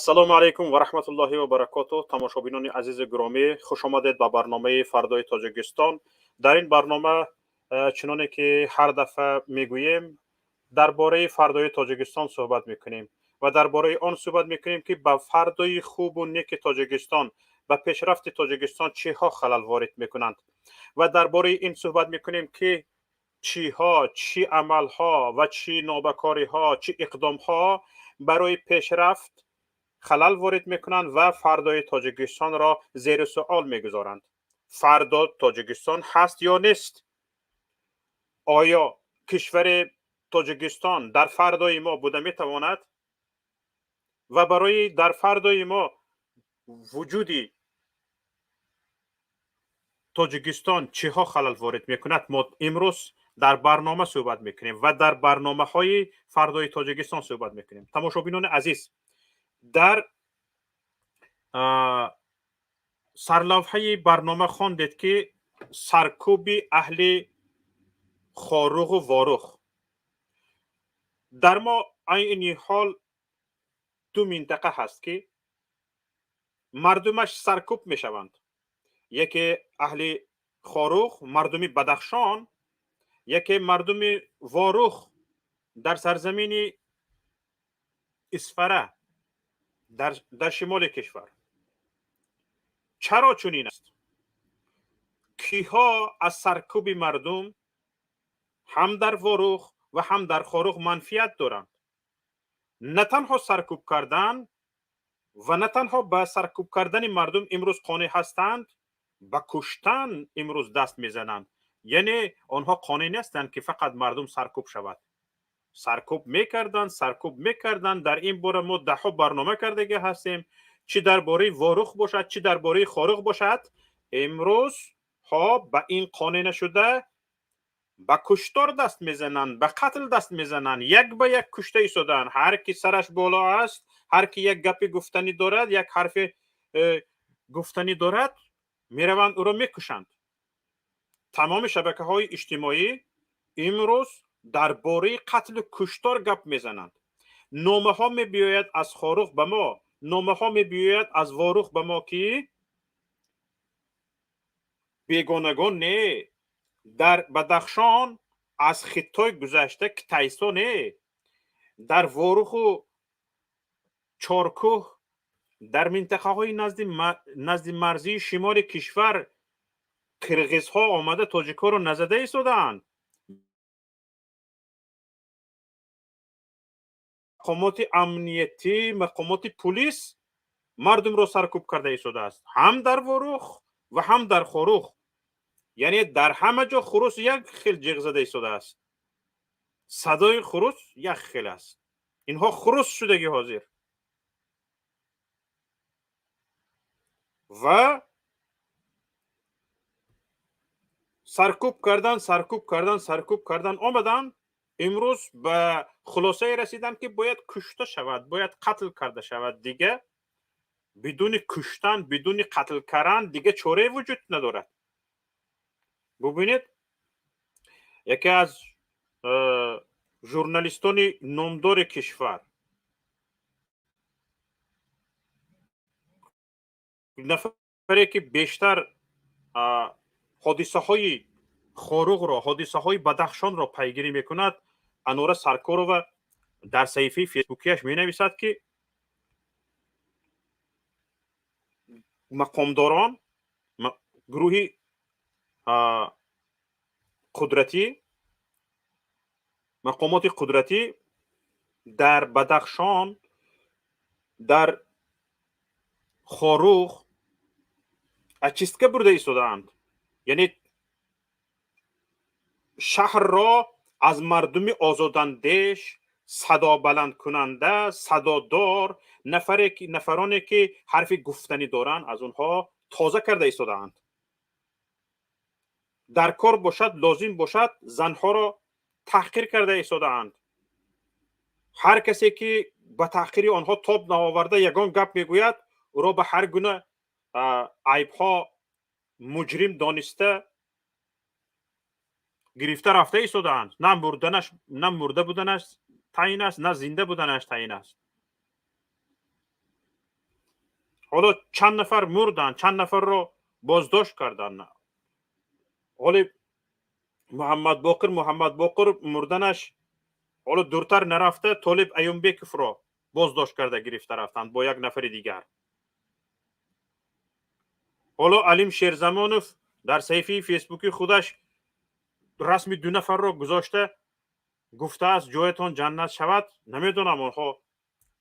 Ассалому алайкум ва раҳматуллоҳи ва баракотуҳ. Тамошобинони азизу гиромӣ, хуш омадед ба барномаи «Фардои Тоҷикистон». Дар ин барнома, чуноне ки ҳар дафъа мегӯем, дар бораи фардои Тоҷикистон суҳбат мекунем ва дар бораи он суҳбат мекунем, ки ба фардои хубу неки Тоҷикистон, ба пешрафти Тоҷикистон чиҳо халал ворид мекунанд ва дар бораи ин суҳбат мекунем, ки чиҳо, чӣ амалҳо ва чӣ нобакориҳо, чӣ иқдомҳо барои пешрафт халал ворид мекунанд ва фардои Тоҷикистонро зери суол мегузоранд. Фардо Тоҷикистон ҳаст ё нест? Оё кишвари Тоҷикистон дар фардои мо буда метавонад? Ва барои дар фардои мо вуҷуди Тоҷикистон чиҳо халал ворид мекунад, мо имрӯз дар барнома суҳбат мекунем ва дар барномаҳои «Фардои Тоҷикистон» суҳбат мекунем. Тамошобинони азиз, дар сарлавҳаи барнома хондед, ки саркӯби аҳли Хоруғу Ворух. Дар мо айни ҳол ду минтақа ҳаст, ки мардумаш саркӯб мешаванд: яке аҳли Хоруғ, мардуми Бадахшон, яке мардуми Ворух дар сарзамини Исфара, дар шимоли кишвар. Чаро чунин аст? Киҳо аз саркӯби мардум ҳам дар Ворух ва ҳам дар Хоруғ манфиат доранд? На танҳо саркӯб кардан ва на танҳо ба саркӯб кардани мардум имрӯз қонеъ ҳастанд, ба куштан имрӯз даст мезананд. Яъне онҳо қонеъ нестанд, ки фақат мардум саркӯб шавад. Саркӯб мекарданд, саркӯб мекарданд. Дар ин бора мо даҳҳо барнома кардагӣ ҳастем, чӣ дар бораи Ворух бошад, чӣ дар бораи Хоруғ бошад. Имрӯзҳо ба ин қонеъ нашуда, ба куштор даст мезананд, ба қатл даст мезананд, як ба як кушта истодаанд. Ҳар ки сараш боло аст, ҳар ки як гапи гуфтанӣ дорад, як ҳарфи гуфтанӣ дорад, мераванд, ӯро мекушанд. Тамоми шабакаҳои иҷтимоӣ имрӯз дар бораи қатлу куштор гап мезананд. Номаҳо мебиёяд аз Хоруғ ба мо, номаҳо мебиёяд аз Ворух ба мо, ки бегонагон не, дар Бадахшон аз Хитой гузашта китайсо не, дар Воруху Чоркӯҳ, дар минтақаҳои назди марзии шимоли кишвар қирғизҳо омада тоҷикҳоро назада истодаанд. Мақомоти амниятӣ, мақомоти пулис мардумро саркӯб карда истодааст ҳам дар Ворух ва ҳам дар Хоруғ. Яъне дар ҳама ҷо хурус як хел ҷиғ зада истодааст, садои хурус як хел аст. Инҳо хурус шудагӣ ҳозир ва саркӯб кардан, саркӯб кардан, саркӯб кардан омаданд. Имрӯз ба хулосае расиданд, ки бояд кушта шавад, бояд қатл карда шавад. Дига бидуни куштан, бидуни қатл кардан дига чорае вуҷуд надорад. Бубинед, яке аз журналистони номдори кишвар, нафаре ки бештар ҳодисаҳои Хоруғро, ҳодисаҳои Бадахшонро пайгирӣ мекунад, Анора Саркорова, дар саҳифаи фейсбукияш менависад, ки мақомдорон, гурӯҳи қудратӣ, мақомоти қудратӣ дар Бадахшон, дар Хоруғ очистка бурда истодаанд, яъне шаҳрро аз мардуми озодандеш, садобаландкунанда, садодор, нафароне ки ҳарфи гуфтанӣ доранд, аз онҳо тоза карда истодаанд. Дар кор бошад, лозим бошад, занҳоро таҳқир карда истодаанд. Ҳар касе ки ба таҳқири онҳо тоб наоварда ягон гап мегӯяд, ӯро ба ҳар гуна айбҳо муҷрим дониста гирифта рафта истодаанд. На мурданаш, на мурда буданаш таъин аст, на зинда буданаш таъин аст. Ҳоло чанд нафар мурданд, чанд нафарро боздошт карданд. Ҳоли Муҳаммадбоқир мурданаш ҳоло дуртар нарафта, Толиб Аюмбековро боздошт карда гирифта рафтанд бо як нафари дигар. Ҳоло Алим Шерзамонов дар саҳифаи фейсбуки худаш расми ду нафарро гузошта гуфтааст, ҷоятон ҷаннат шавад. Намедонам, онҳо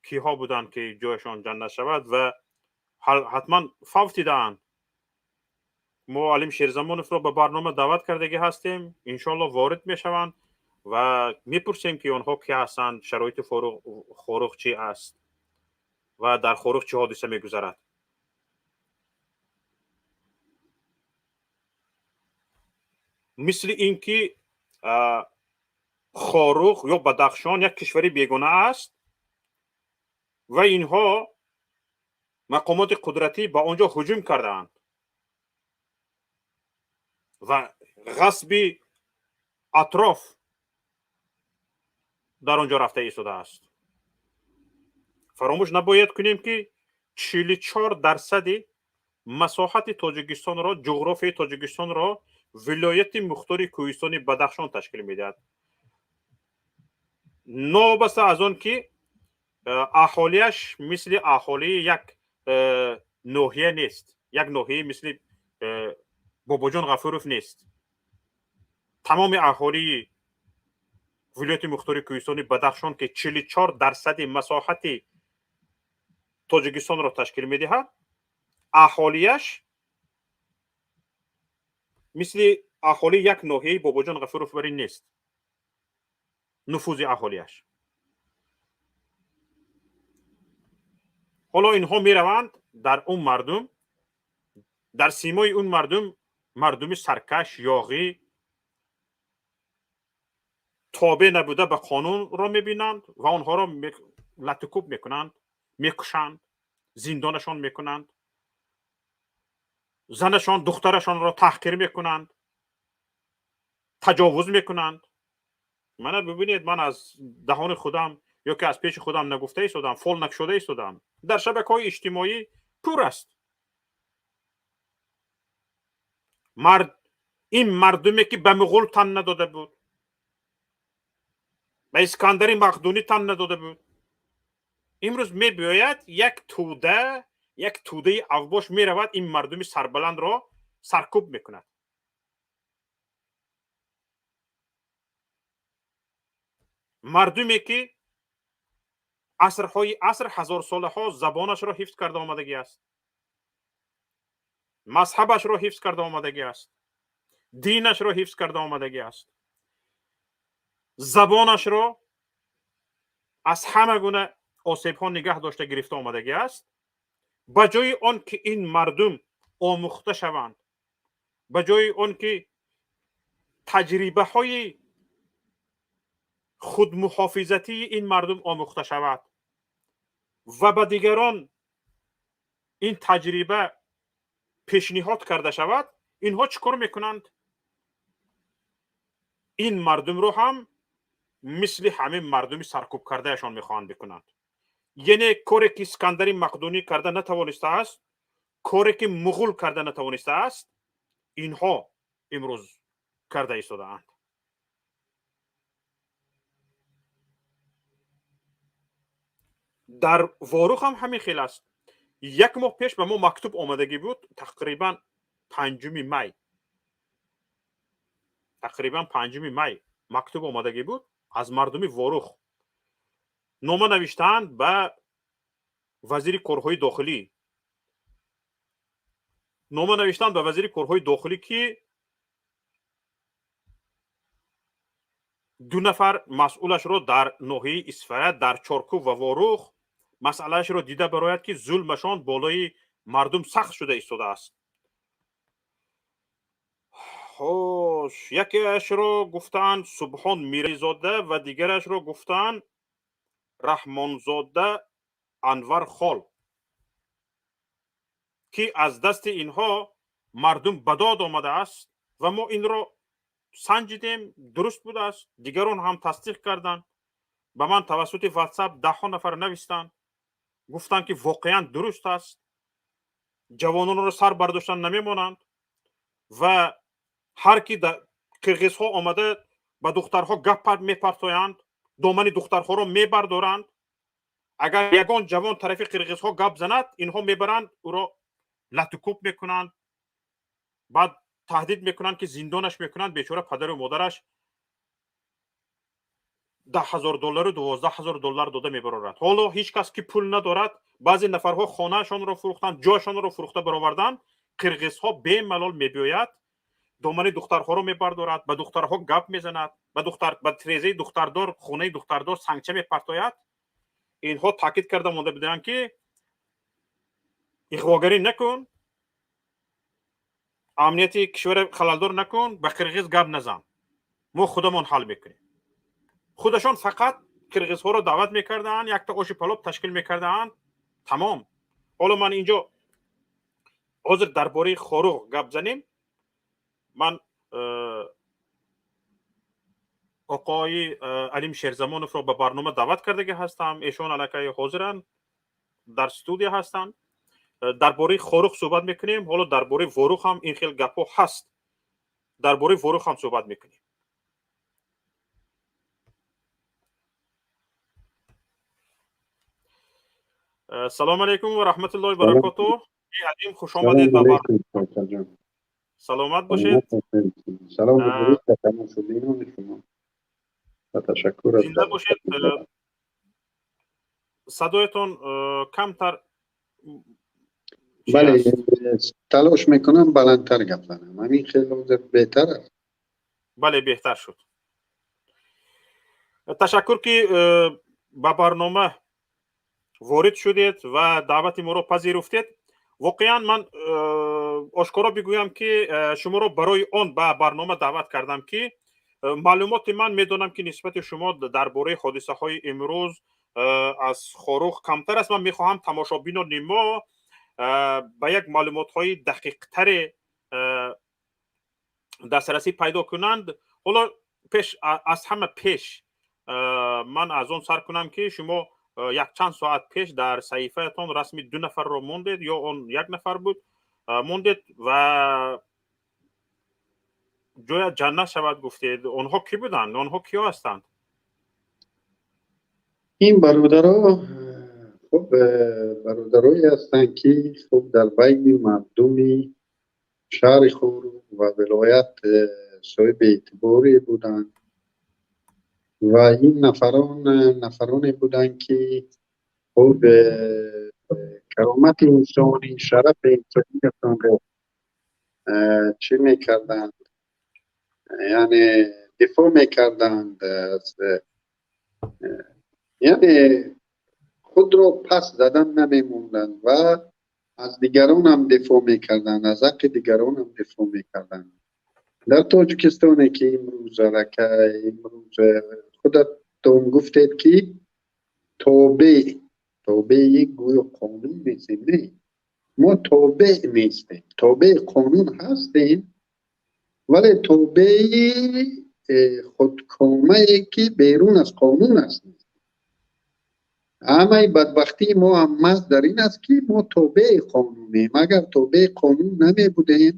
киҳо буданд, ки ҷояшон ҷаннат шавад, ва ҳатман фавтидаанд. Мо Алим Шерзамоновро ба барнома даъват кардагӣ ҳастем, иншоалло ворид мешаванд ва мепурсем, ки онҳо ки ҳастанд, шароити Хоруғ чӣ аст ва дар Хоруғ чӣ ҳодиса мегузарад. Мисли ин ки Хоруғ ё Бадахшон як кишвари бегона аст ва инҳо, мақомоти қудратӣ, ба он ҷо ҳуҷум кардаанд ва ғасби атроф дар он ҷо рафта истодааст. Фаромӯш набояд кунем, ки 44 дарсади масоҳати Тоҷикистонро, ҷуғрофияи Тоҷикистонро вилояти мухтори кӯҳистони Бадахшон ташкил медиҳад. Новобаста аз он ки аҳолиаш мисли аҳолии як ноҳия нест, як ноҳияи мисли Бобоҷон Ғафуров нест, тамоми аҳолии вилояти мухтори кӯҳистони Бадахшон, ки 44 дарсади масоҳати Тоҷикистонро ташкил медиҳад, аҳолиаш мисли аҳолии як ноҳияи Бобоҷон Ғафуров барин нест нуфузи аҳолиаш. Ҳоло инҳо мераванд дар он мардум, дар симои он мардум, мардуми саркаш, ёғӣ, тобеъ набуда ба қонунро мебинанд ва онҳоро латукӯб мекунанд, мекушанд, зиндонашон мекунанд, занашон, духтарашонро таҳқир мекунанд, таҷовуз мекунанд. Мана бибинед, ман аз даҳони худам ё ки аз пеши худам нагуфта истодам, фол накушода истодам. Дар шабакаҳои иҷтимоӣ пур аст. Мард ин мардуме ки ба муғул тан надода буд, ба Искандари Мақдунӣ тан надода буд, имрӯз мебиёяд як тӯда, як тӯдаи авбош меравад, ин мардуми сарбаландро саркӯб мекунад. Мардуме ки асрҳои аср, ҳазорсолаҳо забонашро ҳифз карда омадагӣ аст, мазҳабашро ҳифз карда омадагӣ аст, динашро ҳифз карда омадагӣ аст, забонашро аз ҳама гуна осебҳо нигаҳ дошта гирифта омадагӣ аст. Ба ҷои он ки ин мардум омӯхта шаванд, ба ҷои он ки таҷрибаҳои худмуҳофизатии ин мардум омӯхта шавад ва ба дигарон ин таҷриба пешниҳод карда шавад, инҳо чӣ кор мекунанд? Ин мардумро ҳам мисли ҳамин мардуми саркӯб кардаашон мехоҳанд бикунанд. Яъне коре ки Искандари Мақдунӣ карда натавонистааст, коре ки муғул карда натавонистааст, инҳо имрӯз карда истодаанд. Дар Ворух ҳам ҳамин хел аст. Як моҳ пеш ба мо мактуб омадагӣ буд, тақрибан 5 май, тақрибан 5 май мактуб омадагӣ буд аз мардуми Ворух. Нома навиштаанд ба вазири корҳои дохилӣ, нома навиштаанд ба вазири корҳои дохилӣ, ки ду нафар масъулашро дар ноҳияи Исфара, дар Чоркӯб ва Ворух масъалаашро дида барояд, ки зулмашон болои мардум сахт шуда истодааст. Хош, якеашро гуфтаанд Субҳон Мирзода ва дигарашро гуфтаанд Раҳмонзода Анвар Хол, ки аз дасти инҳо мардум ба дод омадааст ва мо инро санҷидем, дуруст будааст, дигарон ҳам тасдиқ карданд. Ба ман тавассути Ватсап даҳҳо нафар навистанд, гуфтанд, ки воқеан дуруст аст. Ҷавононро сар бардоштан намемонанд ва ҳар ки қирғизҳо омада, ба духтарҳо гап мепартоянд, домани духтарҳоро мебардоранд. Агар ягон ҷавон тарафи қирғизҳо гап занад, инҳо мебаранд, ӯро латукӯб мекунанд, баъд таҳдид мекунанд, ки зиндонаш мекунанд. Бечора падару модараш 10 000 доллару 12 000 доллар дода мебарорад. Ҳоло ҳеҷ кас ки пул надорад, баъзе нафарҳо хонаашонро фурӯхтанд, ҷояшонро фурӯхта бароварданд. Қирғизҳо бемалол мебиёяд, домани духтарҳоро мебардорад, ба духтарҳо гап мезанад, ба духтар, ба тирезаи духтардор, хонаи духтардор сангча мепартояд. Инҳо таъкид карда монда буданд, ки иғвогарӣ накун, амнияти кишвара халалдор накун, ба қирғиз гап назан, мо худамон ҳал мекунем. Худашон фақат қирғизҳоро даъват мекардаанд, якта оши палоб ташкил мекардаанд, тамом. Ҳоло ман инҷо ҳозир дар бораи Хоруғ гап занем. Ман оқои Алим Шерзамоновро ба барнома даъват кардагӣ ҳастам. Эшон аллакай ҳозиранд, дар студия ҳастанд. Дар бораи Хоруғ суҳбат мекунем. Ҳоло дар бораи Ворух ҳам ин хел гапҳо ҳаст, дар бораи Ворух ҳам суҳбат мекунем. Салому алайкум ва раҳматуллоҳи баракоту, Алим, хуш омадед ба барнома. Саломат бошед. Салом ба тамошобинони шумо ва ташаккур. Зинда бошед. Садоятон камтар. Бале, талош мекунам баландтар гап занам. Ҳамин хел ҳозир беҳтар аст? Бале, беҳтар шуд. Ташаккур, ки ба барнома ворид шудед ва даъвати моро пазируфтед. Воқеан, ман ошкоро бигӯям, ки шуморо барои он ба барнома даъват кардам, ки маълумоти ман, медонам, ки нисбати шумо дар бораи ҳодисаҳои имрӯз аз Хоруғ камтар аст. Ман мехоҳам тамошобинони мо ба як маълумотҳои дақиқтаре дастрасӣ пайдо кунанд. Ҳоло пеш аз ҳама пеш ман аз он сар кунам, ки шумо якчанд соат пеш дар саҳифаятон расми ду нафарро мондед ё он як нафар буд, мондед ва ҷоя ҷаннат шавад гуфтед. Онҳо кӣ буданд? Онҳо киё ҳастанд? Ин бародаро хуб бародарое ҳастанд, ки хуб дар байни мардуми шаҳри Хоруғ ва вилоят соҳиби эътиборе буданд ва ин нафарон нафароне буданд, ки хуб каромати инсонӣ, шарафи инсониятонро чӣ мекарданд, яъне дифоъ мекарданд, яъне худро пас задан намемонданд ва аз дигаронам дифоъ мекарданд, аз ҳаққи дигаронам дифоъ мекарданд. Дар Тоҷикистоне, ки имрӯз аллакай имрӯз худатон гуфтед, ки тобеи гӯё қонун нестем. Не, мо тобеъ нестем, тобеи қонун ҳастем, вале тобеи худкомае, ки берун аз қонун аст. Ҳамаи бадбахтии мо ҳам маҳз дар ин аст, ки мо тобеи қонунем. Агар тобеи қонун намебудем,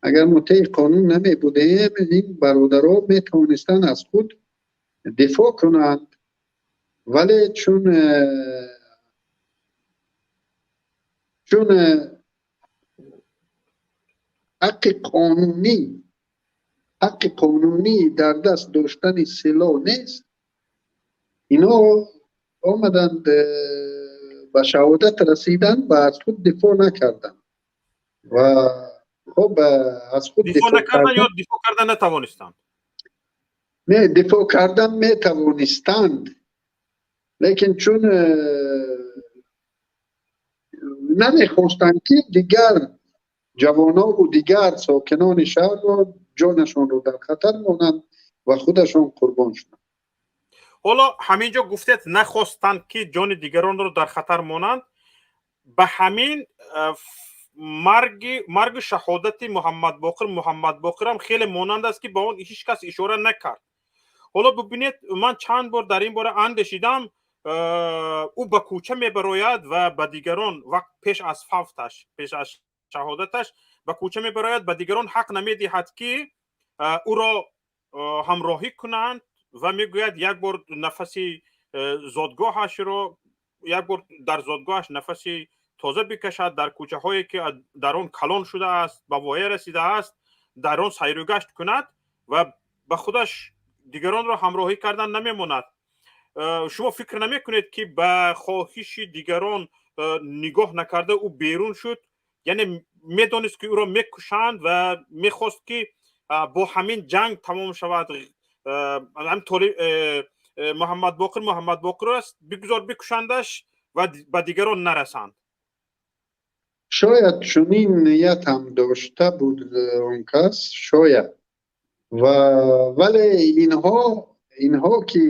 агар мутеи қонун намебудем, ин бародаро метавонистанд аз худ дифоъ кунанд, вале чун ҳаққи қонунӣ дар даст доштани силоҳ нест, ино омаданд, ба шаҳодат расиданд ва аз худ дифоъ накарданд ва хуб аз худ дифоъ накарданд ё дифоъ карда натавонистанд? Не, дифоъ кардан метавонистанд, лекин чун намехостанд, ки дигар ҷавонову дигар сокинони шаҳрро ҷонашонро дар хатар монанд ва худашон қурбон шуданд. Ҳоло ҳамин ҷо гуфтед, нахостанд, ки ҷони дигаронро дар хатар монанд. Ба ҳамин марги шаҳодати Муҳаммадбоқир Муҳаммадбоқирам хеле монанд аст, ки ба он ҳеҷ кас ишора накард. Ҳоло бибинед, ман чанд бор дар ин бора андешидам. Ӯ ба кӯча мебарояд ва ба дигарон вақт пеш аз фавташ, пеш аз шаҳодаташ ба кӯча мебарояд, ба дигарон ҳақ намедиҳад, ки ӯро ҳамроҳӣ кунанд ва мегӯяд, як бор нафаси зодгоҳашро, як бор дар зодгоҳаш нафаси тоза бикашад, дар кӯчаҳое ки дар он калон шудааст, ба воя расидааст, дар он сайру гашт кунад ва ба худаш дигаронро ҳамроҳӣ кардан намемонад. Шумо фикр намекунед, ки ба хоҳиши дигарон нигоҳ накарда ӯ берун шуд? Яъне медонист, ки ӯро мекушанд ва мехост, ки бо ҳамин ҷанг тамом шавад. Муҳаммадбоқир Муҳаммадбоқир аст, бигузор бикушандаш ва ба дигарон нарасанд. Шояд чунин ният ҳам дошта буд он кас, шояд. Ва вале инҳо ки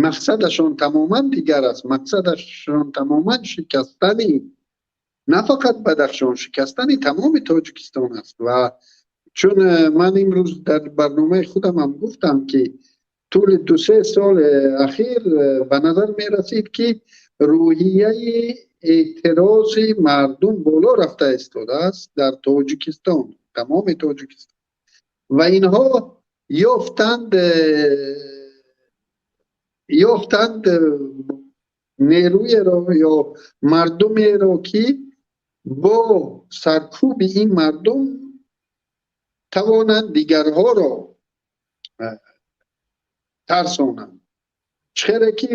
мақсадашон тамоман дигар аст, мақсадашон тамоман шикастани на фақат Бадахшон, шикастани тамоми Тоҷикистон аст. Ва чун ман имрӯз дар барномаи худам ҳам гуфтам, ки тӯли 2-се соли ахир ба назар мерасид, ки рӯҳияи эътирози мардум боло рафта истодааст дар Тоҷикистон, тамоми Тоҷикистон, ва инҳо ёфтанд нерӯеро ё мардумеро, ки бо саркӯби ин мардум тавонанд дигарҳоро тарсонанд. Чире ки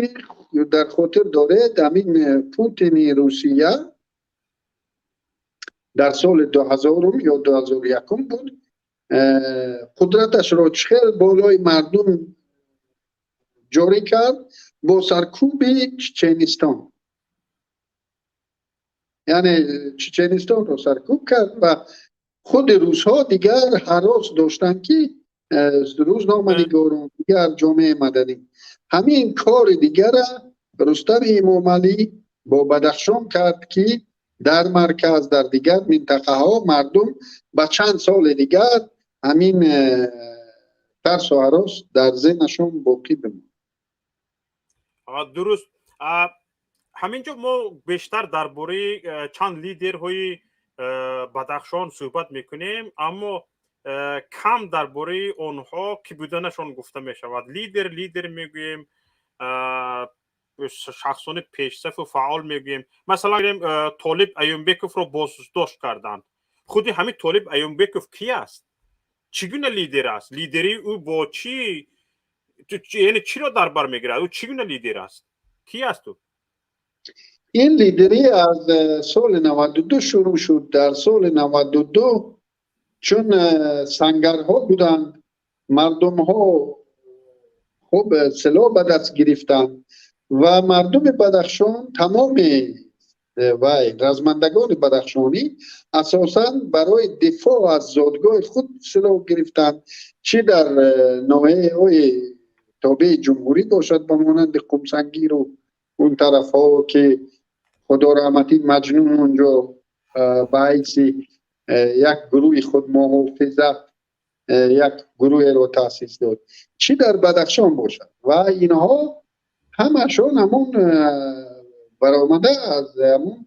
дар хотир доред, ҳамин Путини Русия дар соли 2000-ум ё 2001-ум буд, қудраташро чӣ хел болои мардум ҷорӣ кард? Бо саркӯби Чеченистон. Яъне Чеченистонро саркӯб кард ва худи русҳо дигар ҳарос доштанд, ки рӯзноманигорон, дигар ҷомеаи маданӣ. Ҳамин кори дигара Рустами Эмомалӣ бо Бадахшон кард, ки дар марказ, дар дигар минтақаҳо мардум ба чанд соли дигар ҳамин тарсу ҳарос дар зеҳнашон боқӣ бимонад. Дуруст. Ҳамин ҷо мо бештар дар бораи чанд лидерҳои Бадахшон суҳбат мекунем, аммо кам дар бораи онҳо ки буданашон гуфта мешавад. Лидер, лидер мегӯем, шахсони пешсафу фаъол мегӯем. Масалан, Толиб Аюмбековро боздошт карданд. Худи ҳамин Толиб Аюмбеков ки аст? Чӣ гуна лидер аст? Лидерии ӯ бо чӣ, яъне чиро дар бар мегирад? Ӯ чӣ гуна лидер аст? Ки аст ӯ? Ин лидерӣ аз соли 92 шурӯъ шуд. Дар соли 92 чун сангарҳо буданд, мардумҳо хуб силоҳ ба даст гирифтанд ва мардуми Бадахшон, тамоми вай размандагони бадахшонӣ асосан барои дифоъ аз зодгоҳи худ силоҳ гирифтанд, чӣ дар ноҳияҳои тобеи ҷумҳурӣ бошад, ба монанди Қумсангиру он тарафҳо, ки худо раҳматӣ Маҷнун онҷо ба ҳайси як гурӯҳи худмуҳофизат як гурӯҳеро таъсис дод, чӣ дар Бадахшон бошад. Ва инҳо ҳамашон ҳамон баромада аз ҳамон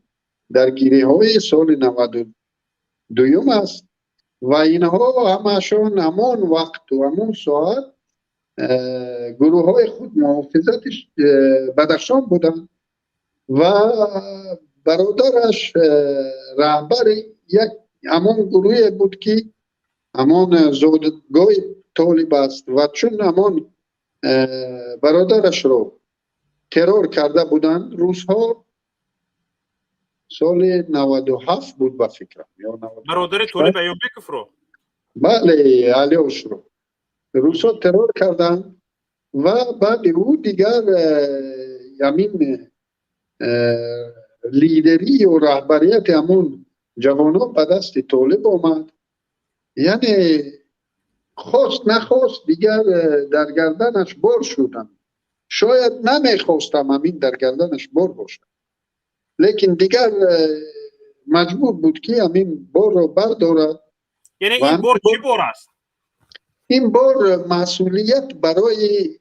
даргириҳои соли 92-юм аст ва инҳо ҳамашон ҳамон вақту ҳамон соат гурӯҳҳои худмуҳофизати Бадахшон буданд ва бародараш раҳбари як ҳамон гурӯҳе буд, ки ҳамон зодгоҳи Толиб аст. Ва чун ҳамон бародарашро террор карда буданд русҳо, соли 97 буд, ба фикрам. Бародари Толиб Аюмбековро? Бале, Алёшро русҳо террор карданд ва баъди ӯ дигар ҳамин лидерӣ ё раҳбарияти ҳамон ҷавонон ба дасти Толиб омад. Яъне хост нахост дигар дар гарданаш бор шуданд. Шояд намехостам ҳамин дар гарданаш бор бошад, лекин дигар маҷбур буд, ки ҳамин борро бардорад. Яъне ин бор чӣ бор аст? Ин бор масъулият барои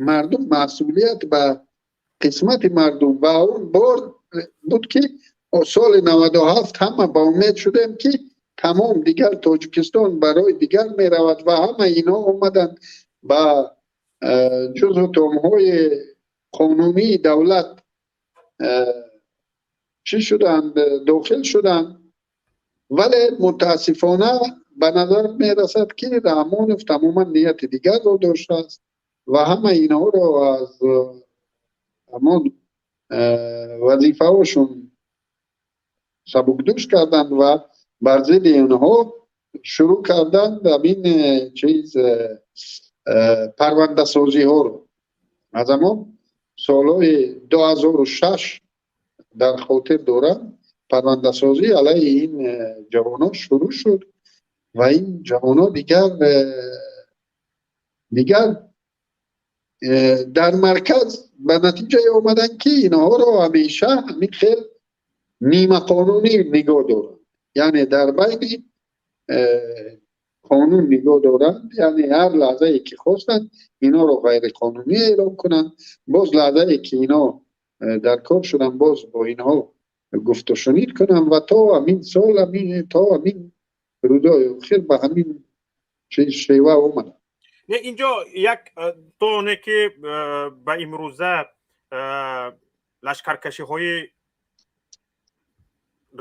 мардум, масъулият ба Қисмати мардум ва он бор буд, ки соли 97 ҳама ба умед шудем, ки тамом, дигар Тоҷикистон барои дигар меравад ва ҳама инҳо омаданд, ба ҷузъу томҳои қонунии давлат чӣ шуданд, дохил шуданд. Вале мутаассифона ба назар мерасад, ки Раҳмонов тамоман нияти дигарро доштааст ва ҳама инҳоро аз ҳамон вазифаҳошон сабукдӯш карданд ва бар зидди инҳо шурӯъ карданд ҳамин чиз, парвандасозиҳоро. Аз ҳамон солҳои 2006 дар хотир дорам, парвандасозӣ алайҳи ин ҷавонон шурӯъ шуд ва ин ҷавонон дигар дар марказ ба натиҷае омаданд, ки инҳоро ҳамеша ҳамин хел нимақонунӣ нигоҳ доранд, яъне дар байни қонун нигоҳ доранд, яъне ҳар лаҳзае ки хостанд, инҳоро ғайриқонунӣ эълон кунанд. Боз лаҳзае ки ино дар кор шуданд, боз бо инҳо гуфтушунид кунанд ва то ҳамин сол, то ҳамин рӯзои охир ба ҳамин шева омад. Не, инҷо як то оне ки ба имрӯза лашкаркашиҳои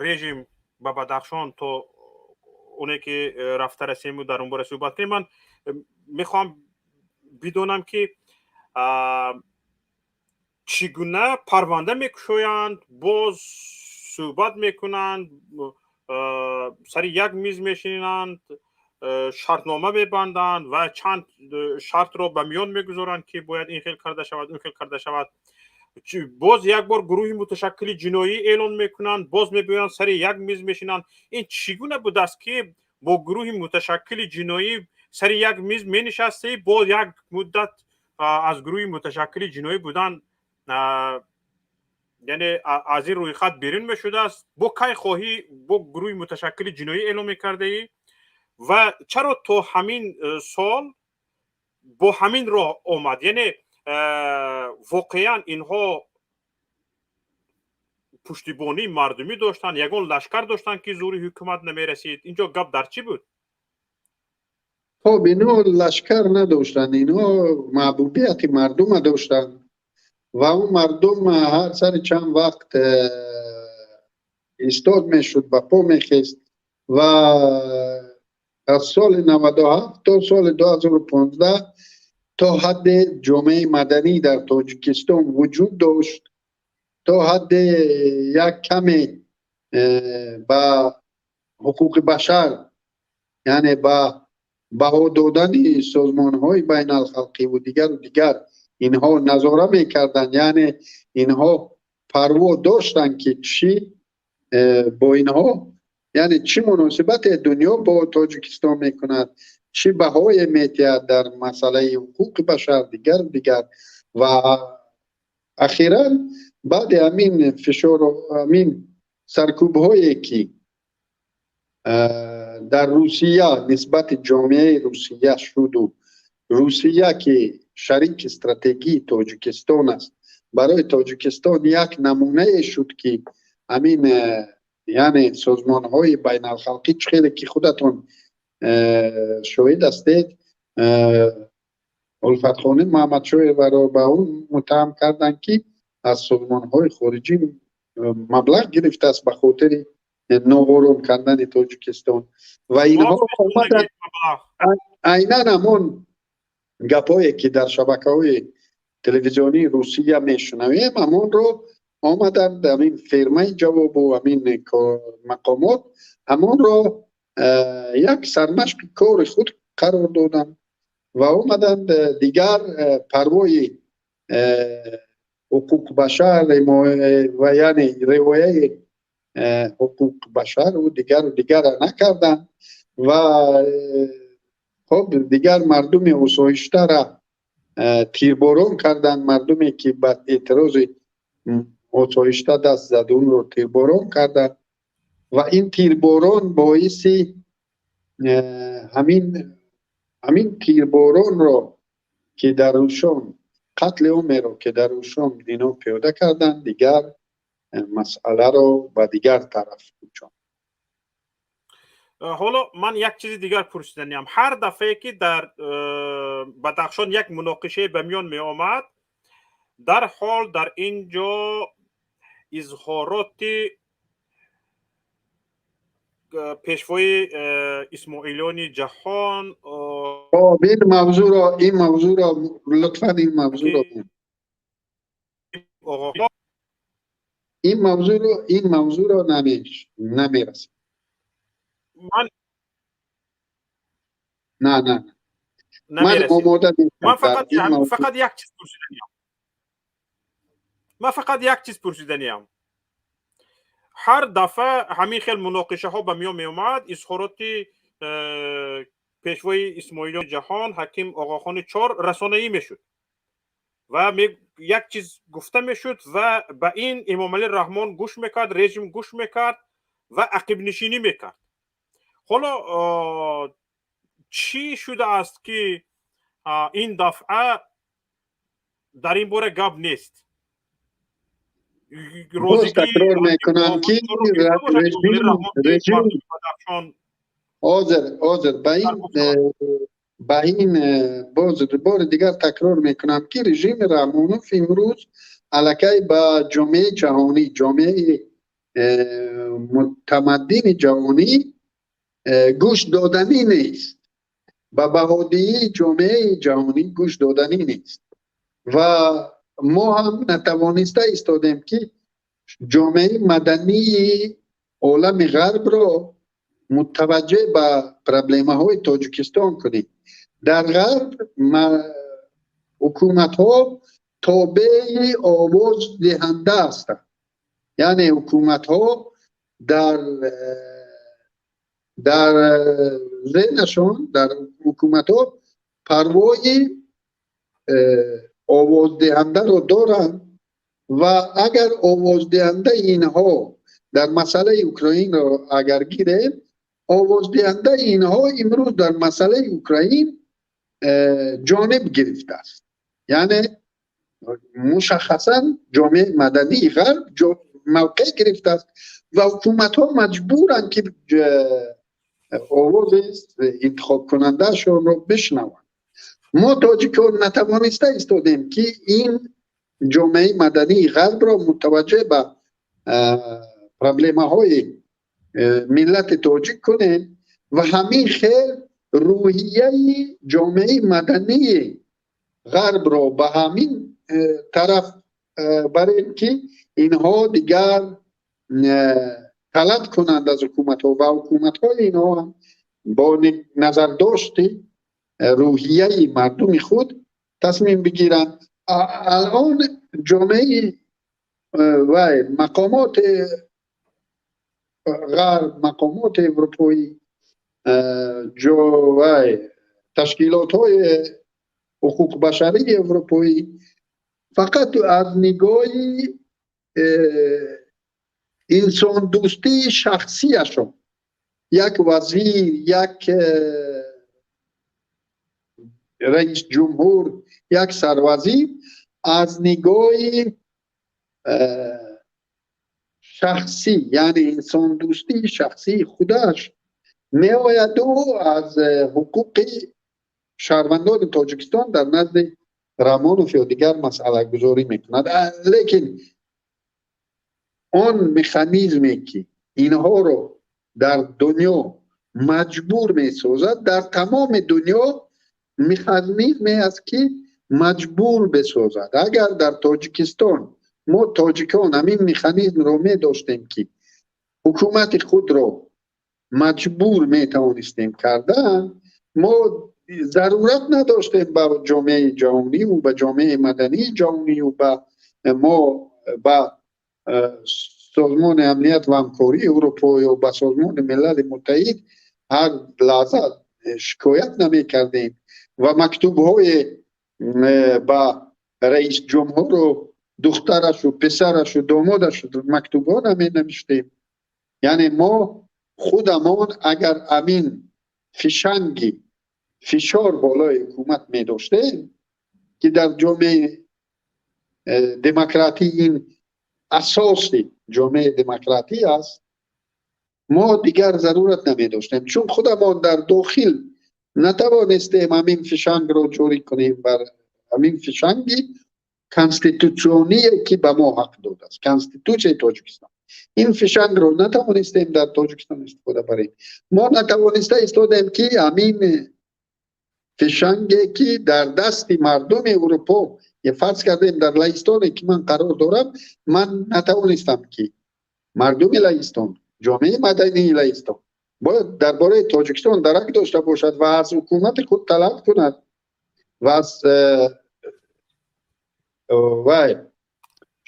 режим ба Бадахшон, то оне ки рафта расему дар он бора суҳбат кунем, ман мехоҳам бидонам, ки чӣ гуна парванда мекушоянд, боз суҳбат мекунанд, сари як миз мешинанд, шартнома мебанданд ва чанд шартро ба миён мегузоранд, ки бояд ин хел карда шавад, он хел карда шавад. Боз як бор гурӯҳи муташаккили ҷиноӣ эълон мекунанд, боз мебиёянд, сари як миз мешинанд. Ин чӣ гуна будааст, ки бо гурӯҳи муташаккили ҷиноӣ сари як миз менишастӣ, боз як муддат аз гурӯҳи муташаккили ҷиноӣ будан, яъне аз ин рӯйхат берун мешудааст, бо кай хоҳӣ бо гурӯҳи муташаккили ҷиноӣ эълон мекардаӣ ва чаро то ҳамин сол бо ҳамин роҳ омад? Яъне воқеан инҳо пуштибонии мардумӣ доштанд, ягон лашкар доштанд, ки зӯри ҳукумат намерасид? Инҷо гап дар чӣ буд? Хоб, инҳо лашкар надоштанд, инҳо маҳбубияти мардума доштанд ва он мардум ҳар сари чанд вақт истод мешуд, ба по мехест. Ва аз соли 97 то соли 2015 то ҳадде ҷомеаи маданӣ дар Тоҷикистон вуҷуд дошт, то ҳадде як каме ба ҳуқуқи башар, яъне ба баҳо додани созмонҳои байналхалқиву дигару дигар инҳо назора мекарданд, яъне инҳо парво доштанд, ки чӣ бо инҳо, яъне чӣ муносибате дунё бо Тоҷикистон мекунад, чӣ баҳое метиҳад дар масъалаи ҳуқуқи башар, дигару дигар. Ва ахиран баъди ҳамин фишору ҳамин саркӯбҳое, ки дар Русия нисбати ҷомеаи Русия шуду Русия, ки шарики стратегии Тоҷикистон аст, барои Тоҷикистон як намунае шуд, ки ҳамин, яъне созмонҳои байналхалқӣ, чӣ хеле ки худатон шоҳид ҳастед, Улфатхоним Маҳмадшоеваро ба он муттаҳам карданд, ки аз созмонҳои хориҷӣ маблағ гирифтааст ба хотири ноором кардани Тоҷикистон. Ва инҳо омаданд, айнан ҳамон гапҳое, ки дар шабакаҳои телевизионии Русия мешунавем, ҳамонро омаданд, ҳамин фирмаи ҷавобу ҳамин мақомот ҳамонро як сармашқи кори худ қарор доданд ва омаданд, дигар парвои ҳуқуқ башар ва яъне ривояи ҳуқуқ башару дигару дигарро накарданд. Ва хоб, дигар мардуми осоиштара тирборон карданд. Мардуме, ки ба эътирози осоишта даст зад, онро тирборон карданд ва ин тирборон боиси ҳамин тирборонро, ки дар Рӯшон қатли омеро ки дар Ушом ино пиёда карданд, дигар масъаларо ба дигар тараф кӯчонд. Ҳоло ман як чизи дигар пурсиданиям. Ҳар дафъае ки дар Бадахшон як муноқишае ба миён меомад, дарҳол дар ин ҷо изҳороти пешвои исмоилиёни ҷаҳон. Хоб, ин мавзӯъро лутфан, ин мавзӯъро намерасем. Ман На, ман омода. Ман фақат як чиз пурсиданиям. Ман фақат як чиз пурсиданиям. Ҳар дафъа ҳамин хел муноқишаҳо ба миён меомад, изҳороти пешвои исмоилиёни ҷаҳон Ҳаким Оғохони Чор расонаӣ мешуд ва як чиз гуфта мешуд ва ба ин Эмомалӣ Раҳмон гӯш мекард, режим гӯш мекард ва ақибнишинӣ мекард. Ҳоло чӣ шудааст, ки ин дафъа дар ин бора гап нест? Боз такрор мекунам, ки режим ҳозир ба ин боз бори дигар такрор мекунам, ки режими Раҳмонов имрӯз аллакай ба ҷомеаи ҷаҳонӣ, ҷомеаи мутамаддини ҷаҳонӣ гӯш доданӣ нест, ба баҳодиҳии ҷомеаи ҷаҳонӣ гӯш доданӣ нест ва мо ҳам натавониста истодем, ки ҷомеаи мадании олами ғарбро мутаваҷҷеҳ ба проблемаҳои Тоҷикистон кунем. Дар ғарб ҳукуматҳо тобеи овоздиҳанда ҳастанд, яъне ҳукуматҳо дар зеҳнашон, дар ҳукуматҳо парвои овоздиҳандаро доранд ва агар овоздиҳандаи инҳо, дар масъалаи Украинро агар гирем, овоздиҳандаи инҳо имрӯз дар масъалаи Украин ҷониб гирифтааст, яъне мушаххасан ҷомеаи мадании ғарб мавқеъ гирифтааст ва ҳукуматҳо маҷбуранд, ки овози интихобкунандаашонро бишнаванд. Мо, тоҷикон, натавониста истодем, ки ин ҷомеаи мадании ғарбро мутаваҷҷеҳ ба проблемаҳои миллати тоҷик кунем ва ҳамин хел рӯҳияи ҷомеаи мадании ғарбро ба ҳамин тараф барем, ки инҳо дигар талаб кунанд аз ҳукуматҳо ва ҳукуматҳои инҳо ҳам бо назардошти рӯҳияи мардуми худ тасмим бигиранд. Алон ҷомеаи вай, мақомоти ғарб, мақомоти европоӣ, вай, ташкилотҳои ҳуқуқбашарии европоӣ фақат аз нигоҳи инсондӯстии шахсиашон як вазир, як раис ҷумҳур, як сарвазир аз нигоҳи шахсӣ, яъне инсондӯстии шахсии худаш меояду аз ҳуқуқи шаҳрвандони Тоҷикистон дар назди Раҳмонов ё дигар масъалагузорӣ мекунад. Лекин он механизме, ки инҳоро дар дунё маҷбур месозад, дар тамоми дунё механизме аст, ки маҷбур бесозад. Агар дар Тоҷикистон мо, тоҷикон, ҳамин механизмро медоштем, ки ҳукумати худро маҷбур метавонистем кардан, мо зарурат надоштем ба ҷомеаи ҷаҳониву ба ҷомеаи мадании ҷаҳониву ба мо ба Созмони амният ва ҳамкории Аврупо ё ба Созмони Милали Муттаҳид ҳар лаҳза шикоят намекардем ва мактубҳое ба раис ҷумҳуру духтарашу писарашу домодашу мактубҳо наменавиштем. Яъне мо худамон агар амин фишанги фишор болои ҳукумат медоштем, ки дар ҷомеаи демократӣ ин асоси ҷомеаи демократӣ аст, мо дигар зарурат намедоштем, чун худамон дар дохил натавонистем ҳамин фишангро ҷорӣ кунем, бар ҳамин фишанги конститутсионие, ки ба мо ҳақ додааст Конститутсияи Тоҷикистон. Ин фишангро натавонистем дар Тоҷикистон истифода барем. Мо натавониста истодем, ки ҳамин фишанге, ки дар дасти мардуми Аврупо, фарз кардем, дар Лаҳистоне, ки ман қарор дорам, ман натавонистам, ки мардуми Лаҳистон, ҷомеаи мадании Лаҳистон бояд дар бораи Тоҷикистон дарак дошта бошад ва аз ҳукумати худ талаб кунад ва аз вай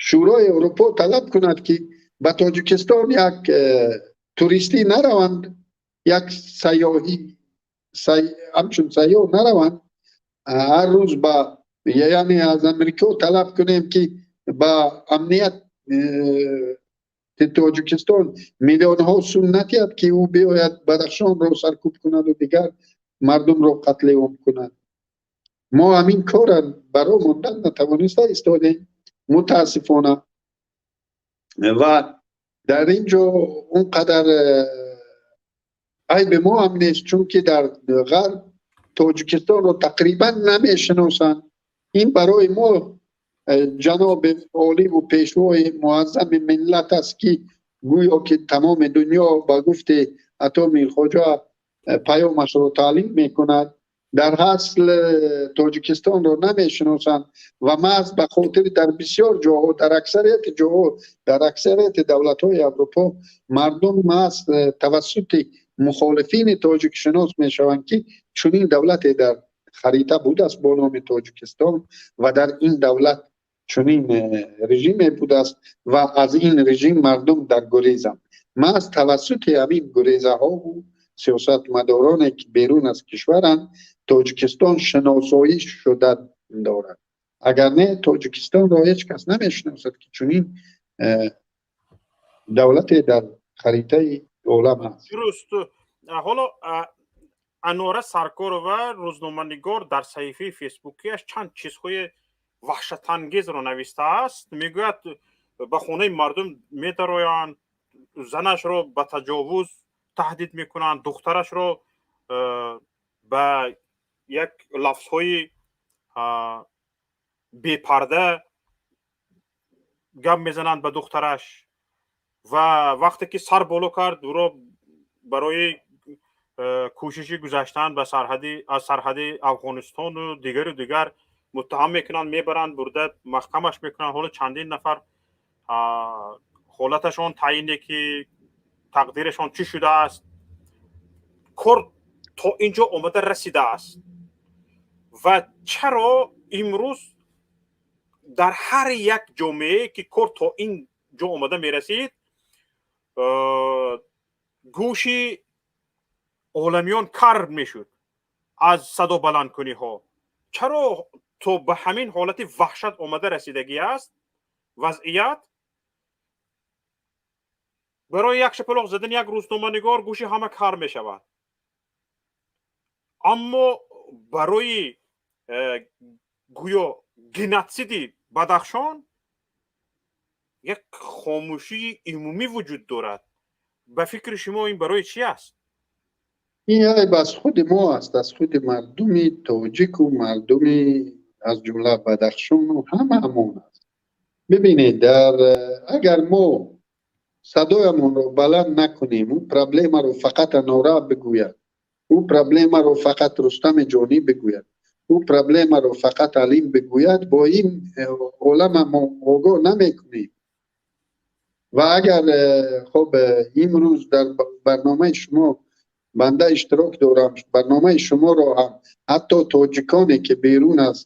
Шӯрои Аврупо талаб кунад, ки ба Тоҷикистон як туристӣ нараванд, як сайёҳӣ, ҳамчун сайёҳ нараванд. Ҳар рӯз ба, яъне, аз Амрико талаб кунем, ки ба амният Тоҷикистон миллионҳо сум натиҳад, ки ӯ биёяд, Бадахшонро саркӯб кунаду дигар мардумро қатли ом кунад. Мо ҳамин корра баро мондан натавониста истодем, мутаассифона. Ва дар ин ҷо он қадар айби мо ҳам нест, чунки дар Ғарб Тоҷикистонро тақрибан намешиносанд. Ин барои мо, ҷаноби оливу пешвои муаззами миллат аст, ки гӯё ки тамоми дунё ба гуфти Ато Мирхоҷа паёмашро таълим мекунад, дар асл Тоҷикистонро намешиносанд. Ва маҳз ба хотири дар бисёр ҷоҳо, дар аксарияти ҷоҳо, дар аксарияти давлатҳои Аврупо мардум маҳз тавассути мухолифини тоҷикшинос мешаванд, ки чунин давлате дар харита будааст бо номи Тоҷикистон ва дар ин давлат чунин режиме будааст ва аз ин режим мардум дар гурезанд. Маҳз тавассути ҳамин гурезаҳову сиёсатмадороне, ки берун аз кишваранд, Тоҷикистон шиносоӣ шуда дорад. Агар не, Тоҷикистонро ҳеҷ кас намешиносад, ки чунин давлате дар харитаи олам аст. Дуруст. Ҳоло Анора Саркорова, рӯзноманигор, дар саҳифаи фейсбукиаш чанд чизҳои ваҳшатангезро навистааст. Мегӯяд, ба хонаи мардум медароянд, занашро ба таҷовуз таҳдид мекунанд, духтарашро ба як лафзҳои бепарда гап мезананд ба духтараш ва вақте ки сар боло кард, ӯро барои кӯшиши гузаштан ба сарҳади аз сарҳади Афғонистону дигару дигар муттаҳам мекунанд, мебаранд, бурда маҳкамаш мекунанд. Ҳоло чандин нафар ҳолаташон таъйине, ки тақдирашон чӣ шудааст. Кор то ин ҷо омада расидааст. Ва чаро имрӯз дар ҳар як ҷомеае, ки кор то ин ҷо омада мерасид, гӯши оламиён кар мешуд аз садобаландкуниҳо? Чаро то ба ҳамин ҳолати ваҳшат омада расидагӣ аст вазъият? Барои як шапалоқ задани як рӯзноманигор гӯши ҳама кар мешавад, аммо барои гӯё геноциди Бадахшон як хомӯшии умумӣ вуҷуд дорад. Ба фикри шумо, ин барои чӣ аст? Ин айб аз худи мо аст, аз худи мардуми тоҷику мардуми аз ҷумла Бадахшону ҳамаамон аст. Бибинед, дар агар мо садоямонро баланд накунем, ӯ проблемаро фақат Анора бигӯяд, ӯ проблемаро фақат Рустами Ҷонӣ бигӯяд, ӯ проблемаро фақат Алим бигӯяд, бо ин олама мо огоҳ намекунем. Ва агар хоб, имрӯз дар барномаи шумо банда иштирок дорам, барномаи шуморо ҳам ҳатто тоҷиконе, ки берун аз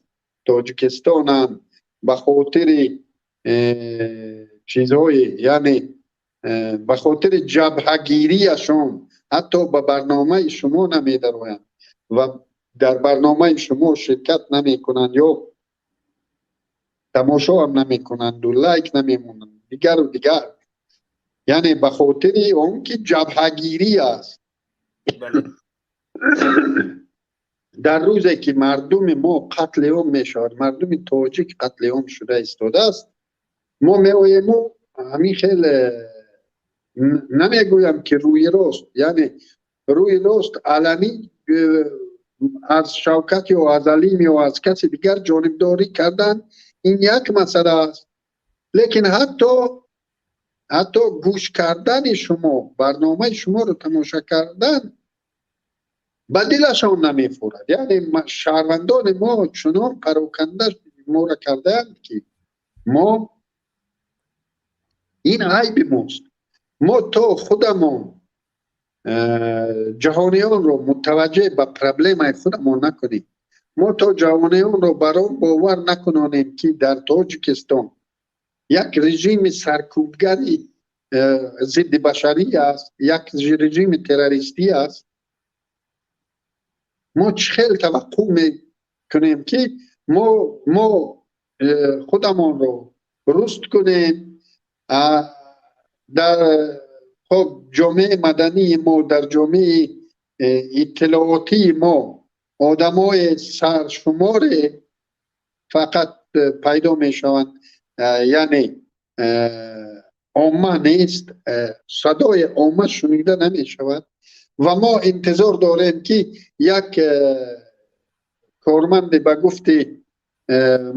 Тоҷикистонанд, ба хотири чизҳои, яъне ба хотири ҷабҳагириашон ҳатто ба барномаи шумо намедароянд ва дар барномаи шумо ширкат намекунанд ё тамошо ҳам намекунанду лайк намемонанд, дигару дигар, яъне ба хотири он ки ҷабҳагирӣ аст. Дар рӯзе ки мардуми мо қатли ом мешавад, мардуми тоҷик қатли ом шуда истодааст, мо меоему ҳамин хел, намегӯям ки рӯи рост, яъне рӯи рост аланӣ аз Шавкат ё аз Алим ё аз каси дигар ҷонибдорӣ кардан, ин як масъала аст, лекин ҳатто гӯш кардани шумо, барномаи шуморо тамоша кардан ба дилашон намефурад. Яъне шаҳрвандони мо чунон пароканда моро кардаанд, ки мо ин айби мост. Мо то худамон ҷаҳониёнро мутаваҷҷеҳ ба проблемаи худамон накунем, мо то ҷаҳониёнро бар он бовар накунонем, ки дар Тоҷикистон як режими саркӯбгари зидди башарӣ аст, як режими террористӣ аст, мо чӣ хел таваққӯъ мекунем, ки мо худамонро руст кунем? Дар хоб ҷомеаи мадании мо, дар ҷомеаи иттилоотии мо одамои саршуморе фақат пайдо мешаванд, яъне омма нест, садои омма шунида намешавад ва мо интизор дорем, ки як корманде, ба гуфти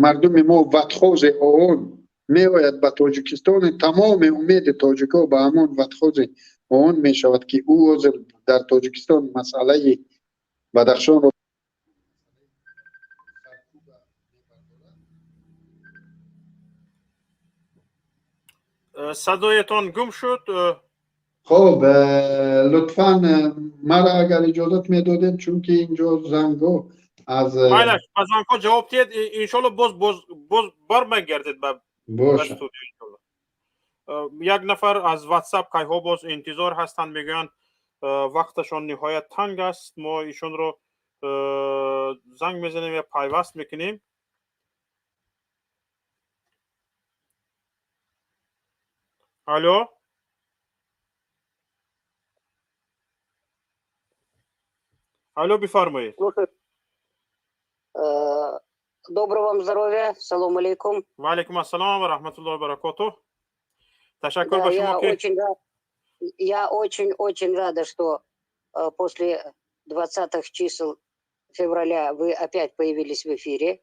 мардуми мо, ватхози ООН меояд ба Тоҷикистони. Тамоми умеди тоҷикҳо ба ҳамон ватхози ООН мешавад, ки ӯ ҳозир дар Тоҷикистон масъалаи Бадахшонро Садоятон гум шуд. Хоб, лутфан мара агар иҷозат медодед, чунки инҷо зангҳо аз Майлаш, ба зангҳо ҷавоб диҳед, иншолло боз бармегардед ба студио, иншолло. Як нафар аз WhatsApp кайҳо боз интизор ҳастанд, мегӯянд, вақташон ниҳоят танг аст. Мо ишонро занг мезанем ё пайваст мекунем. Алло, алло, бифармоед. Доброго вам здоровья, салом алейкум. Ва алейкум ассалом ва раҳматуллоҳи ва баракотуҳ. Ташаккур ба шумо, ки Я очень-очень рада, что после 20-х чисел февраля вы опять появились в эфире.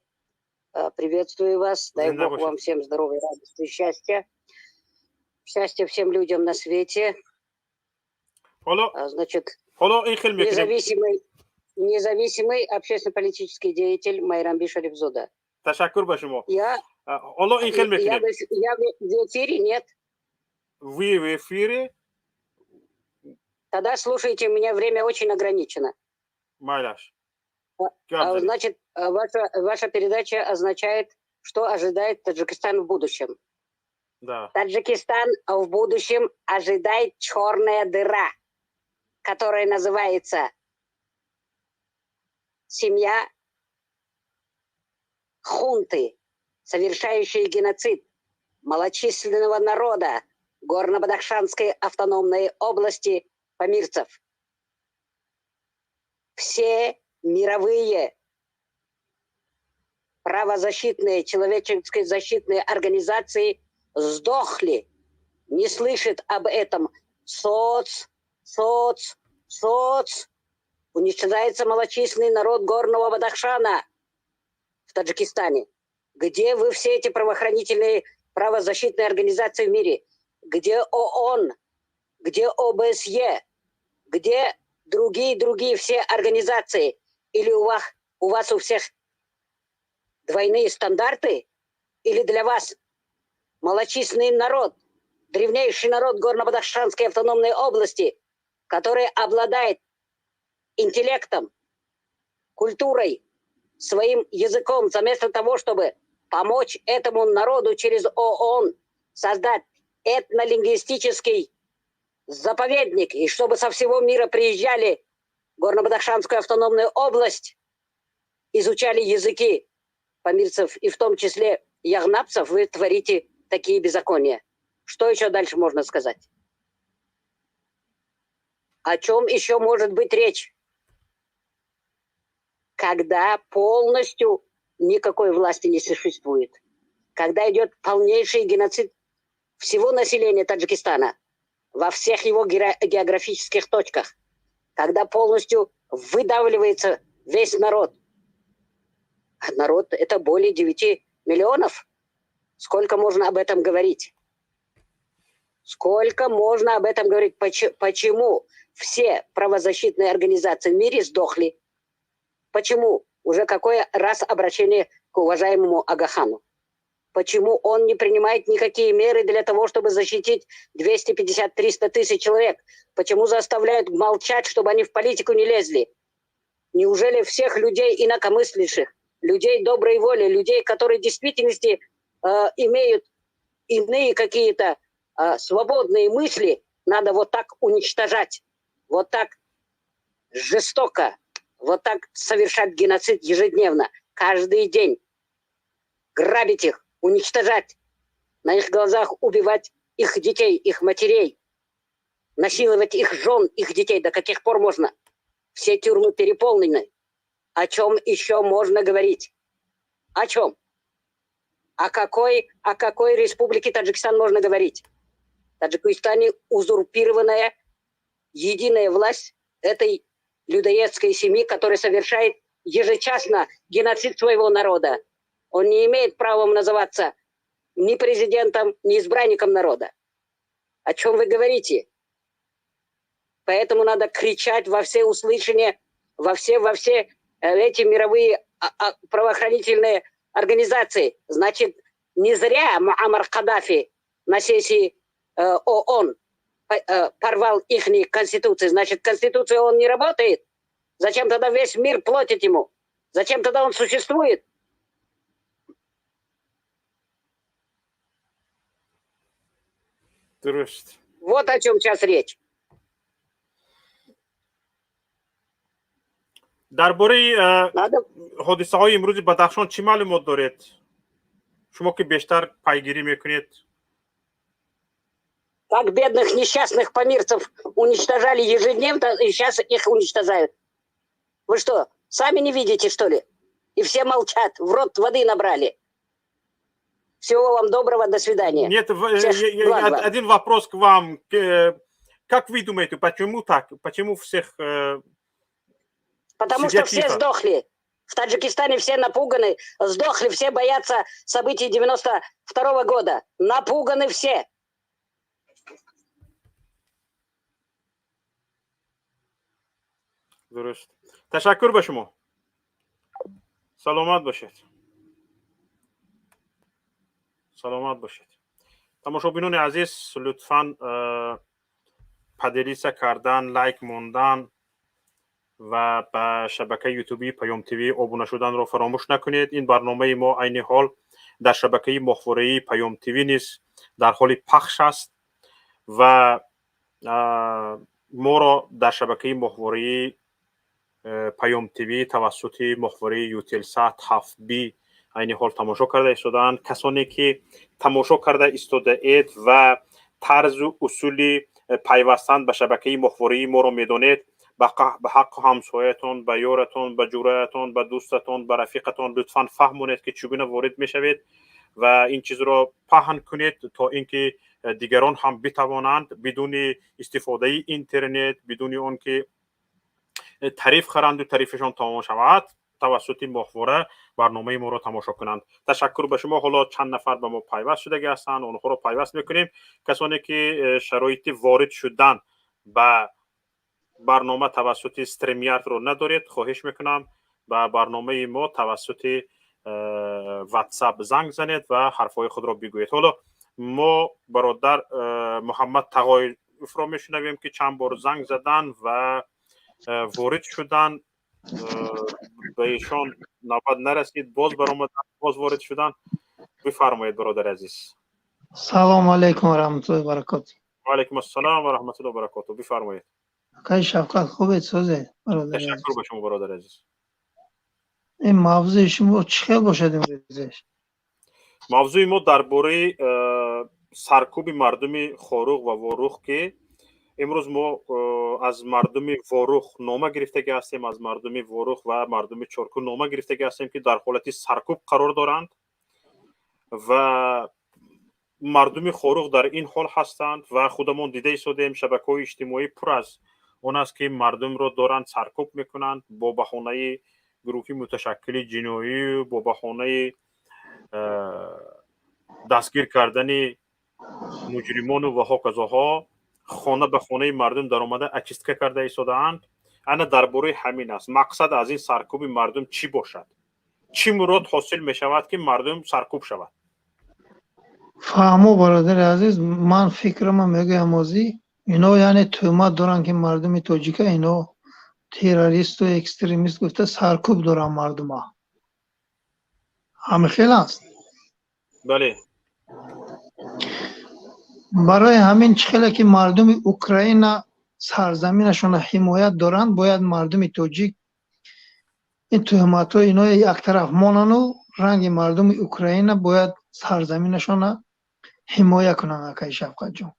Приветствую вас. Дай Бог вам всем здоровья, радости, счастья. Счастья всем людям на свете. Значит, независимый общественно-политический деятель Майрамби Шарифзода. Ташаккур ба шумо. Ҳоло ин хел мекунем. Я в эфире, нет? Вы в эфире. Тогда слушайте, у меня время очень ограничено. Майлаш. Значит, ваша передача означает, что ожидает Таджикистан в будущем. Да. Таджикистан в будущем ожидает черная дыра, которая называется семья хунты, совершающие геноцид малочисленного народа Горно-Бадахшанской автономной области памирцев. Все мировые правозащитные, человеческие защитные организации сдохли, не слышит об этом. Соц, соц, соц. Уничтожается малочисленный народ Горного Бадахшана в Таджикистане. Где вы все эти правоохранительные, правозащитные организации в мире? Где ООН? Где ОБСЕ? Где другие все организации? Или у вас у всех двойные стандарты? Или для вас малочисленный народ, древнейший народ Горно-Бадахшанской автономной области, который обладает интеллектом, культурой, своим языком, вместо того, чтобы помочь этому народу через ООН создать этнолингвистический заповедник, и чтобы со всего мира приезжали в Горно-Бадахшанскую автономную область, изучали языки памирцев, и в том числе ягнабцев, вы творите такие беззакония. Что еще дальше можно сказать? О чем еще может быть речь? Когда Когда полностью никакой власти не существует. Когда идет полнейший геноцид всего населения Таджикистана во всех его географических точках. Когда полностью выдавливается весь народ. А народ – это более 9 миллионов. Сколько можно об этом говорить? Сколько можно об этом говорить? Почему все правозащитные организации в мире сдохли? Почему? Уже какой раз обращение к уважаемому Агахану? Почему он не принимает никакие меры для того, чтобы защитить 250-300 тысяч человек? Почему заставляют молчать, чтобы они в политику не лезли? Неужели всех людей инакомыслящих, людей доброй воли, людей, которые в действительности имеют иные какие-то свободные мысли, надо вот так уничтожать, вот так жестоко, вот так совершать геноцид ежедневно, каждый день, грабить их, уничтожать, на их глазах убивать их детей, их матерей, насиловать их жен, их детей. До каких пор можно? Все тюрьмы переполнены. О чем еще можно говорить? О чем? О какой республике Таджикистан можно говорить? В Таджикистане узурпированная единая власть этой людоедской семьи, которая совершает ежечасно геноцид своего народа. Он не имеет права называться ни президентом, ни избранником народа. О чем вы говорите? Поэтому надо кричать во все услышания, во все эти мировые правоохранительные организации. Значит, не зря Муаммар Каддафи на сессии ООН порвал их конституцию. Значит, конституция он не работает. Зачем тогда весь мир платит ему? Зачем тогда он существует? Вот о чем сейчас речь. Дар бораи ҳодисаҳои имрӯзи Бадахшон чӣ маълумот доред? Шумо ки бештар пайгирӣ мекунед. Как бедных несчастных памирцев уничтожали ежедневно, и сейчас их уничтожают. Вы что, сами не видите, что ли? И все молчат, в рот воды набрали. Всего вам доброго, до свидания. Нет, один вопрос к вам. Как вы думаете, почему так? Почему всех... Потому что все сдохли. В Таджикистане все напуганы, сдохли, все боятся событий 92-го года. Напуганы все. Дуруст. Ташаккур ба шумо. Саломат бошед. Саломат бошед. Тамошобинони азиз, лутфан поделиться кардан, лайк мондан ва ба шабакаи ютубии Паём ТВ обуна шуданро фаромӯш накунед. Ин барномаи мо айни ҳол дар шабакаи моҳвораии Паём ТВ низ дар ҳоли пахш аст ва моро дар шабакаи моҳвораии Паём ТВ тавассути моҳвораи Ютелсат 7B айни ҳол тамошо карда истодаанд. Касоне ки тамошо карда истодаед ва тарзу усули пайвастан ба шабакаи моҳвораии моро медонед, ба ҳаққу ҳамсоятон, ба ёратон, ба ҷураятон, ба дӯстатон, ба рафиқатон лутфан фаҳмонед, ки чӣ гуна ворид мешавед ва ин чизро паҳн кунед, то ин ки дигарон ҳам битавонанд бидуни истифодаи интернет, бидуни он ки тариф харанду тарифашон тамом шавад, тавассути моҳвора барномаи моро тамошо кунанд. Ташаккур ба шумо. Ҳоло чанд нафар ба мо пайваст шудагӣ ҳастанд, онҳоро пайваст мекунем. Касоне ки шароити ворид шудан ба барнома тавассути StreamYard-ро надоред, хоҳиш мекунам ба барномаи мо тавассути WhatsApp занг занед ва ҳарфҳои худро бигӯед. Ҳоло мо бародар Муҳаммад Тағоевро мешунавем, ки чанд бор занг задан ва ворид шудан, ба ишон навбат нарасид, боз баромадан, боз ворид шудан. Бифармоед, бародари азиз. Салому алайкум ва раҳматуллоҳи ва баракотуҳ. Ва алайкум ассалом ва раҳматуллоҳи ва баракотуҳ. Бифармоед. Акай Шавкат, хубед, созед, бародари азиз? Ташаккур ба шумо, бародари азиз. Ин мавзӯи шумо чӣ хел бошад имрӯзеш? Мавзӯи мо дар бораи саркӯби мардуми Хоруғ ва Ворух, ки имрӯз мо Аз мардуми Ворух нома гирифтагӣ ҳастем, аз мардуми Ворух ва мардуми Чоркӯ нома гирифтагӣ ҳастем, ки дар ҳолати саркӯб қарор доранд ва мардуми Хоруғ дар ин ҳол ҳастанд. Ва худамон дида истодем, шабакаҳои иҷтимоӣ пур аз он аст, ки мардумро доранд саркӯб мекунанд бо баҳонаи гурӯҳи муташаккили ҷиноӣ, бо баҳонаи дастгир кардани муҷримону ва ҳоказоҳо хона ба хонаи мардум даромада, очистка карда истодаанд. Ана дар бораи ҳамин аст. Мақсад аз ин саркӯби мардум чӣ бошад? Чӣ мурод ҳосил мешавад, ки мардум саркӯб шавад? Фаҳмо, бародари азиз, ман фикрама мегӯям. Озӣ ино, яъне, тӯҳмат доранд, ки мардуми тоҷика ино террористу экстремист гуфта саркӯб доранд мардума. Ҳамин хел аст? Бале. Барои ҳамин, чӣ хеле ки мардуми Украина сарзаминашонро ҳимоят доранд, бояд мардуми тоҷик ин тӯҳматҳои ино яктараф монану ранги мардуми Украина бояд сарзаминашонро ҳимоя кунанд. Акаи Шавқатҷон,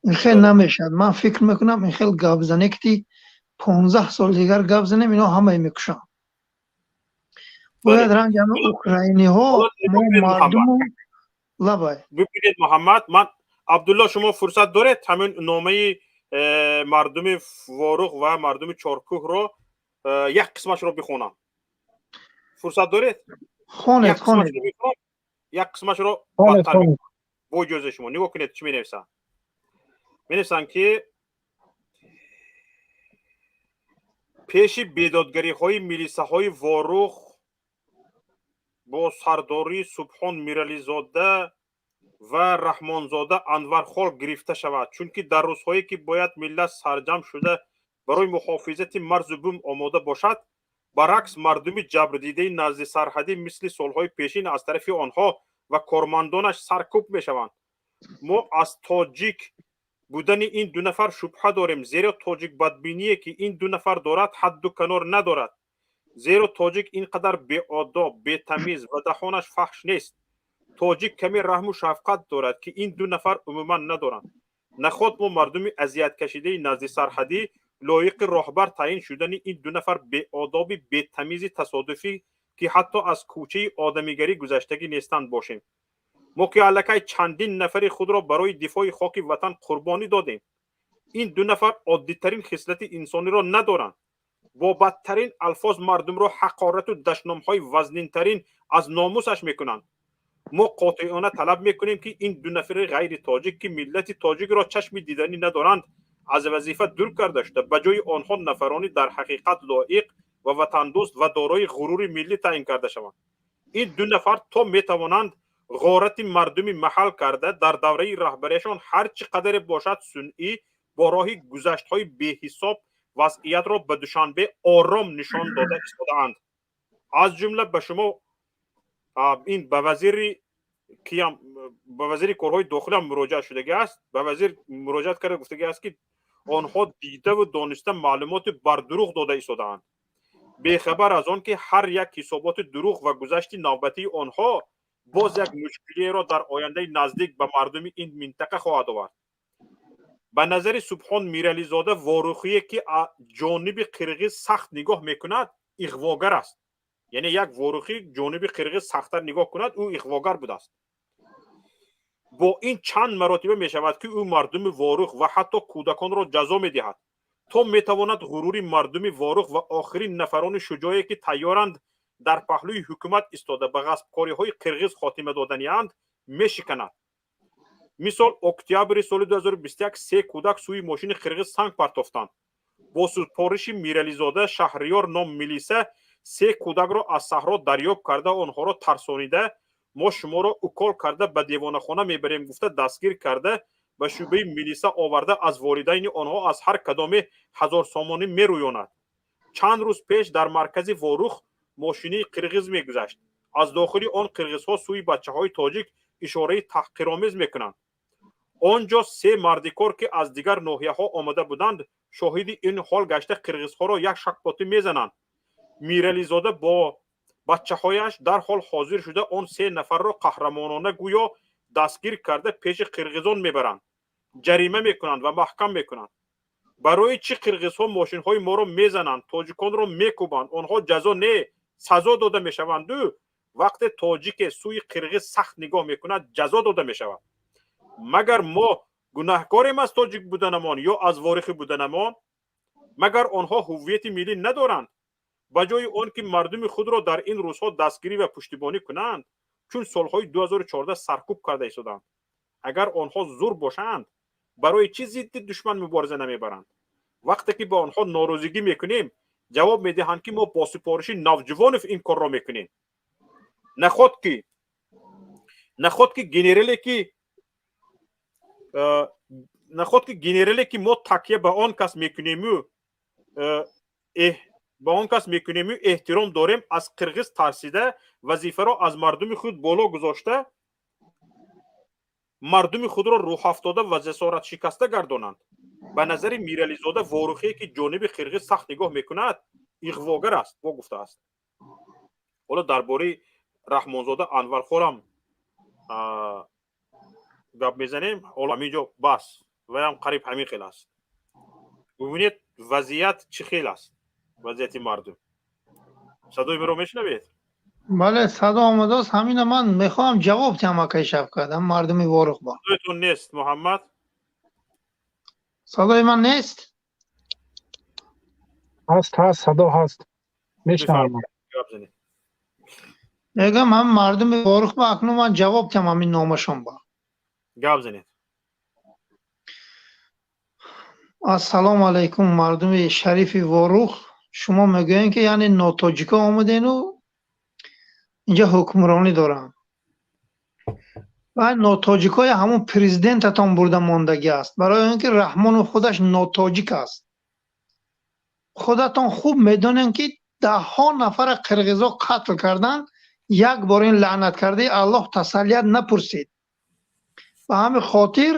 ин хел намешавад. Ман фикр мекунам, ин хел гапзане ки 15 сол дигар гап занем, ино ҳамаи мекушанд. Бояд ранги ҳама украиниҳо мо мардуму лабай. Бибинед, Муҳаммад, ман Абдулло, шумо фурсат доред, ҳамин номаи мардуми Ворух ва мардуми Чоркӯҳро як қисмашро бихонам? Фурсат доред? Хонед, хонед. Як қисмашро бо иҷозаи шумо. Нигоҳ кунед, чӣ менависанд. Менависанд, ки пеши бедодгариҳои милисаҳои Ворух бо сардории Субҳон Мирализода ва Раҳмонзода Анвархол гирифта шавад, чунки дар рӯзҳое ки бояд миллат сарҷамъ шуда барои муҳофизати марзу бум омода бошад, баръакс, мардуми ҷабрдидаи назди сарҳадӣ мисли солҳои пешин аз тарафи онҳо ва кормандонаш саркӯб мешаванд. Мо аз тоҷик будани ин ду нафар шубҳа дорем, зеро тоҷикбадбиние, ки ин ду нафар дорад, ҳадду канор надорад, зеро тоҷик ин қадар беодоб, бетамиз ва даҳонаш фаҳш нест. Тоҷик каме раҳму шафқат дорад, ки ин ду нафар умуман надоранд. Наход мо, мардуми азияткашидаи назди сарҳадӣ, лоиқи роҳбар таъин шудани ин ду нафар беодоби бетамизи тасодуфӣ, ки ҳатто аз кӯчаи одамигарӣ гузаштагӣ нестанд, бошем? Мо ки аллакай чандин нафари худро барои дифои хоки ватан қурбонӣ додем, ин ду нафар оддитарин хислати инсониро надоранд. Бо бадтарин алфоз мардумро ҳақорату дашномҳои вазнинтарин аз номусаш мекунанд. Мо қотеона талаб мекунем, ки ин ду нафари ғайри тоҷик, ки миллати тоҷикро чашми диданӣ надоранд, аз вазифа дур карда шуда, ба ҷои онҳо нафарони дар ҳақиқат лоиқ ва ватандӯст ва дорои ғурури миллӣ таъин карда шаванд. Ин ду нафар то метавонанд ғорати мардуми маҳал карда, дар давраи раҳбарияшон ҳар чӣ қадаре бошад сунъӣ бо роҳи гузаштҳои беҳисоб вазъиятро ба Душанбе ором нишон дода истодаанд. Аз ҷумла ба шумо, ин ба вазири киям, ба вазири корҳои дохилиам муроҷиат шудагӣ аст. Ба вазир муроҷиат карда, гуфтагӣ аст, ки онҳо дидаву дониста маълумоти бардурӯғ дода истодаанд, бехабар аз он ки ҳар як ҳисоботи дурӯғ ва гузашти навбатии онҳо боз як мушкилиеро дар ояндаи наздик ба мардуми ин минтақа хоҳад овард. Ба назари Субҳон Мирализода, ворухие, ки ҷониби қирғиз сахт нигоҳ мекунад, иғвогар аст. Яъне як ворухӣ ҷониби қирғиз сахттар нигоҳ кунад, ӯ иғвогар будааст. Бо ин чанд маротиба мешавад, ки ӯ мардуми Ворух ва ҳатто кӯдаконро ҷазо медиҳад, то метавонад ғурури мардуми Ворух ва охирин нафарони шуҷоие, ки тайёранд дар паҳлӯи ҳукумат истода ба ғасбкориҳои қирғиз хотима доданианд, мешиканад. Мисол, октябри соли 2021 се кӯдак сӯи мошини қирғиз санг партофтанд. Бо супориши Мирализода Шаҳриёр ном милиса се кӯдакро аз саҳро дарёб карда, онҳоро тарсонида, мо шуморо укол карда ба девонахона мебарем гуфта, дастгир карда, ба шӯъбаи милиса оварда, аз волидайни онҳо аз ҳар кадоме 1000 сомонӣ мерӯёнад. Чанд рӯз пеш дар маркази Ворух мошинии қирғиз мегузашт. Аз дохили он қирғизҳо сӯи бачаҳои тоҷик ишораи таҳқиромез мекунанд. Он ҷо се мардикор, ки аз дигар ноҳияҳо омада буданд, шоҳиди ин ҳол гашта, қирғизҳоро як шакпотӣ мезананд. Мирализода бо бачаҳояш дарҳол ҳозир шуда, он се нафарро қаҳрамонона гӯё дастгир карда, пеши қирғизон мебаранд, ҷарима мекунанд ва маҳкам мекунанд. Барои чӣ қирғизҳо мошинҳои моро мезананд, тоҷиконро мекӯбанд? Онҳо ҷазо не, сазо дода мешаванду вақте тоҷике сӯи қирғиз сахт нигоҳ мекунад, ҷазо дода мешавад. Магар мо гунаҳкорем аз тоҷик буданамон ё аз ворухӣ буданамон? Магар онҳо ҳуввияти миллӣ надоранд? Ба ҷои он ки мардуми худро дар ин рӯзҳо дастгирӣ ва пуштибонӣ кунанд, чун солҳои 2014 саркӯб карда истоданд. Агар онҳо зур бошанд, барои чӣ зидди душман мубориза намебаранд? Вақте ки ба онҳо норозигӣ мекунем, ҷавоб медиҳанд, ки мо бо супориши Навҷувонов ин корро мекунем. Наход ки генерале ки мо такя ба он кас мекунему эҳтиром дорем, аз қирғиз тарсида, вазифаро аз мардуми худ боло гузошта, мардуми худро рӯҳафтода ва ҷасоратшикаста гардонанд. Ба назари Мирализода, ворухие ки ҷониби қирғиз сахт нигоҳ мекунад, иғвогар аст, во гуфтааст. Ҳоло дар бораи Раҳмонзода Анвархорам гап мезанем. Ҳоло ҳамин ҷо бас, ваям қариб ҳамин хел аст. Бубинед, вазъият чӣ хел аст, вазъияти мардум. Садои маро мешунавед? Бале, садо омадааст. Ҳамина ман мехоҳам ҷавоб диҳам, акай Шавкат, ҳам мардуми Ворух ба. Садоятон нест, Муҳаммад. Садои ман нест? Ҳаст, ҳаст, садо ҳаст, мешунавам. Гап занед. Мегӯям, ҳам мардуми Ворух ба акнун ман ҷавоб диҳам ҳамин номашон ба. Гап занед. Ассалому алайкум, мардуми шарифи Ворух. Шумо мегӯем, ки яъне нотоҷико омадену инҷа ҳукмронӣ доранд. Ва нотоҷикои ҳамун президентатон бурда мондагӣ аст, барои он ки Раҳмонов худаш нотоҷик аст. Худатон хуб медонем, ки даҳҳо нафара қирғизо қатл карданд, як бор ин лаънат кардаи Аллоҳ тасаллият напурсид. Ба ҳамин хотир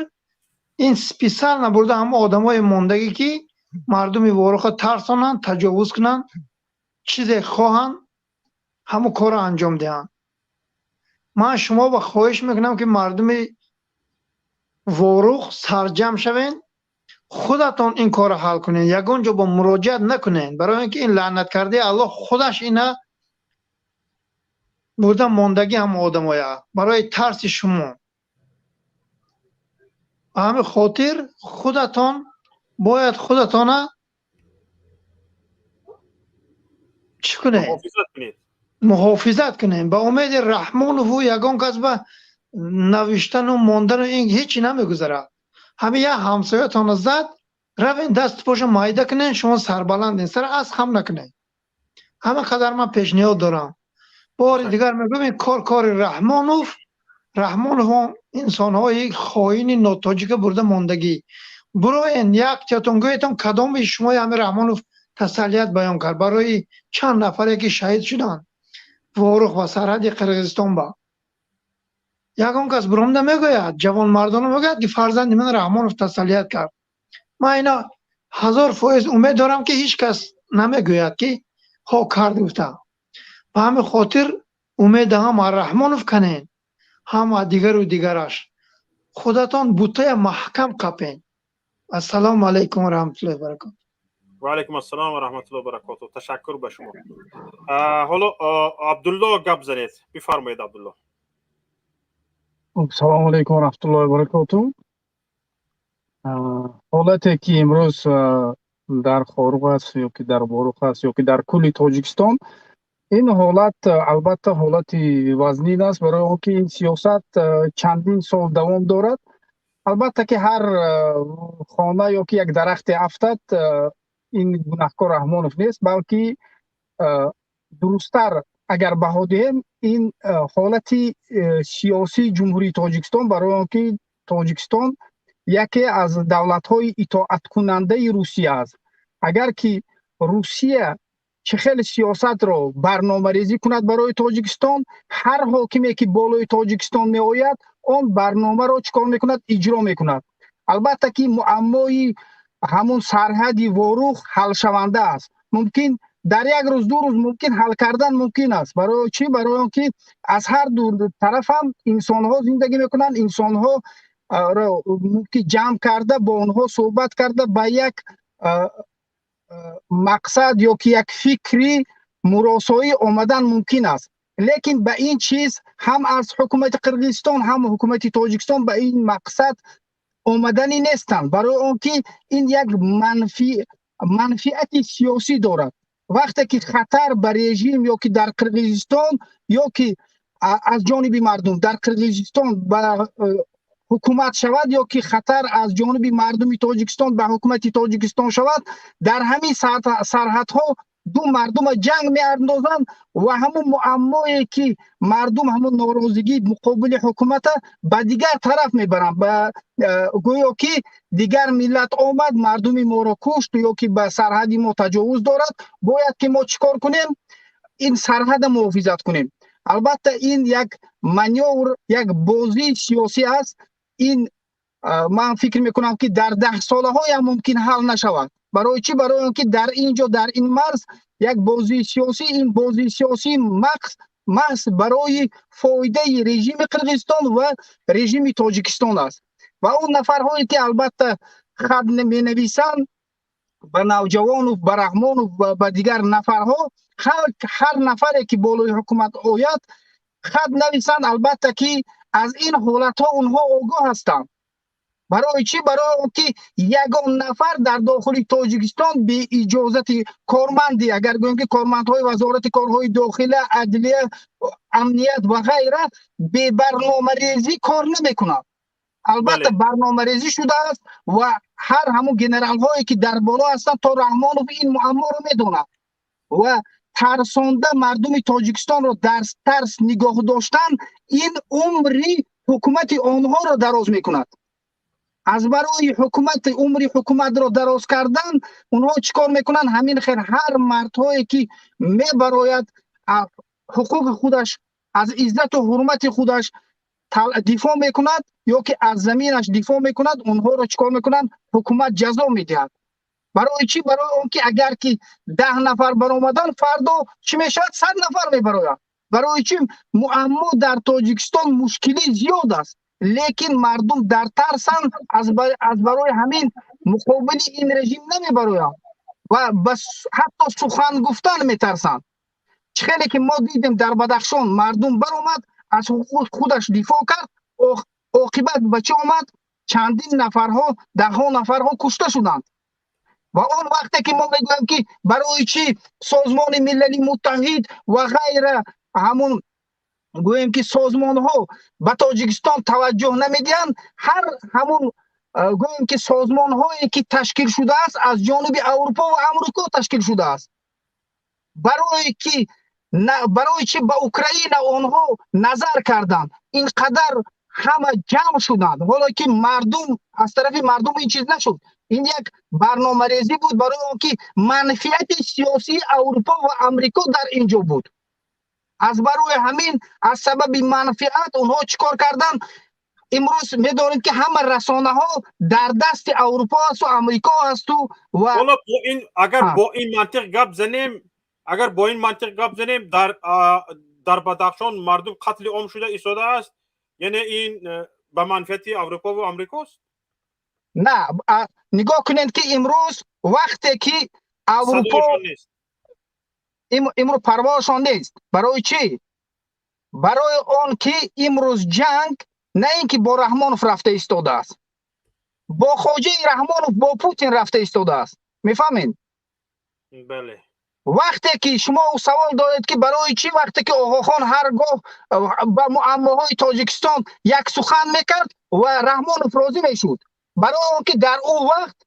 ин специально бурда ҳама одамои мондагӣ, ки мардуми Воруха тарсонанд, таҷовуз кунанд, чизе хоҳанд, ҳамон корро анҷом диҳанд. Ман шумо ба хоҳиш мекунам, ки мардуми Ворух сарҷам шавед, худатон ин корро ҳал кунед, ягон ҷо бо муроҷиат накунед, барои он ки ин лаънат кардаи Аллоҳ худаш ина бурда мондагӣ ҳама одамоя барои тарси шумо. Ба ҳамин хотир худатон бояд худатона чӣ кунед? Муҳофизат кунед. Муҳофизат кунем. Ба умеди Раҳмонову ягон кас ба навиштану мондану ин ҳечи намегузарад. Ҳамин як ҳамсоятонро зад, равен дасту поша майда кунен, шумо сарбаланден, сара аз хам накунед. Ҳама қадар ман пешниҳод дорам. Бори дигар мегӯям, ин кор кори Раҳмонов, Раҳмонов он инсонҳои хоини нотоҷика бурда мондагӣ. Буроен як тиятон гӯетон, кадоми шумои ҳамин Раҳмонов тасаллият баён кард барои чанд нафаре ки шаҳид шуданд Ворух ва сарҳади Қирғизистон ба. Ягон кас буромда мегӯяд, ҷавонмардона мегӯяд, ки фарзанди ман Раҳмонов тасаллият кард. Ман ина 1000% умед дорам, ки ҳеҷ кас намегӯяд, ки ҳо кард гуфта. Ба ҳамин хотир умеда ҳам аз Раҳмонов канен, ҳам аз дигару дигараш. Худатон бутая маҳкам қапен. Ассалому алайкум ва раҳматуллоҳи ва баракотуҳ. Ва алайкум ассалом ва раҳматуллоҳи ва баракотуҳ. Ташаккур ба шумо. Ҳоло Абдулло гап занед. Бифармоед, Абдулло. Салому алайкум ва раҳматуллоҳи ва баракотуҳ. Ҳолате ки имрӯз дар Хоруғ аст ё ки дар Ворух аст ё ки дар кулли Тоҷикистон, ин ҳолат албатта ҳолати вазнин аст, барои он ки ин сиёсат чандин сол давом дорад. Албатта ки ҳар хона ё ки як дарахте афтад, ин гунаҳкор Раҳмонов нест, балки дурусттар агар баҳо диҳем, ин ҳолати сиёсии Ҷумҳурии Тоҷикистон, барои он ки Тоҷикистон яке аз давлатҳои итоаткунандаи Русия аст. Агар ки Русия чӣ хел сиёсатро барномарезӣ кунад барои Тоҷикистон, ҳар ҳокиме ки болои Тоҷикистон меояд, он барномаро чӣ кор мекунад? Иҷро мекунад. Албатта ки муаммои ҳамун сарҳади Ворух ҳалшаванда аст. Мумкин дар як рӯз, ду рӯз мумкин ҳал кардан мумкин аст. Барои чӣ? Барои он ки аз ҳар ду тараф ҳам инсонҳо зиндагӣ мекунанд, инсонҳо мумкин ҷамъ карда, бо онҳо суҳбат карда, ба як Мақсад ё ки як фикри муросоӣ омадан мумкин аст, лекин ба ин чиз ҳам аз ҳукумати Қирғизистон, ҳам ҳукумати Тоҷикистон ба ин мақсад омаданӣ нестанд, барои он ки ин як манфиати сиёсӣ дорад. Вақте ки хатар ба режим ё ки дар Қирғизистон, ё ки аз ҷониби мардум дар Қирғизистон ба ҳукумат шавад, ё ки хатар аз ҷониби мардуми Тоҷикистон ба ҳукумати Тоҷикистон шавад, дар ҳамин сарҳадҳо ду мардума ҷанг меандозанд ва ҳамун муаммое ки мардум ҳамун норозигӣ муқобили ҳукумата ба дигар тараф мебаранд, ба гӯё ки дигар миллат омад, мардуми моро кушт ё ки ба сарҳади мо таҷовуз дорад, бояд ки мо чӣ кор кунем? Ин сарҳада муҳофизат кунем. Албатта, ин як манёвр, як бозии сиёсӣ аст. Ин ман фикр мекунам, ки дар 10 солаҳоям мумкин ҳал нашавад. Барои чӣ? Барои он ки дар ин ҷо, дар ин марз як бозии сиёсӣ, ин бозии сиёсӣ маҳз барои фоидаи режими Қирғизистон ва режими Тоҷикистон аст. Ва он нафарҳое ки албатта хат менависанд ба Навҷавонов, ба Раҳмонов ва ба дигар нафарҳо, ҳар нафаре ки болои ҳукумат ояд, хат нависанд, албатта ки аз ин ҳолатҳо онҳо огоҳ ҳастанд. Барои чӣ? Барои он ки ягон нафар дар дохили Тоҷикистон беиҷозати корманди, агар гӯем ки кормандҳои Вазорати корҳои дохила, адлия, амният ва ғайра, бебарномарезӣ кор намекунад. Албатта, барномарезӣ шудааст ва ҳар ҳамун генералҳое ки дар боло ҳастанд, то Раҳмонов ин муамморо медонад ва тарсонда мардуми Тоҷикистонро дар тарс нигоҳ доштан, ин умри ҳукумати онҳоро дароз мекунад. Аз барои ҳукумати умри ҳукуматро дароз кардан онҳо чӣ кор мекунанд? Ҳамин хел ҳар мардҳое ки мебарояд, ҳуқуқи худаш, аз иззату ҳурмати худаш дифоъ мекунад ё ки аз заминаш дифоъ мекунад, онҳоро чӣ кор мекунанд? Ҳукумат ҷазо медиҳад. Барои чӣ? Барои он ки агар ки 10 нафар баромадан, фардо чӣ мешавад? 100 нафар мебарояд. Барои чӣ? Муаммо дар Тоҷикистон мушкилӣ зиёд аст, лекин мардум дар тарсанд. Аз барои ҳамин муқобили ин режим намебароянд ва ҳатто сухан гуфтан метарсанд. Чӣ хеле ки мо дидем, дар Бадахшон мардум баромад, аз ҳуқуқи худаш дифоъ кард, оқибат ба чӣ омад? Чандин нафарҳо, даҳҳо нафарҳо кушта шуданд. Ва он вақте ки мо мегӯем, ки барои чӣ Созмони Милали Муттаҳид ва ғайра, ҳамун гӯем ки созмонҳо ба Тоҷикистон таваҷҷӯҳ намедиҳанд, ҳар ҳамун гӯем ки созмонҳое ки ташкил шудааст, аз ҷониби Аврупо ва Амрико ташкил шудааст. Барои ки барои чӣ ба Украина онҳо назар карданд, ин қадар ҳама ҷамъ шуданд, ҳоло ки мардум, аз тарафи мардум ин чиз нашуд? Ин як барномарезӣ буд, барои он ки манфиати сиёсии Аврупо ва Амрико дар ин ҷо буд. Аз барои ҳамин, аз сабаби манфиат онҳо чӣ кор карданд? Имрӯз медонем, ки ҳама расонаҳо дар дасти Аврупо асту Амрико асту ва Ҳоло бо ин, агар бо ин мантиқ гап занем, агар бо ин мантиқ гап занем, дар Бадахшон мардум қатли ом шуда истодааст, яъне ин ба манфиати Аврупо ва Амрикост? На, нигоҳ кунед, ки имрӯз вақте ки Аврупо Садояшон нест. Имрӯз парвоҳашон нест. Барои чӣ? Барои он ки имрӯз ҷанг на ин ки бо Раҳмонов рафта истодааст, бо хоҷаи Раҳмонов, бо Путин рафта истодааст, мефаҳмед? Бале. Вақте ки шумо савол доред, ки барои чӣ вақте ки Оғохон ҳар гоҳ ба муаммоҳои Тоҷикистон як сухан мекард ва Раҳмонов розӣ мешуд, барои он ки дар он вақт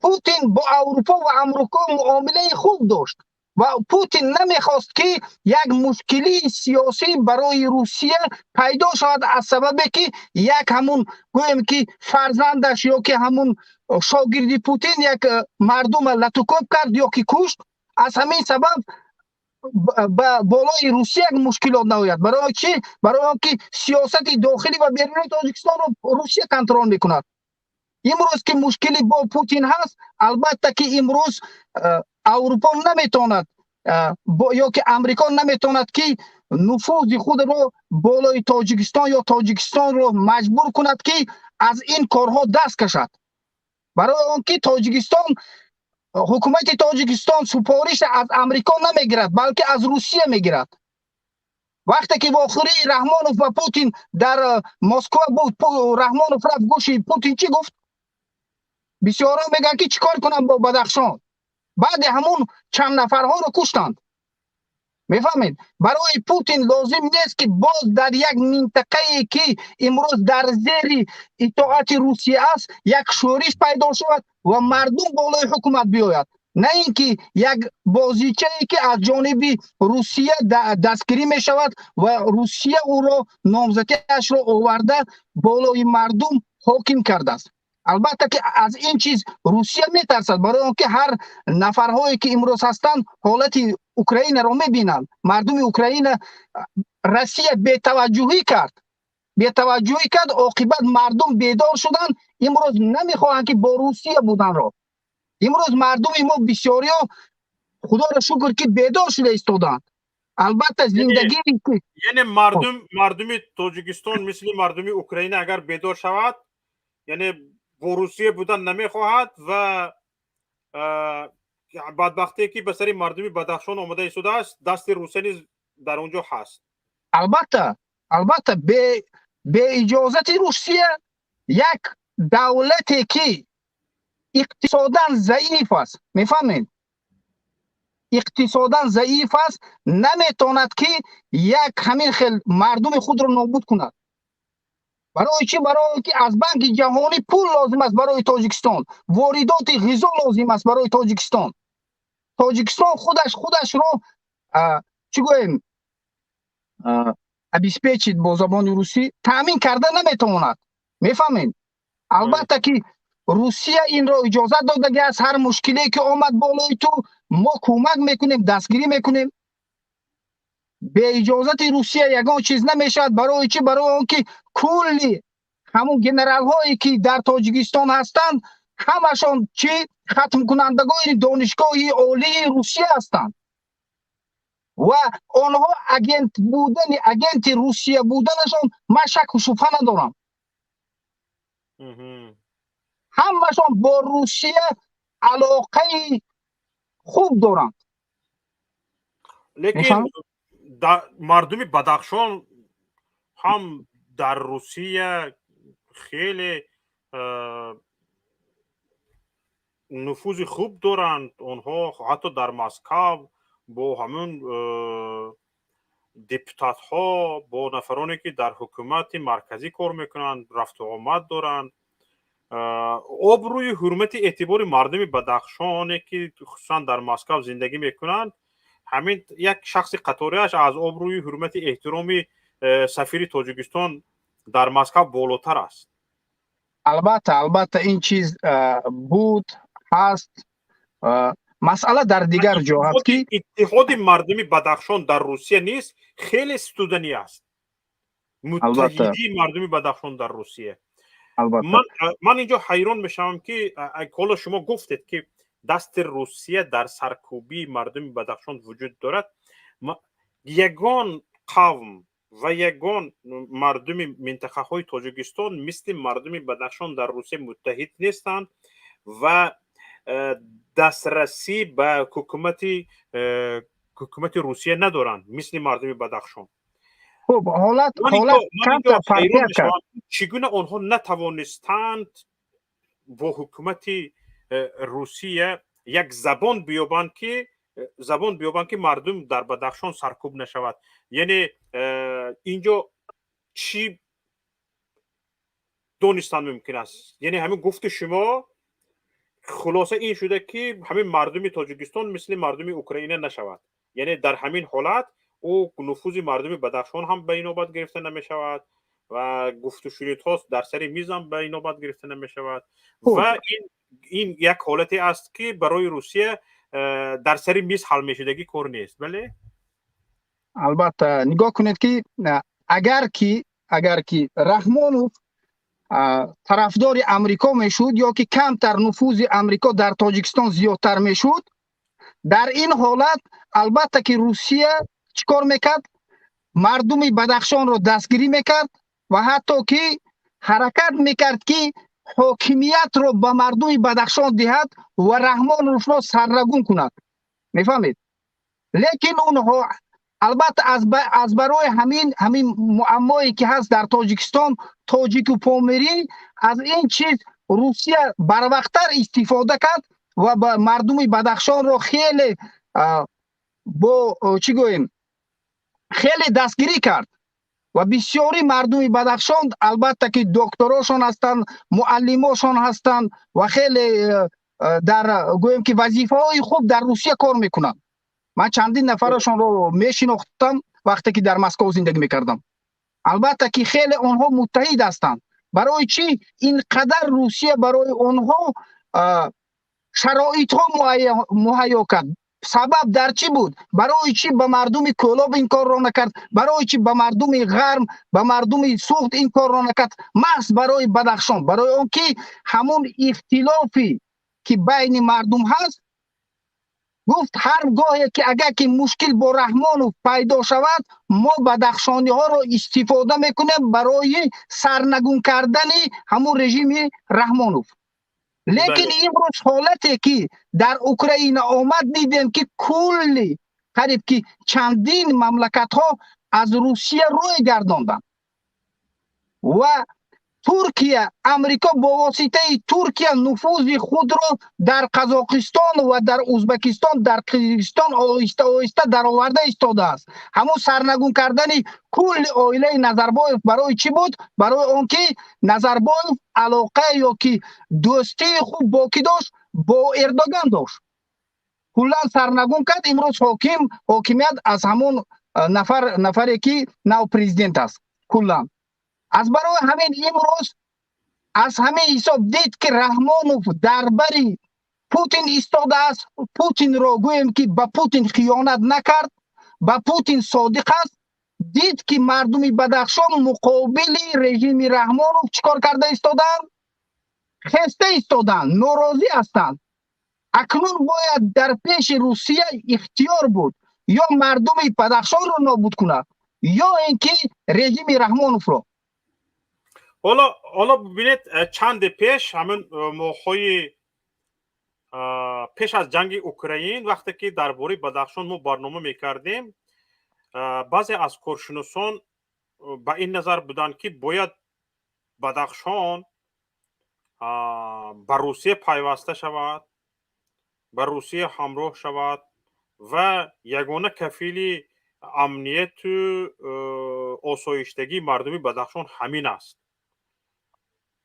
Путин бо Аврупо ва Амрико муомилаи хуб дошт ва Путин намехост, ки як мушкилии сиёсӣ барои Русия пайдо шавад, аз сабабе ки як ҳамун гӯем ки фарзандаш ё ки ҳамун шогирди Путин як мардума латукоб кард ё ки кушт. Аз ҳамин сабаб ба болои Русия як мушкилот наояд. Барои чӣ? Барои он ки сиёсати дохилӣ ва берунии Тоҷикистонро Русия контрол мекунад. Имрӯз ки мушкилӣ бо Путин ҳаст, албатта ки имрӯз Аврупо наметавонад ё ки Амрико наметавонад, ки нуфузи худро болои Тоҷикистон ё Тоҷикистонро маҷбур кунад, ки аз ин корҳо даст кашад, барои он ки Тоҷикистон Ҳукумати Тоҷикистон супориша аз Амрико намегирад, балки аз Русия мегирад. Вақте ки вохӯрии Раҳмонов ва Путин дар Москва буд, Раҳмонов рафт гӯши Путин, чӣ гуфт? Бисёрон мегӯянд, ки чӣ кор кунам бо Бадахшон. Баъди ҳамун чанд нафарҳоро куштанд. Мефаҳмед, барои Путин лозим нест, ки боз дар як минтақае, ки имрӯз дар зери итоати Русия аст, як шӯриш пайдо шавад ва мардум болои ҳукумат биёяд, на ин ки як бозичае, ки аз ҷониби Русия дастгирӣ мешавад ва Русия ӯро номзадиашро оварда болои мардум ҳоким кардааст. Албатта, ки аз ин чиз Русия метарсад, барои он ки ҳар нафарҳое, ки имрӯз ҳастанд, ҳолати Украинаро мебинанд. Мардуми Украина, Россия бетаваҷҷуҳӣ кард, бетаваҷҷуҳӣ кард, оқибат мардум бедор шуданд. Имрӯз намехоҳанд, ки бо Русия буданро. Имрӯз мардуми мо бисёриҳо, худоро шукр, ки бедор шуда истодаанд. Албатта, зиндагӣ Яъне мардуми Тоҷикистон мисли мардуми Украина агар бедор шавад, яъне бо Русия будан намехоҳад ва бадбахтие, ки ба сари мардуми Бадахшон омода истодааст, дасти Русия низ дар он ҷо ҳаст. Албатта, албатта, беиҷозати Русия як давлате, ки иқтисодан заиф аст, мефаҳмед, иқтисодан заиф аст, наметавонад, ки як ҳамин хел мардуми худро нобуд кунад. Барои чӣ? Барои он ки аз Банки Ҷаҳонӣ пул лозим аст барои Тоҷикистон, воридоти ғизо лозим аст барои Тоҷикистон. Тоҷикистон худаш худашро, чӣ гӯем, обеспечить, бо забони русӣ, таъмин карда наметавонад. Мефаҳмед? Албатта, ки Русия инро иҷозат додагӣ аст. Ҳар мушкиле, ки омад болои ту, мо кӯмак мекунем, дастгирӣ мекунем. Беиҷозати Русия ягон чиз намешавад. Барои чӣ? Барои он ки кулли ҳамун генералҳое, ки дар Тоҷикистон ҳастанд, ҳамашон чӣ, хатмкунандагони Донишгоҳи Олии Русия ҳастанд ва онҳо агент будани, агенти Русия буданашон ман шаку шубҳа надорам. Ҳамашон бо Русия алоқаи хуб доранд. Лекин мардуми Бадахшон ҳам дар Русия хеле нуфузи хуб доранд. Онҳо ҳатто дар Москав бо ҳамун депутатҳо, бо нафароне, ки дар ҳукумати марказӣ кор мекунанд, рафту омад доранд. Обрӯи, ҳурмати, эътибори мардуми Бадахшоне, ки хусусан дар Москав зиндагӣ мекунанд, ҳамин як шахси қаториаш аз обрӯи, ҳурмати, эҳтироми сафири Тоҷикистон дар Москав болотар аст. Албатта, албатта, ин чиз буд, ҳаст. Масъала дар дигар ҷо ҳаст, ки иттиҳоди мардуми Бадахшон дар Русия низ хеле студанӣ аст, муттаҳидии мардуми Бадахшон дар Русия. Ман инҷо ҳайрон мешавам, ки ҳоло шумо гуфтед, ки дасти Русия дар саркӯбии мардуми Бадахшон вуҷуд дорад. Ягон қавм ва ягон мардуми минтақаҳои Тоҷикистон мисли мардуми Бадахшон дар Русия муттаҳид нестанд ва дастрасӣ ба ҳукумати Русия надоранд мисли мардуми Бадахшон. Хуб, ҳолат камтар фарқият кард. Чӣ гуна онҳо натавонистанд бо ҳукумати Русия як забон биёбанд, ки мардум дар Бадахшон саркӯб нашавад? Яъне инҷо чӣ донистан мумкин аст? Яъне ҳамин гуфти шумо, хулоса ин шуда, ки ҳамин мардуми Тоҷикистон мисли мардуми Украина нашавад. Яъне дар ҳамин ҳолат ӯ нуфузи мардуми Бадахшон ҳам ба инобат гирифта намешавад ва гуфтушунидҳо дар сари мизам ба инобат гирифта намешавад ва ин як ҳолате аст, ки барои Русия дар сари миз ҳал мешудагӣ кор нест, бале? Албатта, нигоҳ кунед, ки агар ки Раҳмонов тарафдори Амрико мешуд ё ки камтар нуфузи Амрико дар Тоҷикистон зиёдтар мешуд, дар ин ҳолат албатта, ки Русия чӣ кор мекард? Мардуми Бадахшонро дастгирӣ мекард ва ҳатто ки ҳаракат мекард, ки Ҳокимиятро ба мардуми Бадахшон диҳад ва Раҳмоновро сарнагун кунад. Мефаҳмед? Лекин онҳо албатта аз барои ҳамин муаммое ки ҳаст дар Тоҷикистон, тоҷику помирӣ, аз ин чиз Русия барвақттар истифода кард ва ба мардуми Бадахшонро хеле бо чӣ гӯем, хеле дастгирӣ кард ва бисёри мардуми Бадахшон, албатта, ки докторошон ҳастанд, муаллимошон ҳастанд ва хеле дар, гӯем ки, вазифаҳои хуб дар Русия кор мекунанд. Ман чандин нафарашонро мешинохтам, вақте ки дар Москов зиндагӣ мекардам. Албатта ки хеле онҳо муттаҳид ҳастанд. Барои чӣ ин қадар Русия барои онҳо шароитҳо муҳайё кард? Сабаб дар чӣ буд? Барои чӣ ба мардуми Кӯлоб ин корро накард? Барои чӣ ба мардуми Ғарм, ба мардуми Суғд ин корро накард? Маҳз барои Бадахшон, барои он ки ҳамон ихтилофе ки байни мардум ҳаст, гуфт, ҳар гоҳе ки агар ки мушкил бо Раҳмонов пайдо шавад, мо бадахшониҳоро истифода мекунем барои сарнагун кардани ҳамон режими Раҳмонов. Лекин имрӯз ҳолате ки дар Украина омад, дидем ки кулли қариб ки чандин мамлакатҳо аз Русия рӯй гардонданд ва Туркия, Амрико бо воситаи Туркия нуфузи худро дар Қазоқистон ва дар Узбекистон, дар Қирғизистон оҳиста оҳиста дароварда истодааст. Ҳамон сарнагун кардани кулли оилаи Назарбоев барои чӣ буд? Барои он ки Назарбоев алоқа ё ки дӯстии хуб бо кӣ дошт? Бо Эрдоган дошт. Куллан сарнагун кард. Имрӯз ҳокимият аз ҳамон нафаре ки нав президент аст. Куллан аз барои ҳамин имрӯз аз ҳамин ҳисоб дид ки Раҳмонов дар бари Путин истодааст. Путинро, гӯем ки, ба Путин хиёнат накард, ба Путин содиқ аст. Дид ки мардуми Бадахшон муқобили режими Раҳмонов чӣ кор карда истодаанд? Хеста истодаанд, норозӣ ҳастанд. Акнун бояд дар пеши Русия ихтиёр буд: ё мардуми Бадахшонро нобуд кунад, ё ин ки режими Раҳмоновро. Ҳоло бибинед, чанде пеш, ҳамин моҳҳои пеш аз ҷанги Украин, вақте ки дар бораи Бадахшон мо барнома мекардем, баъзе аз коршиносон ба ин назар буданд, ки бояд Бадахшон ба Русия пайваста шавад, ба Русия ҳамроҳ шавад ва ягона кафили амнияту осоиштагии мардуми Бадахшон ҳамин аст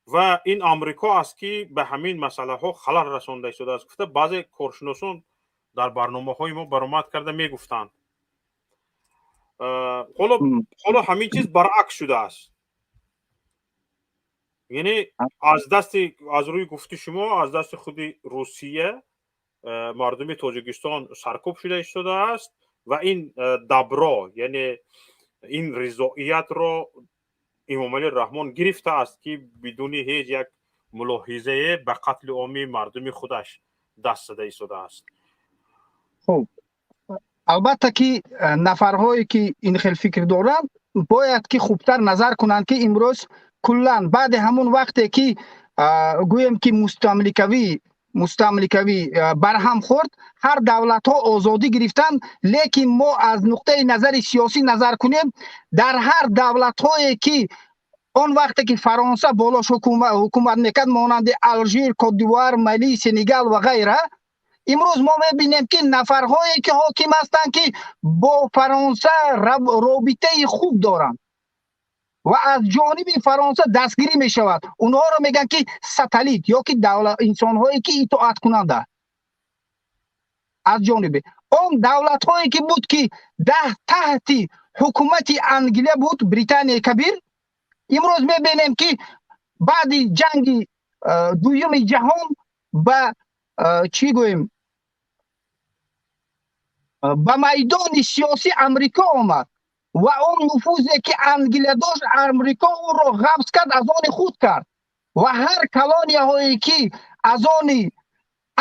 ва ин Амрико аст, ки ба ҳамин масъалаҳо халал расонда истодааст, гуфта баъзе коршиносон дар барномаҳои мо баромад карда мегуфтанд. Ҳоло ҳамин чиз баръакс шудааст, яъне аз дасти, аз рӯи гуфти шумо, аз дасти худи Русия мардуми Тоҷикистон саркӯб шуда истодааст ва ин добро, яъне ин ризоиятро Эмомалӣ Раҳмон гирифтааст, ки бидуни ҳеҷ як мулоҳизае ба қатли оми мардуми худаш даст зада истодааст. Хуб, албатта ки нафарҳое ки ин хел фикр доранд, бояд ки хубтар назар кунанд, ки имрӯз куллан баъди ҳамон вақте ки, гӯем ки, мустамликавӣ барҳам хӯрд, ҳар давлатҳо озодӣ гирифтанд. Лекин мо аз нуқтаи назари сиёсӣ назар кунем, дар ҳар давлатҳое ки он вақте ки Фаронса болош ҳукумат мекард, монанди Алжир, Кот-д'Ивуар, Мали, Сенегал ва ғайра, имрӯз мо мебинем, ки нафарҳое ки ҳоким ҳастанд, ки бо Фаронса робитаи хуб доранд ва аз ҷониби Фаронса дастгирӣ мешавад, онҳоро мегӯянд ки сателлит ё ки инсонҳое ки итоаткунанда. Аз ҷониби он давлатҳое ки буд, ки таҳти ҳукумати Англия буд, Британияи Кабир, имрӯз мебинем, ки баъди ҷанги дуюми ҷаҳон ба чӣ гӯем, ба майдони сиёсӣ Амрико омад ва он нуфузе ки Англия дошт, Амрико ӯро ғасб кард, аз они худ кард ва ҳар колонияҳое ки аз они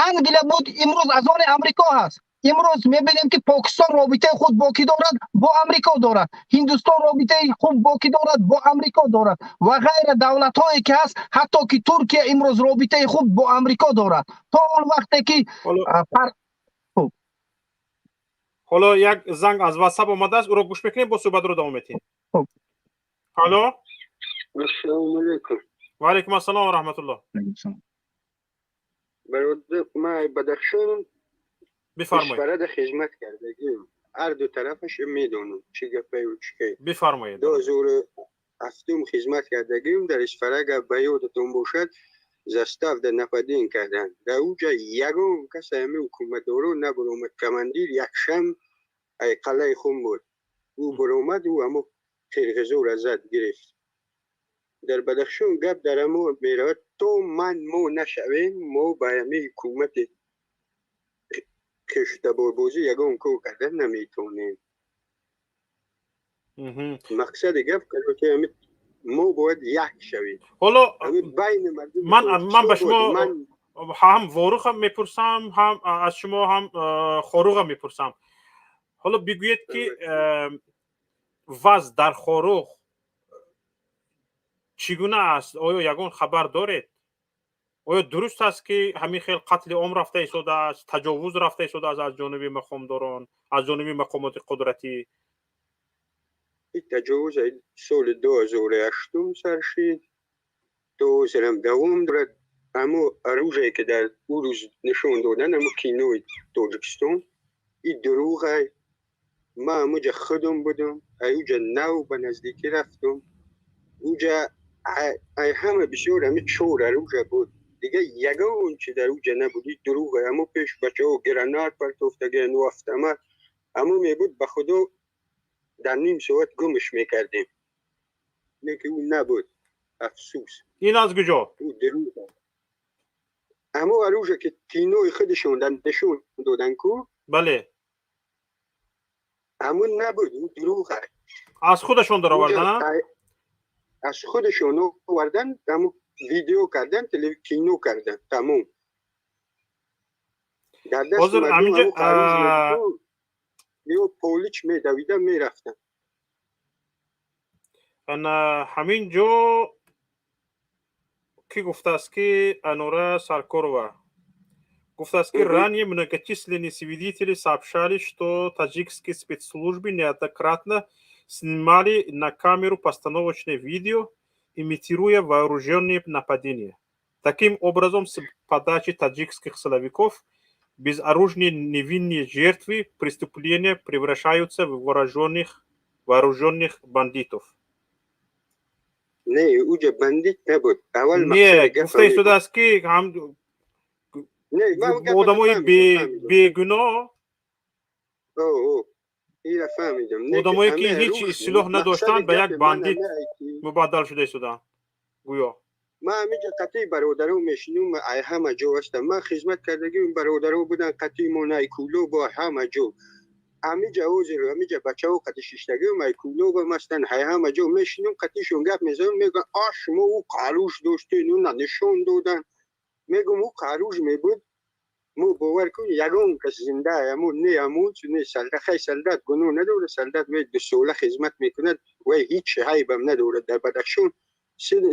Англия буд, имрӯз аз они Амрико ҳаст. Имрӯз мебинем, ки Покистон робитаи худ бо кӣ дорад? Бо Амрико дорад. Ҳиндустон робитаи хуб бо кӣ дорад? Бо Амрико дорад ва ғайра давлатҳое ки ҳаст, ҳатто ки Туркия имрӯз робитаи хуб бо Амрико дорад. То он вақте ки Ҳоло як занг аз Ватсап омадааст, ӯро гӯш мекунем, бо суҳбатро давом медиҳем. Алло. Ассалому алайкум. Ва алайкум ассалом ва раҳматуллоҳ. Бародар, ман Бадахшонам. Бифармоед. Исфарада хизмат кардагим, ҳар ду тарафаш медонам, чӣ гапаю чӣ ки. Бифармоед. 2007 хизмат кардагим дар Исфара. Ба ёдатон бошад, заставда нападение кардан. Дар уҷа ягон кас ҳами ҳукуматдоро набаромад. Командир якшам ай Қалаи Хум буд, ӯ баромад, ӯ ҳамо қирғизоро зад, гирифт. Дар Бадахшон гап дар амо меравад: то ман мо нашавем, мо ба ҳами ҳукумати хештаборбозӣ ягон кор карда наметавонем. Мақсади гап, короче, ҳами мо бояд як шавем. Ҳоло байни мардум. Ман ба шумо ҳам Воруха мепурсам, ҳам аз шумо, ҳам Хоруға мепурсам. Ҳоло бигӯед, ки вазъ дар Хоруғ чӣ гуна аст? Оё ягон хабар доред? Оё дуруст аст, ки ҳамин хел қатли ом рафта истодааст, таҷовуз рафта истодааст аз ҷониби мақомдорон, аз ҷониби мақомоти қудратӣ? Таҷовуз соли 2008 сар шид, то ҳозирам давом дорад. Аммо оружие, ки дар ӯ рӯз нишон додан, амо кинои Тоҷикистон, и дурӯғай. Ман амуҷа худум будум, аюҷа нав ба наздикӣ рафтум. Уҷа ай ҳама бисёр ами чор оружие буд, дига ягон чи дар уҷа набуд. И дурӯғай. Амо пеш бачаҳо гранат партофтагиан, автомат амо мебуд, ба Худо, дар ним соат гумш мекардем. Не ки ӯ набуд, афсӯс. Ин аз куҷо? Ӯ дурӯғ. Амо оружие, ки кинои худашон дар нишон додан ку. Бале. Ҳамун набуд, ӯ дурӯғ. Аз худашон даровардан? Аз худашон овардан, ҳамун видео кардан, кино кардан, тамом. Дар дасти мардум ё полич медавида мерафтанд. Ана ҳамин ҷо кӣ гуфтааст, ки Анора Саркорова гуфтааст, ки ранее многочисленные свидетели сообщали, что таджикские спецслужбы неоднократно снимали на камеру постановочное видео, имитируя вооруженные нападения. Таким образом, с подачи таджикских силовиков безоружные невинные жертвы преступления превращаются в вооруженных бандитов. Не, уҷа бандит набуд. Аввал Не, гуфта истодааст, ки ҳам одамои бегуноҳ, одамое, ки ҳеҷ силоҳ надоштанд, ба як бандит мубаддал шуда истоданд гӯё. Ман ҳамиҷа қатъи бародаро мешинум, ай ҳама ҷо ҳастам. Ман хизмат кардагим, бародаро будан қатъи мо, най Кӯлобо, ҳама ҷо. Ҳамиҷа ҳозир ҳамиҷа бачаҳо қати шиштагим, ай Кӯлобам ҳастан, ҳай ҳама ҷо мешинум, қатишон гап мезанам, мегӯян: «А шумо ӯ оружие доштен, ӯ нишон додан». Мегӯм: ӯ оружие мебуд, мо, бовар кун, ягон кас зинда аму не амун не солдат. Хай, солдат гуноҳ надорад, солдат вай 2 сола хизмат мекунад, вай ҳеҷ ҳайбам надорад. Дар Бадахшон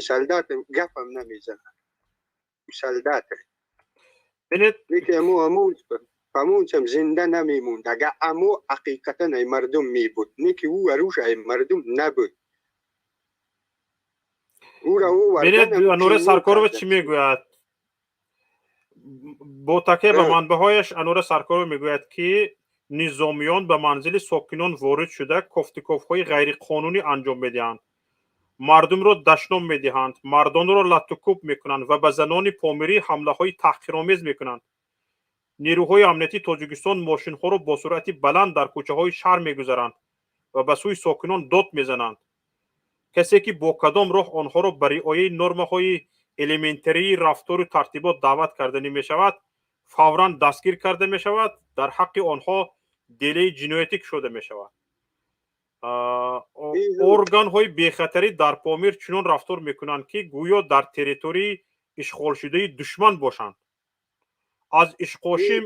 солдат гапам намезанад, солдат. Бинед. Лекин амо амунсам зинда намемонд, агар амо ҳақиқатан ай мардум мебуд. Не ки ӯ оружие ай мардум набуд. Бинед, Анура Саркорова чӣ мегӯяд. Бо такя ба манбаъҳояш Анура Саркорова мегӯяд, ки низомиён ба манзили сокинон ворид шуда, кофтуковҳои ғайриқонунӣ анҷом медиҳанд, мардумро дашном медиҳанд, мардонро латтукӯб мекунанд ва ба занони помирӣ ҳамлаҳои таҳқиромез мекунанд. Нерӯҳои амниятии Тоҷикистон мошинҳоро бо суръати баланд дар кӯчаҳои шаҳр мегузаранд ва ба сӯи сокинон дод мезананд. Касе, ки бо кадом роҳ онҳоро ба риояи нормаҳои элементарии рафтору тартибот даъват карданӣ мешавад, фавран дастгир карда мешавад, дар ҳаққи онҳо делаи ҷиноятӣ кушода мешавад. Органҳои бехатарӣ дар Помир чунон рафтор мекунанд, ки гӯё дар территорияи ишғолшудаи душман бошанд. Аз Ишкошим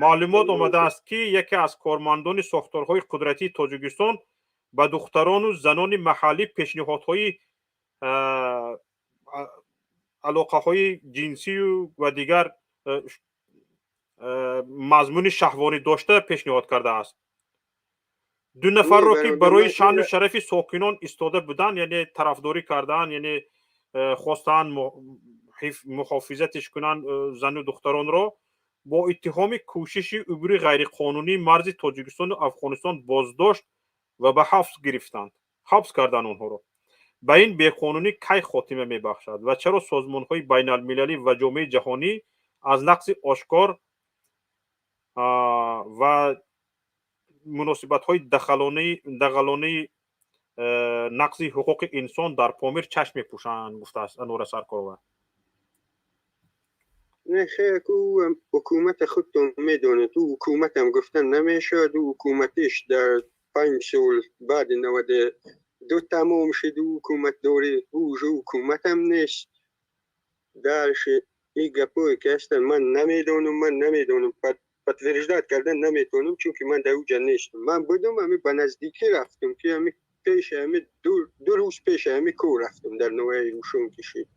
Маълумот омадааст, ки яке аз кормандони сохторҳои қудратии Тоҷикистон ба духтарону занони маҳаллӣ пешниҳодҳои алоқаҳои ҷинсию ва дигар мазмуни шаҳвонӣ дошта пешниҳод кардааст. Ду нафарро, ки барои шаъну шарафи сокинон истода буданд, яъне тарафдорӣ карданд, яъне хостанд муҳофизатиш кунанд зану духтаронро, бо иттиҳоми кӯшиши убури ғайриқонунии марзи Тоҷикистону Афғонистон боздошт ва ба ҳабс гирифтанд, ҳабс карданд онҳоро. Ба ин беқонунӣ кай хотима мебахшад ва чаро созмонҳои байналмилалӣ ва ҷомеаи ҷаҳонӣ аз нақси ошкор ва муносибатҳои дағалонаи нақзи ҳуқуқи инсон дар Помир чашм мепӯшанд? Гуфтааст Анора Саркорова. Не, хел, ӯ ҳукумат худтон медонед, ӯ ҳукуматам гуфтан намешавад. Ӯ ҳукуматиш дар 5 сол баъди 92 тамом шуд. Ӯ ҳукуматдорӣ, ӯ уже ҳукуматам нест. Дальше и гапое ки ҳастанд, ман намедонам, ман намедонам, подтверждать кардан наметавонам, чунки ман дар уҷа нестам. Ман будум, ами ба наздикӣ рафтам, ки ами пеши ами 2 рӯз пеши ами кор рафтам, дар ноҳияи Рӯшон кишид.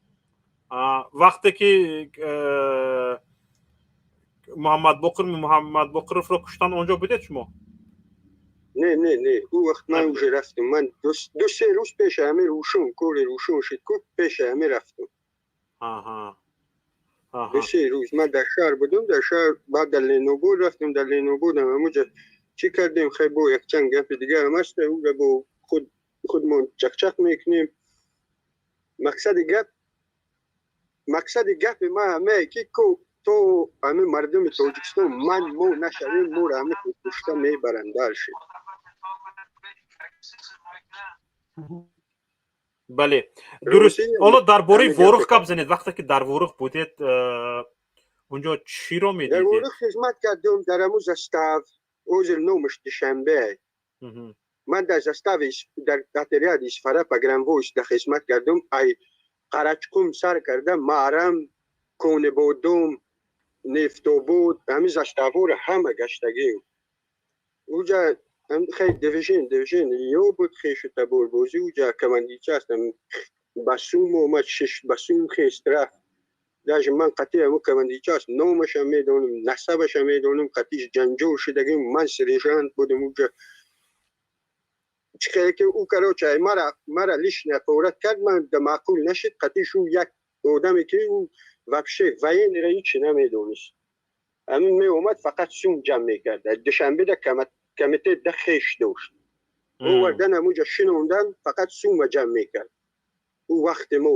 Вақте ки Муҳаммадбоқир Муҳаммадбоқировро куштан, онҷо будед шумо? Не, не, не, ӯ вақт ман уже рафтам. Ман 2-3 рӯз пеши ами Рӯшон, кори Рӯшон шид ку, пеши ами рафтам. 2-3 рӯз ман дар шаҳр будам, дар шаҳр, баъд дар Ленобод рафтам. Дар Ленободам ҳамуҷа чӣ кардем, хай, бо якчанд гапи дигар ҳам аст, ӯра бо худ худмон чақчақ мекунем. Мақсади гапи ман ҳамае ки ко то ҳами мардуми Тоҷикистон ман мо нашавем, моро ҳами кушта мебаранд дальше. Бале, дуруст. Ҳоло дар бораи Ворух гап занед. Вақте ки дар Ворух будед, унҷо чиро медидед? Дар Ворух хизмат кардам, дар ҳамун застав, ҳозир номаш Душанбе. Ман дар застави, дар отряди Исфара погранвойск да хизмат кардам. Ай Қарачқум сар карда, Маърам, Конибодом, Нефтобод, ҳамин заставҳоро ҳама гаштагием. Уҷа хеле движение ё буд, хешу таборбозӣ. Уҷа командирча ҳастам, ба сум омад, шиш ба сум хест рафт. Даже ман қатъи ҳамун командирча аст, номашам медонам, насабашам медонам, қатъиш ҷанҷол шудагим. Ман сержант будам уҷа. Чӣ хеле ки ӯ, короче, мара лично ҳақорат кард, ман да маъқул нашид. Қатъиш ӯ як одаме ки ӯ вообще военный ра ҳичи намедонист, ҳамин меомад, фақат сум ҷамъ мекард. Душанбеда комитет да хеш дошт, овардан, ҳамуҷа шинондан, фақат сума ҷамъ мекард. Ӯ вақти мо,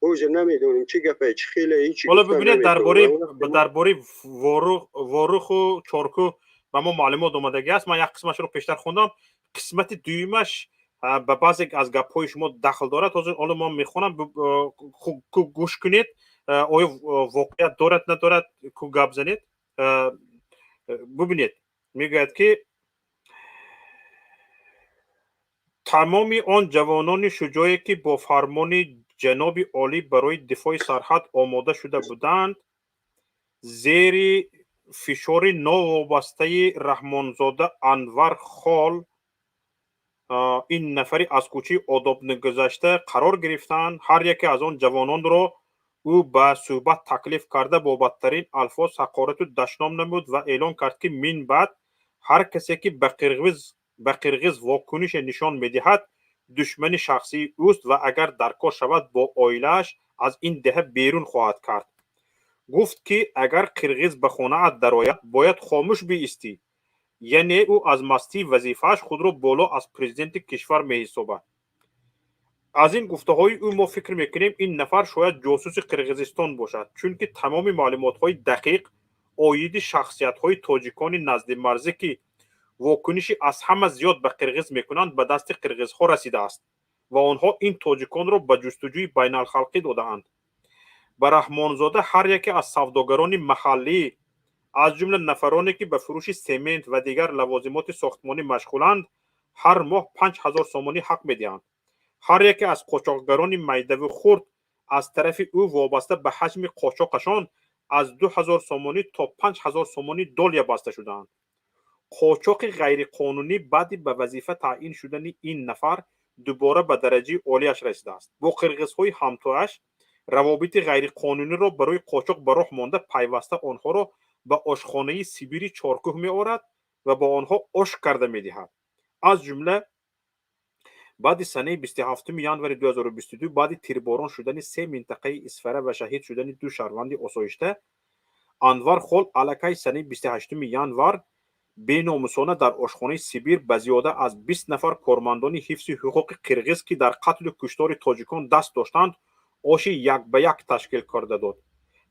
ҳозир намедонем чӣ гапе, чӣ хеле, ҳичи. Ҳоло бибинед, дар бораи Воруху Чорку ба мо маълумот омадагӣ аст. Ман як қисмашро пештар хондам, қисмати дуюмаш ба баъзе аз гапҳои шумо дахл дорад. Ҳозир ҳоло мо мехонам, гӯш кунед, оё воқеият дорад, надорад, ку гап занед. Бубинед, мегӯяд, ки тамоми он ҷавонони шуҷое, ки бо фармони ҷаноби олӣ барои дифои сарҳад омода шуда буданд, зери фишори новобастаи Раҳмонзода Анвар Хол, ин нафари аз кӯчаи одобнагузашта, қарор гирифтанд. Ҳар яке аз он ҷавононро ӯ ба суҳбат таклиф карда, бо бадтарин алфоз ҳақорату дашном намуд ва эълон кард, ки мин баъд ҳар касе, ки ба қирғиз вокунише нишон медиҳад, душмани шахсии ӯст ва агар даркор шавад, бо оилааш аз ин деҳа берун хоҳад кард. Гуфт, ки агар қирғиз ба хонаат дарояд, бояд хомӯш биистӣ. Яъне ӯ аз мастии вазифааш худро боло аз президенти кишвар меҳисобад. Аз ин гуфтаҳои ӯ мо фикр мекунем, ин нафар шояд ҷосуси Қирғизистон бошад, чунки тамоми маълумотҳои дақиқ оиди шахсиятҳои тоҷикони наздимарзӣ, ки вокуниши аз ҳама зиёд ба қирғиз мекунанд, ба дасти қирғизҳо расидааст ва онҳо ин тоҷиконро ба ҷустуҷӯи байналхалқӣ додаанд. Ба Раҳмонзода ҳар яке аз савдогарони маҳаллӣ, аз ҷумла нафароне, ки ба фурӯши семент ва дигар лавозимоти сохтмонӣ машғуланд, ҳар моҳ 5000 сомонӣ ҳақ медиҳанд. Ҳар яке аз қочоқгарони майдаву хурд аз тарафи ӯ вобаста ба ҳаҷми қочоқашон Аз 2000 сомонӣ то 5000 сомонӣ долия баста шудаанд. Қочоқи ғайриқонунӣ баъди ба вазифа таъин шудани ин нафар дубора ба дараҷаи олияш расидааст. Бо қирғизҳои ҳамтояш равобити ғайриқонуниро барои қочоқ ба роҳ монда, пайваста онҳоро ба ошхонаи Сибири Чоркӯҳ меорад ва ба онҳо ош карда медиҳад. Аз ҷумла баъди санаи 27 январи 2022, баъди тирборон шудани се минтақаи Исфара ва шаҳид шудани ду шаҳрванди осоишта, Анвар Хол аллакай санаи 28 январ беномусона дар ошхонаи Сибир ба зиёда аз 20 нафар кормандони ҳифзи ҳуқуқи қирғиз, ки дар қатлу куштори тоҷикон даст доштанд, оши як ба як ташкил карда дод,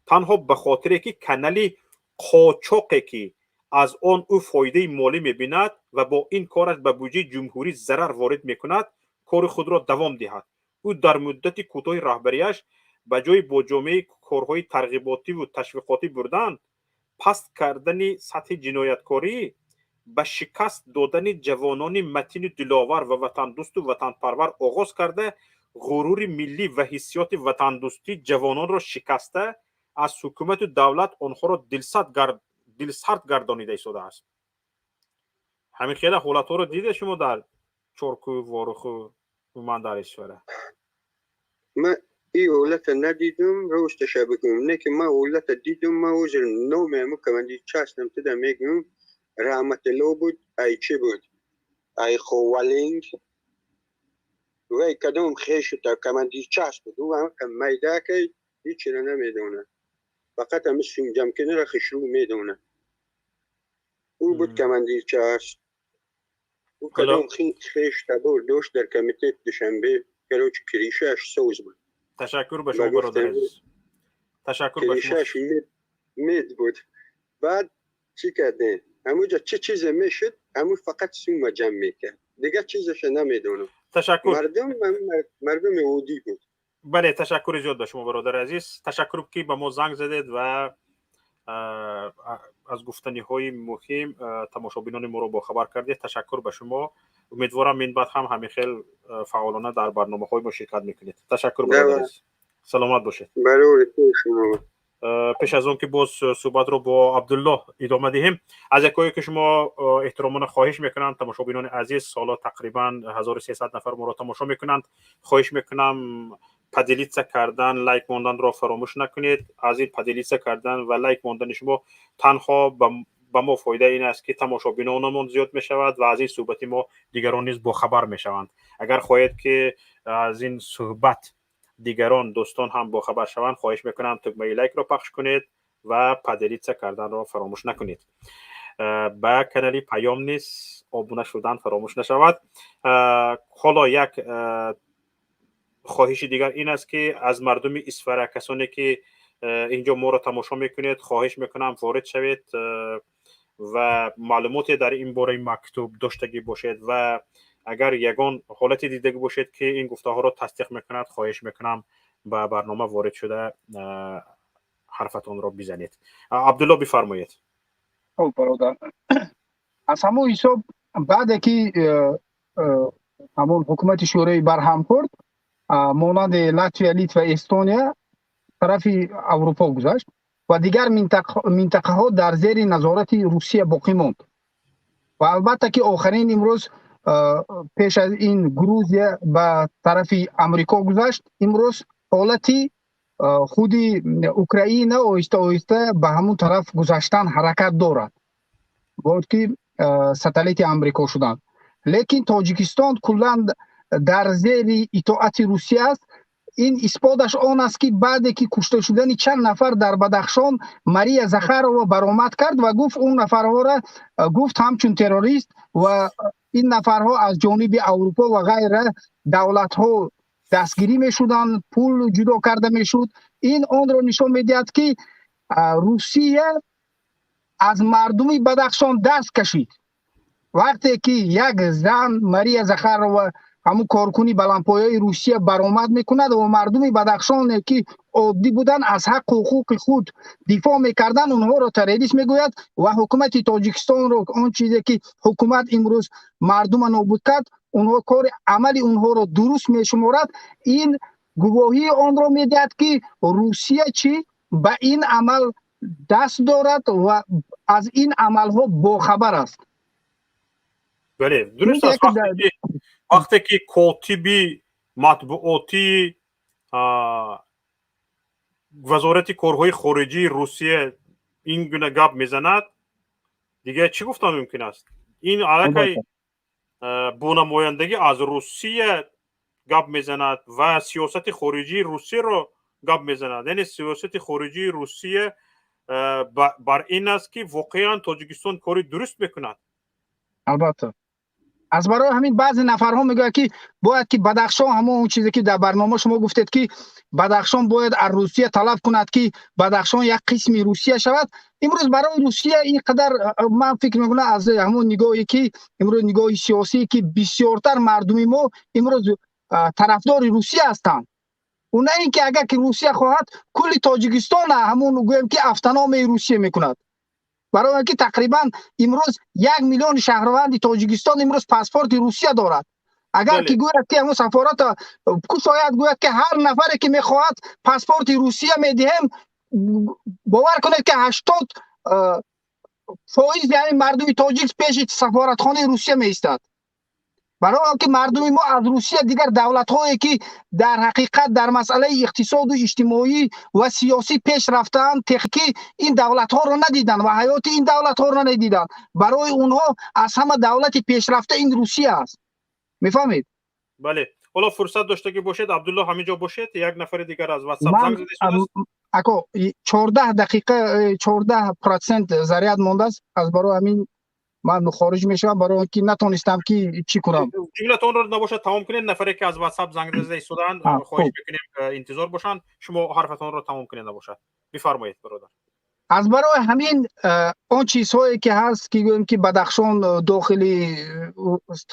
танҳо ба хотире ки канали қочоқе, ки аз он ӯ фоидаи молӣ мебинад ва бо ин кораш ба буҷаи ҷумҳурӣ зарар ворид мекунад, кори худро давом диҳад. Ӯ дар муддати кӯтоҳи раҳбарияш ба ҷои бо ҷомеаи корҳои тарғиботиву ташвиқотӣ бурдан, паст кардани сатҳи ҷинояткорӣ, ба шикаст додани ҷавонони матину диловар ва ватандӯсту ватанпарвар оғоз карда, ғурури миллӣ ва ҳиссиёти ватандӯстии ҷавононро шикаста, аз ҳукумату давлат онҳоро дилсард гардонида истодааст. Ҳамин хела ҳолатҳоро диде шумо дар Чоркӯ, Воруху, умуман дар Исфара? Ман ин ҳолата надидум, росташа бигӯм. Не ки ман ҳолата дидум, ман ҳозир номи ҳамун командир частам туда мегӯм. Раҳматулло буд, ай чӣ буд, ай Ховалинг, вай кадом хешута командир част буд. Ӯ майдакай, ҳечиро намедонад, фақат ҳами сумҷамкунира хушрӯ медонад. Ӯ буд командир част. Ӯ кадом хеш табор дошт дар комитет Душанбе. Короче, крышаш соз буд. Ташаккур ба шумо, бародар азиз, ташаккур ба шумо. Крышаш мед буд. Баъд чӣ кардем? Ҳамуҷа чӣ чизе мешуд, ҳамун фақат сума ҷамъ мекард, дигар чизаша намедонам. Ташаккур. Мардум, мардуми оддӣ буд. Бале, ташаккури зиёд ба шумо, бародари азиз. Ташаккур, ки ба мо занг задед ва аз гуфтаниҳои муҳим тамошобинони моро бохабар кардед. Ташаккур ба шумо. Умедворам, минбаъд ҳам ҳамин хел фаъолона дар барномаҳои мо ширкат мекунед. Ташаккур, бародари азиз, саломат бошед. Пеш аз он ки боз суҳбатро бо Абдуллоҳ идома диҳем, аз якое ки шумо эҳтиромона хоҳиш мекунам, тамошобинони азиз, ҳоло тақрибан 1300 нафар моро тамошо мекунанд, хоҳиш мекунам, поделиться кардан, лайк монданро фаромӯш накунед. Аз ин поделиться кардан ва лайк мондани шумо танҳо ба мо фоида ин аст, ки тамошобинонамон зиёд мешавад ва аз ин суҳбати мо дигарон низ бохабар мешаванд. Агар хоҳед, ки аз ин суҳбат дигарон, дӯстон ҳам бохабар шаванд, хоҳиш мекунам, тугмаи лайкро пахш кунед ва поделиться карданро фаромӯш накунед. Ба канали Паём низ обуна шудан фаромӯш нашавад. Ҳоло як хоҳиши дигар ин аст, ки аз мардуми Исфара, касоне ки инҷо моро тамошо мекунед, хоҳиш мекунам, ворид шавед ва маълумоте дар ин бораи мактуб доштагӣ бошед ва агар ягон ҳолате дидагӣ бошед, ки ин гуфтаҳоро тасдиқ мекунад, хоҳиш мекунам, ба барнома ворид шуда ҳарфатонро бизанед. Абдулло, бифармоед. Хоб, бародар, аз ҳамон ҳисоб, баъде ки ҳамон ҳукумати Шӯравӣ барҳам хӯрд, монанди Латвия, Литва, Эстония тарафи Аврупо гузашт ва дигар минтақаҳо дар зери назорати Русия боқӣ монд. Ва албатта ки охирин имрӯз, пеш аз ин Грузия ба тарафи Амрико гузашт, имрӯз ҳолати худи Украина оҳиста оҳиста ба ҳамун тараф гузаштан ҳаракат дорад, бояд ки сателлити Амрико шуданд. Лекин Тоҷикистон куллан дар зери итоати Русия аст. Ин исботаш он аст, ки баъде ки кушта шудани чанд нафар дар Бадахшон, Мария Захарова баромад кард ва гуфт, он нафарҳоро гуфт ҳамчун террорист ва ин нафарҳо аз ҷониби Аврупо ва ғайра давлатҳо дастгирӣ мешуданд, пул ҷудо карда мешуд. Ин онро нишон медиҳад, ки Русия аз мардуми Бадахшон даст кашид. Вақте ки як зан, Мария Захарова, ҳамун коркуни баландпояи Русия, баромад мекунад ва мардуми Бадахшоне, ки оддӣ буданд, аз ҳаққу ҳуқуқи худ дифоъ мекарданд, онҳоро террорист мегӯяд ва ҳукумати Тоҷикистонро, он чизе ки ҳукумат имрӯз мардума нобуд кард, онҳо кори амали онҳоро дуруст мешуморад. Ин гувоҳии онро медиҳад, ки Русия чӣ ба ин амал Даст дорад ва аз ин амалҳо бохабар аст. Бале, дуруст аст. Вақте ки котиби матбуотии вазорати корҳои хориҷии Русия ин гуна гап мезанад, дигар чӣ гуфтан мумкин аст? Ин аллакай бо намояндагӣ аз Русия гап мезанад ва сиёсати хориҷии Русияро гап мезанад. Яъне сиёсати хориҷии Русия бар ин аст, ки воқеан Тоҷикистон кори дуруст мекунад. Албатта, аз барои ҳамин баъзе нафарҳо мегӯянд, ки бояд ки Бадахшон, ҳамон чизе ки дар барнома шумо гуфтед, ки Бадахшон бояд аз Русия талаб кунад, ки Бадахшон як қисми Русия шавад. Имрӯз барои Русия ин қадар, ман фикр мекунам, аз ҳамон нигоҳе ки имрӯз нигоҳи сиёсӣ, ки бисёртар мардуми мо имрӯз тарафдори Русия ҳастанд, ӯ на ин ки агар ки Русия хоҳад, кулли Тоҷикистон ҳамон гӯем ки автономияи Русия мекунад, барои он ки тақрибан имрӯз 1 миллион шаҳрванди Тоҷикистон имрӯз паспорти Русия дорад. Агар ки гӯяд ки ҳамон сафората кушояд, гӯяд ки ҳар нафаре ки мехоҳад, паспорти Русия медиҳем, бовар кунед ки 80% ҳамин мардуми тоҷик пеши сафоратхонаи Русия меистад, барои он ки мардуми мо аз Русия дигар давлатҳое ки дар ҳақиқат дар масъалаи иқтисоду иҷтимоӣ ва сиёсӣ пеш рафтаанд, техникӣ, ин давлатҳоро надиданд ва ҳаёти ин давлатҳоро надиданд. Барои онҳо аз ҳама давлати пешрафта ин Русия аст, мефаҳмед? Бале, ҳоло фурсат доштагӣ бошед, Абдулло, ҳамин ҷо бошед, як нафари дигар аз WhatsApp занг задааст. Ако, 14 дақиқа, 14% заряд мондааст, аз барои ҳамин ман хориҷ мешавам, барои он ки натонистам ки чӣ кунам. Ҷумлатонро набошад тамом кунед. Нафаре ки аз WhatsApp занг зада истодаанд, хоҳиш мекунем интизор бошанд. Шумо ҳарфатонро тамом кунед набошад. Бифармоед, бародар. Аз барои ҳамин он чизҳое ки ҳаст, ки гӯем ки Бадахшон дохили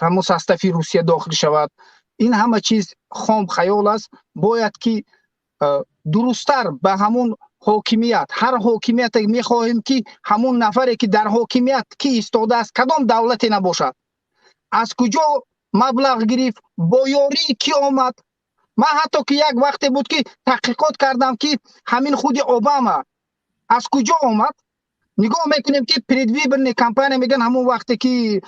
ҳамон состави Русия дохил шавад, ин ҳама чиз хом хаёл аст. Бояд ки дурусттар ба ҳамон ҳокимият, ҳар ҳокимияте мехоҳем, ки ҳамон нафаре ки дар ҳокимият ки истодааст, кадом давлате набошад, аз куҷо маблағ гирифт, бо ёрии кӣ омад. Ман ҳатто ки як вақте буд ки таҳқиқот кардам, ки ҳамин худи Обама аз куҷо омад. Нигоҳ мекунем, ки предвыборный кампания мегӯянд, ҳамон вақте ки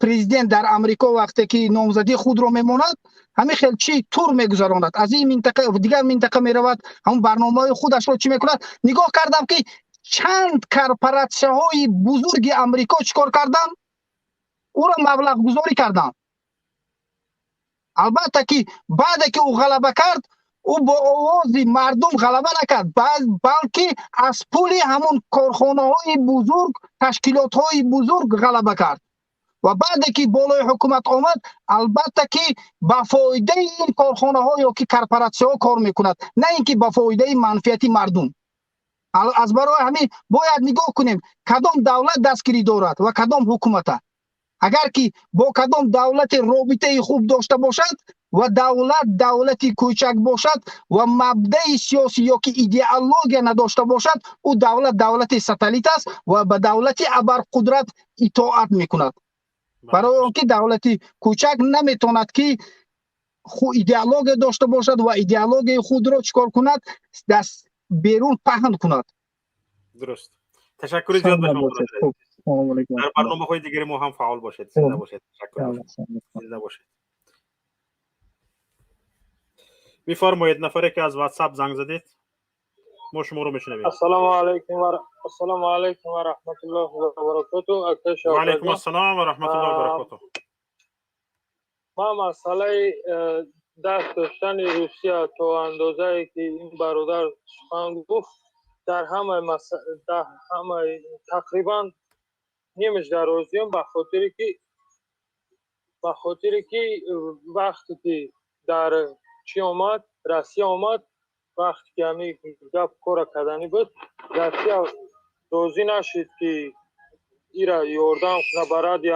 президент дар Амрико вақте ки номзадии худро мемонад, ҳамин хел чи тур мегузаронад, аз ин минтақа дигар минтақа меравад, ҳамон барномаҳои худашро чӣ мекунад. Нигоҳ кардам, ки чанд корпоратсияҳои бузурги Амрико чӣ кор карданд, ӯро маблағгузорӣ карданд. Албатта ки баъде ки ӯ ғалаба кард, ӯ бо овози мардум ғалаба накард, балки аз пули ҳамон корхонаҳои бузург, ташкилотҳои бузург ғалаба кард. Ва баъде ки болои ҳукумат омад, албатта ки ба фоидаи ин корхонаҳо ё ки корпоратсияҳо кор мекунад, на ин ки ба фоидаи манфиати мардум. Аз барои ҳамин бояд нигоҳ кунем, кадом давлат дастгирӣ дорад ва кадом ҳукумата. Агар ки бо кадом давлате робитаи хуб дошта бошад ва давлат давлати кӯчак бошад ва мабдаи сиёсӣ ё ки идеология надошта бошад, ӯ давлат давлати сателлит аст ва ба давлати абарқудрат итоат мекунад, барои он ки давлати кӯчак наметавонад ки идеология дошта бошад ва идеологияи худро чӣ кор кунад, даст берун паҳн кунад. Дуруст, ташаккури зиёд ба шумо. Дар барномаҳои дигари мо ҳам фаъол бошед, зинда бошед. Ташаккур, зинда бошед. Бифармоед, нафаре ки аз WhatsApp занг задед, мо шуморо мешунавем. Ассалому алайкум ва ассалому алайкум ва раҳматуллоҳи ва баракотуҳ. Ва алайкум ассалом ва раҳматуллоҳи ва баракотуҳ. Ман масъалаи даст доштани Русия то андозае ки ин бародар сухан гуфт, дар ҳамаи тақрибан нимаш дар розиям, ба хотире ки вақте ки дар чӣ омад, Россия омад, вақте ки ҳамин гап кора карданӣ буд, Россия розӣ нашид, ки ира ёрдам куна ба ради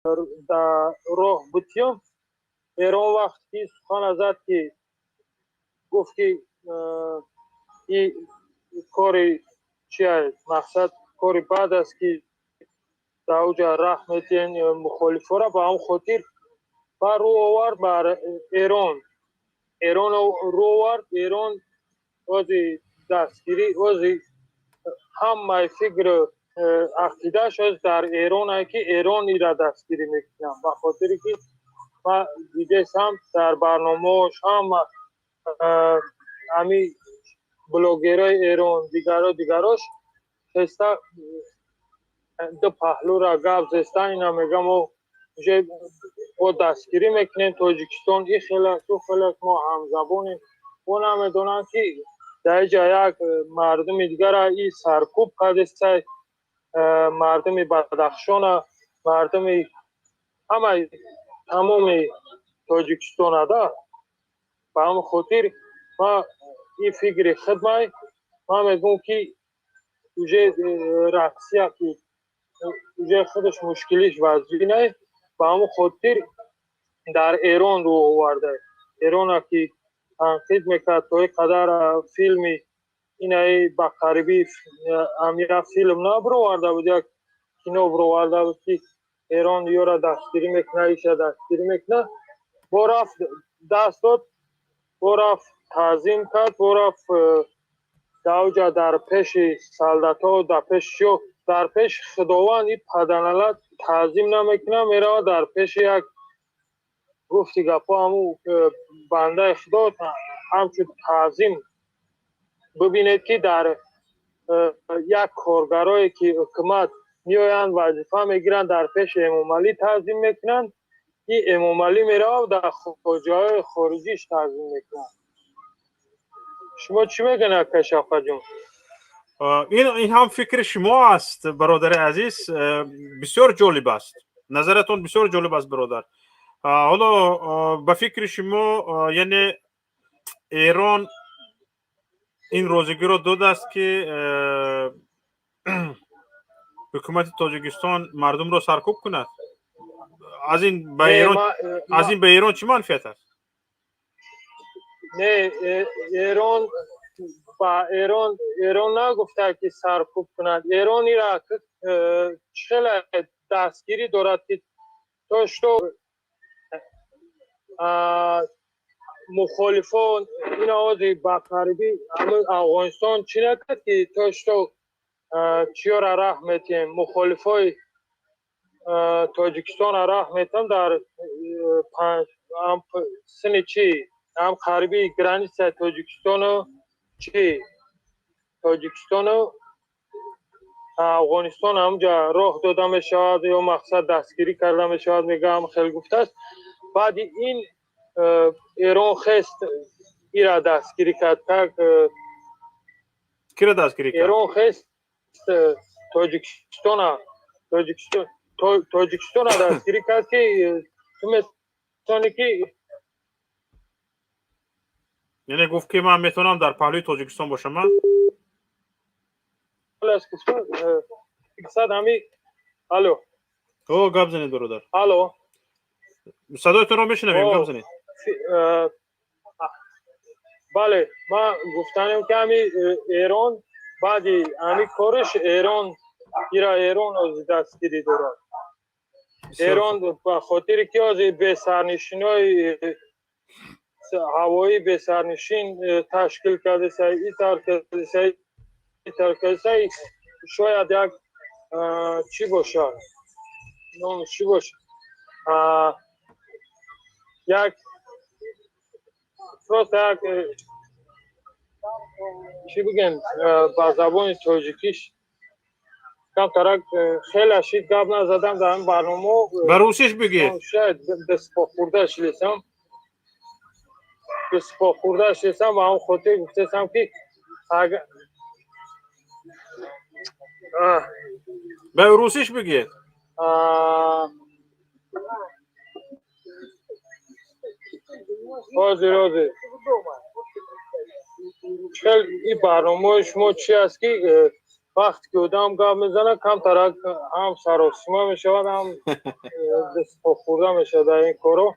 Дар роҳ бутиём. Эрон вақте ки сухан зад, ки гуфт, ки и кори чия, мақсад кори бад аст, ки дар уҷа раҳ метиҳен мухолифора, ба ҳам хотир ба рӯ овард бар Эрон. Эрон рӯ овард. Эрон ози дастгирӣ, ози ҳамаи фикр, ақидааш оз дар Эрон ай, ки Эрон ира дастгирӣ мекунам, ба хотире ки ма дидесам дар барномаош ҳама ҳами блогерҳои Эрон, дигаро дигарош хеста ду паҳлура гап зестан. Ина мегам, уже мо дастгирӣ мекунем Тоҷикистон, и хел аст, ӯ хел аст, мо ҳамзабонем. Мо намедонам, ки дар иҷа як мардуми дигара и саркӯб кардестай, мардуми Бадахшона, мардуми ҳамаи тамоми Тоҷикистона да. Ба ҳамин хотир ма ин фикри хидмай, ман мегӯм, ки уже Россия, ки уже худаш мушкилиш вазнинай, ба ҳамин хотир дар Эрон рӯ оварда. Эрона ки танқид мекард, то ин қадар филми инаи ба қарибӣ амира филм набироварда буд, як кино бироварда буд, ки Эрон ёра дастгирӣ мекунад, иша дастгирӣ мекунад. Бо рафт даст дод, бо рафт таъзим кард, бо рафт давҷа дар пеши солдатҳо, дар пеши чиё, дар пеши Худованд и паданалат таъзим намекунад, меравад дар пеши як, гуфти гапҳо, ҳамун бандаи Худо ҳамчун таъзим. Бибинед, ки дар як коргарое ки ҳукумат меоянд, вазифа мегиранд, дар пеши Эмомалӣ таъзим мекунанд, и Эмомалӣ меравад дар хоҷаҳои хориҷиш таъзим мекунанд. Шумо чӣ мегӯед, ака Шавқатҷон? Ин ҳам фикри шумо аст, бародари азиз, бисёр ҷолиб аст, назаратон бисёр ҷолиб аст, бародар. Ҳоло ба фикри шумо, яъне Эрон ин розигиро додааст, ки ҳукумати Тоҷикистон мардумро саркӯб кунад? Аз ин ба Эрон чӣ манфиат аст? Не, Эрон ба Эрон нагуфта, ки саркӯб кунад. Эрон ира хеле дастгирӣ дорад, ки то что мухолифон ин ози ба қарибӣ Афғонистон чӣ накард, ки то что чиёра раҳ метиҳем, мухолифои Тоҷикистонро раҳ метиҳем дар сини чи ҳам қариби границаи Тоҷикистону чи Тоҷикистону Афғонистон ҳамҷа роҳ дода мешавад ё мақсад дастгирӣ карда мешавад, мегаам хел гуфтааст. Баъди ин Эрон хест ира дастгирӣ кард, как Кира дастгирӣ кард? Эрон хест Тоҷикистона дастгирӣ кард, ки ту метавонӣ, ки Яъне гуфт, ки ман метавонам дар паҳлӯи Тоҷикистон бошам, ман Мақсад ҳами, алло. О, гап занед, бародар. Алло. Садоятонро мешунавем, гап занед. Бале, ман гуфтанем, ки ҳами Эрон баъди ҳами кориш Эрон ира, Эрон ози дастгирӣ дорад. Эрон ба хотире ки ози бесарнишинои ҳавоӣ бесарнишин ташкил кардаса, итар кардаса, итар кардаса, шояд як чӣ бошад, номи чӣ бошад, як просто як чӣ бигем, ба забони тоҷикиш камтарак хеле шид гап назадам дар ин барнома. Ба русиш бигед. Шояд дастпохӯрда шидесам, дастпохӯрда шидесам, ба ҳам хотир гуфтесам, ки агар Ба русиш бигед. Ҳозир чел, ин барномаи шумо чи аст, ки Вақте ки одам гап мезанад, камтарак ҳам саросима мешавад, ҳам дастпо хӯрда мешавад дар ин коро.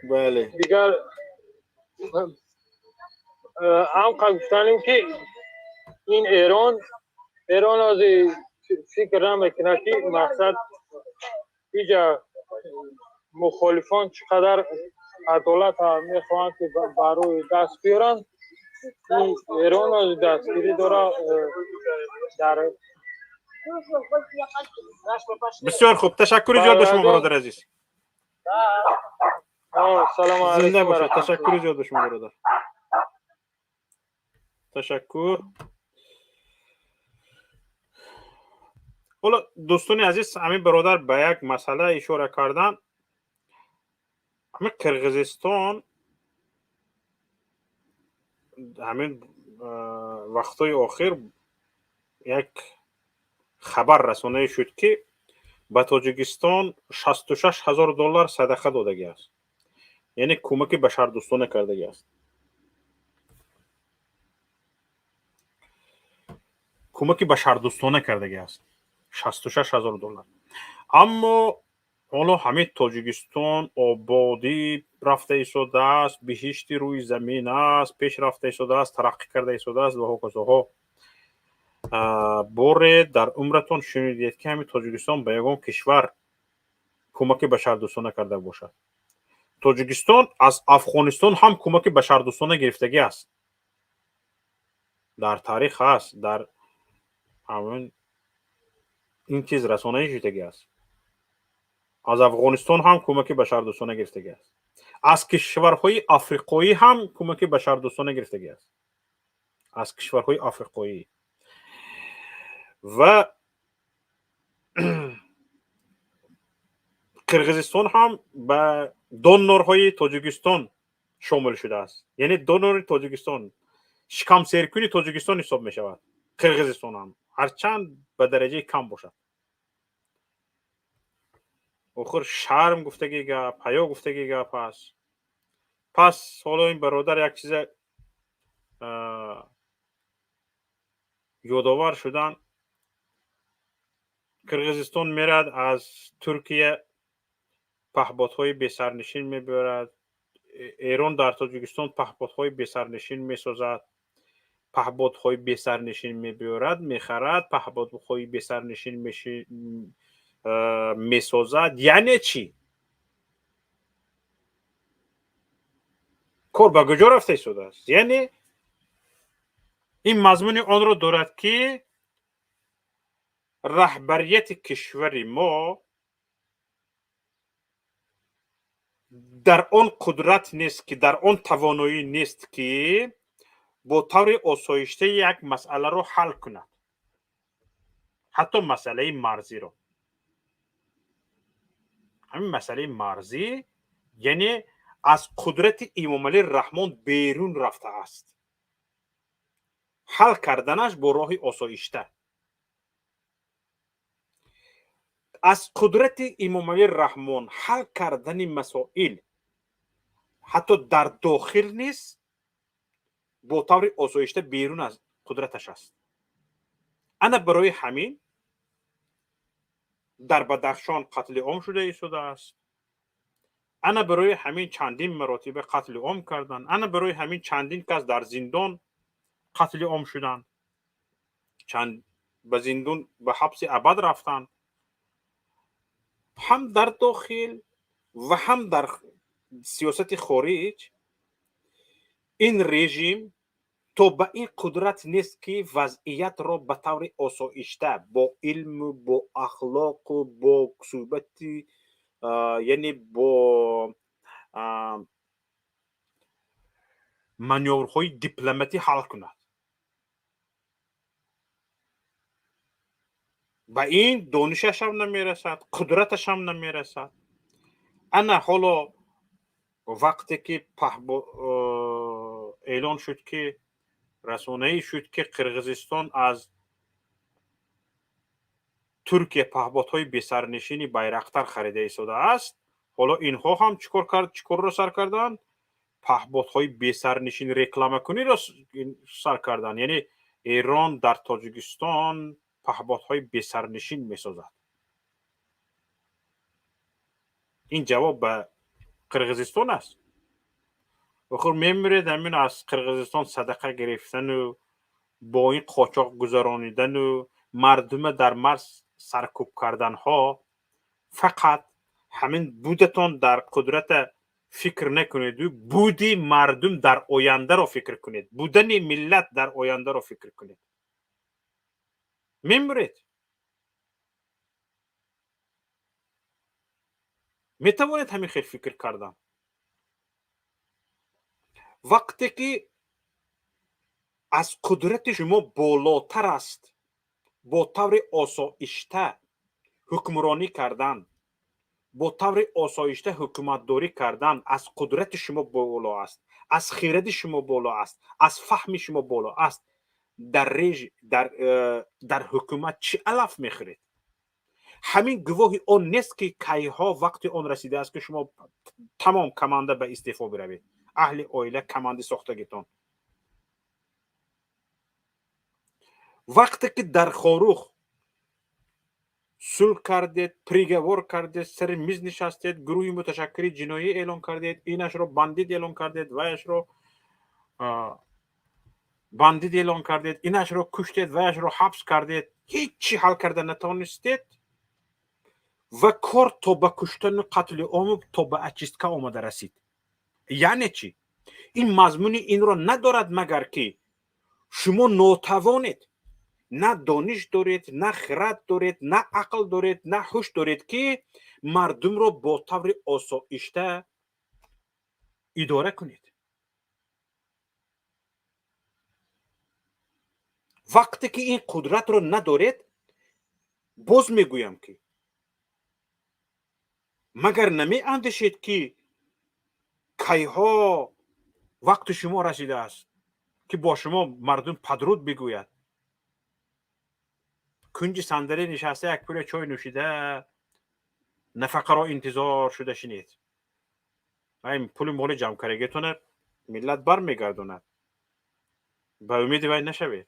Бале. Дигар ҳам гуфтанем, ки ин Эрон ҳозир фикр намекунад, ки мақсад иҷа мухолифон чӣ қадар адолат мехоҳанд, ки барои даст биёранд. Эрон ҳозир дастгирӣ дора дар Бисёр хуб, ташаккури зиёд ба шумо, бародари азиз. Салому. Зинда бошед, ташаккури зиёд ба шумо, бародар, ташаккур. Ҳоло, дӯстони азиз, ҳамин бародар ба як масъала ишора кардан. Ҳамин Қирғизистон ҳамин вақтҳои охир як хабар расонаӣ шуд, ки ба Тоҷикистон 66 000 доллар садақа додагӣ аст, яъне кӯмаки башардӯстона кардагӣ аст, кӯмаки башардӯстона кардагӣ аст, 66 000 доллар. Аммо ҳоло ҳамин Тоҷикистон ободӣ рафта истодааст, биҳишти рӯи замин аст, пеш рафта истодааст, тараққӣ карда истодааст ва ҳоказоҳо. Боре дар умратон шунидед, ки ҳамин Тоҷикистон ба ягон кишвар кӯмаки башардӯстона карда бошад? Тоҷикистон аз Афғонистон ҳам кӯмаки башардӯстона гирифтагӣ аст, дар таърих ҳаст, дар ҳамин ин чиз расонаӣ шудагӣ аст. Аз Афғонистон ҳам кӯмаки башардӯстона гирифтагӣ аст, аз кишварҳои африқоӣ ҳам кӯмаки башардӯстона гирифтагӣ аст, аз кишварҳои африқоӣ. Ва Қирғизистон ҳам ба донорҳои Тоҷикистон шомил шудааст, яъне донори Тоҷикистон, шикамсеркуни Тоҷикистон ҳисоб мешавад Қирғизистон ҳам, ҳарчанд ба дараҷаи кам бошад. Охир шарм гуфтагӣ гап, ҳаё гуфтагӣ гап аст. Пас ҳоло ин бародар як чиза ёдовар шудан. Қирғизистон мерад, аз Туркия паҳботҳои бесарнишин мебиёрад, Эрон дар Тоҷикистон паҳботҳои бесарнишин месозад, паҳботҳои бесарнишин мебиёрад, мехарад, паҳботҳои бесарнишин месозад. Яъне чӣ? Кор ба куҷо рафта истодааст? Яъне ин мазмуни онро дорад, ки раҳбарияти кишвари мо дар он қудрат нест, ки дар он тавоноӣ нест, ки бо таври осоишта як масъаларо ҳал кунад, ҳатто масъалаи марзиро. Ҳамин масъалаи марзӣ, яъне, аз қудрати Эмомалӣ Раҳмон берун рафтааст ҳал карданаш бо роҳи осоишта. Аз қудрати Эмомалӣ Раҳмон ҳал кардани масоил ҳатто дар дохил нест, бо таври осоишта берун аз қудраташ аст. Ана барои ҳамин дар Бадахшон қатли ом шуда истодааст, ана барои ҳамин чандин маротиба қатли ом карданд, ана барои ҳамин чандин кас дар зиндон қатли ом шуданд, чанд ба зиндон, ба ҳабси абад рафтанд. Ҳам дар дохил ва ҳам дар сиёсати хориҷ ин режим то ба ин қудрат нест, ки вазъиятро ба таври осоишта, бо илму бо ахлоқу бо суҳбати, яъне бо манёврҳои дипломатӣ ҳал кунад. Ба ин донишашам намерасад, қудраташам намерасад. Ана ҳоло вақте ки эълон шуд, ки расонаӣ шуд, ки Қирғизистон аз Туркия паҳботҳои бесарнишини Байрақтар харида истодааст, ҳоло инҳо ҳам чӣ кор кард, чӣ корро сар карданд? Паҳботҳои бесарнишин рекламакуниро сар карданд, яъне Эрон дар Тоҷикистон паҳбодҳои бесарнишин месозад. Ин ҷавоб ба Қирғизистон аст. Охир мемиред, ҳамин аз Қирғизистон садақа гирифтану бо ин қочоқ гузаронидану мардума дар марз саркӯб карданҳо фақат ҳамин будатон дар қудрата фикр накунеду буди мардум дар ояндаро фикр кунед, будани миллат дар ояндаро фикр кунед. Мемиред. Метавонед ҳамин хел фикр кардан. Вақте ки аз қудрати шумо болотар аст бо таври осоишта ҳукмронӣ кардан, бо таври осоишта ҳукуматдорӣ кардан аз қудрати шумо боло аст, аз хиради шумо боло аст, аз фаҳми шумо боло аст, дар ҳукумат чӣ алаф мехӯред? Ҳамин гувоҳи он нест, ки кайҳо вақти он расидааст, ки шумо тамом команда ба истеъфо биравед, аҳли оила, команди сохтагитон. Вақте ки дар Хорух сулҳ кардед, приговор кардед, сари миз нишастед, гурӯҳи муташаккили ҷиноӣ эълон кардед, инашро бандит эълон кардед, ваяшро бандит эълон кардед, инашро куштед, ваяшро ҳабс кардед, ҳеҷ чӣ ҳал карда натавонистед ва кор то ба куштану қатли ому, то ба очистка омада расид. Яъне чӣ? Ин мазмуни инро надорад, магар ки шумо нотавонед, на дониш доред, на хирад доред, на ақл доред, на ҳуш доред, ки мардумро бо таври осоишта идора кунед. Вақте ки ин қудратро надоред, боз мегӯям, ки магар намеандешед, ки кайҳо вақти шумо расидааст, ки бо шумо мардум падруд бигӯяд? Кунҷи сандалӣ нишаста, як пуля чой нӯшида, нафақаро интизор шуда шинед. Пули моли ҷамъкардагитона миллат бармегардонад, ба умеди вай нашавед.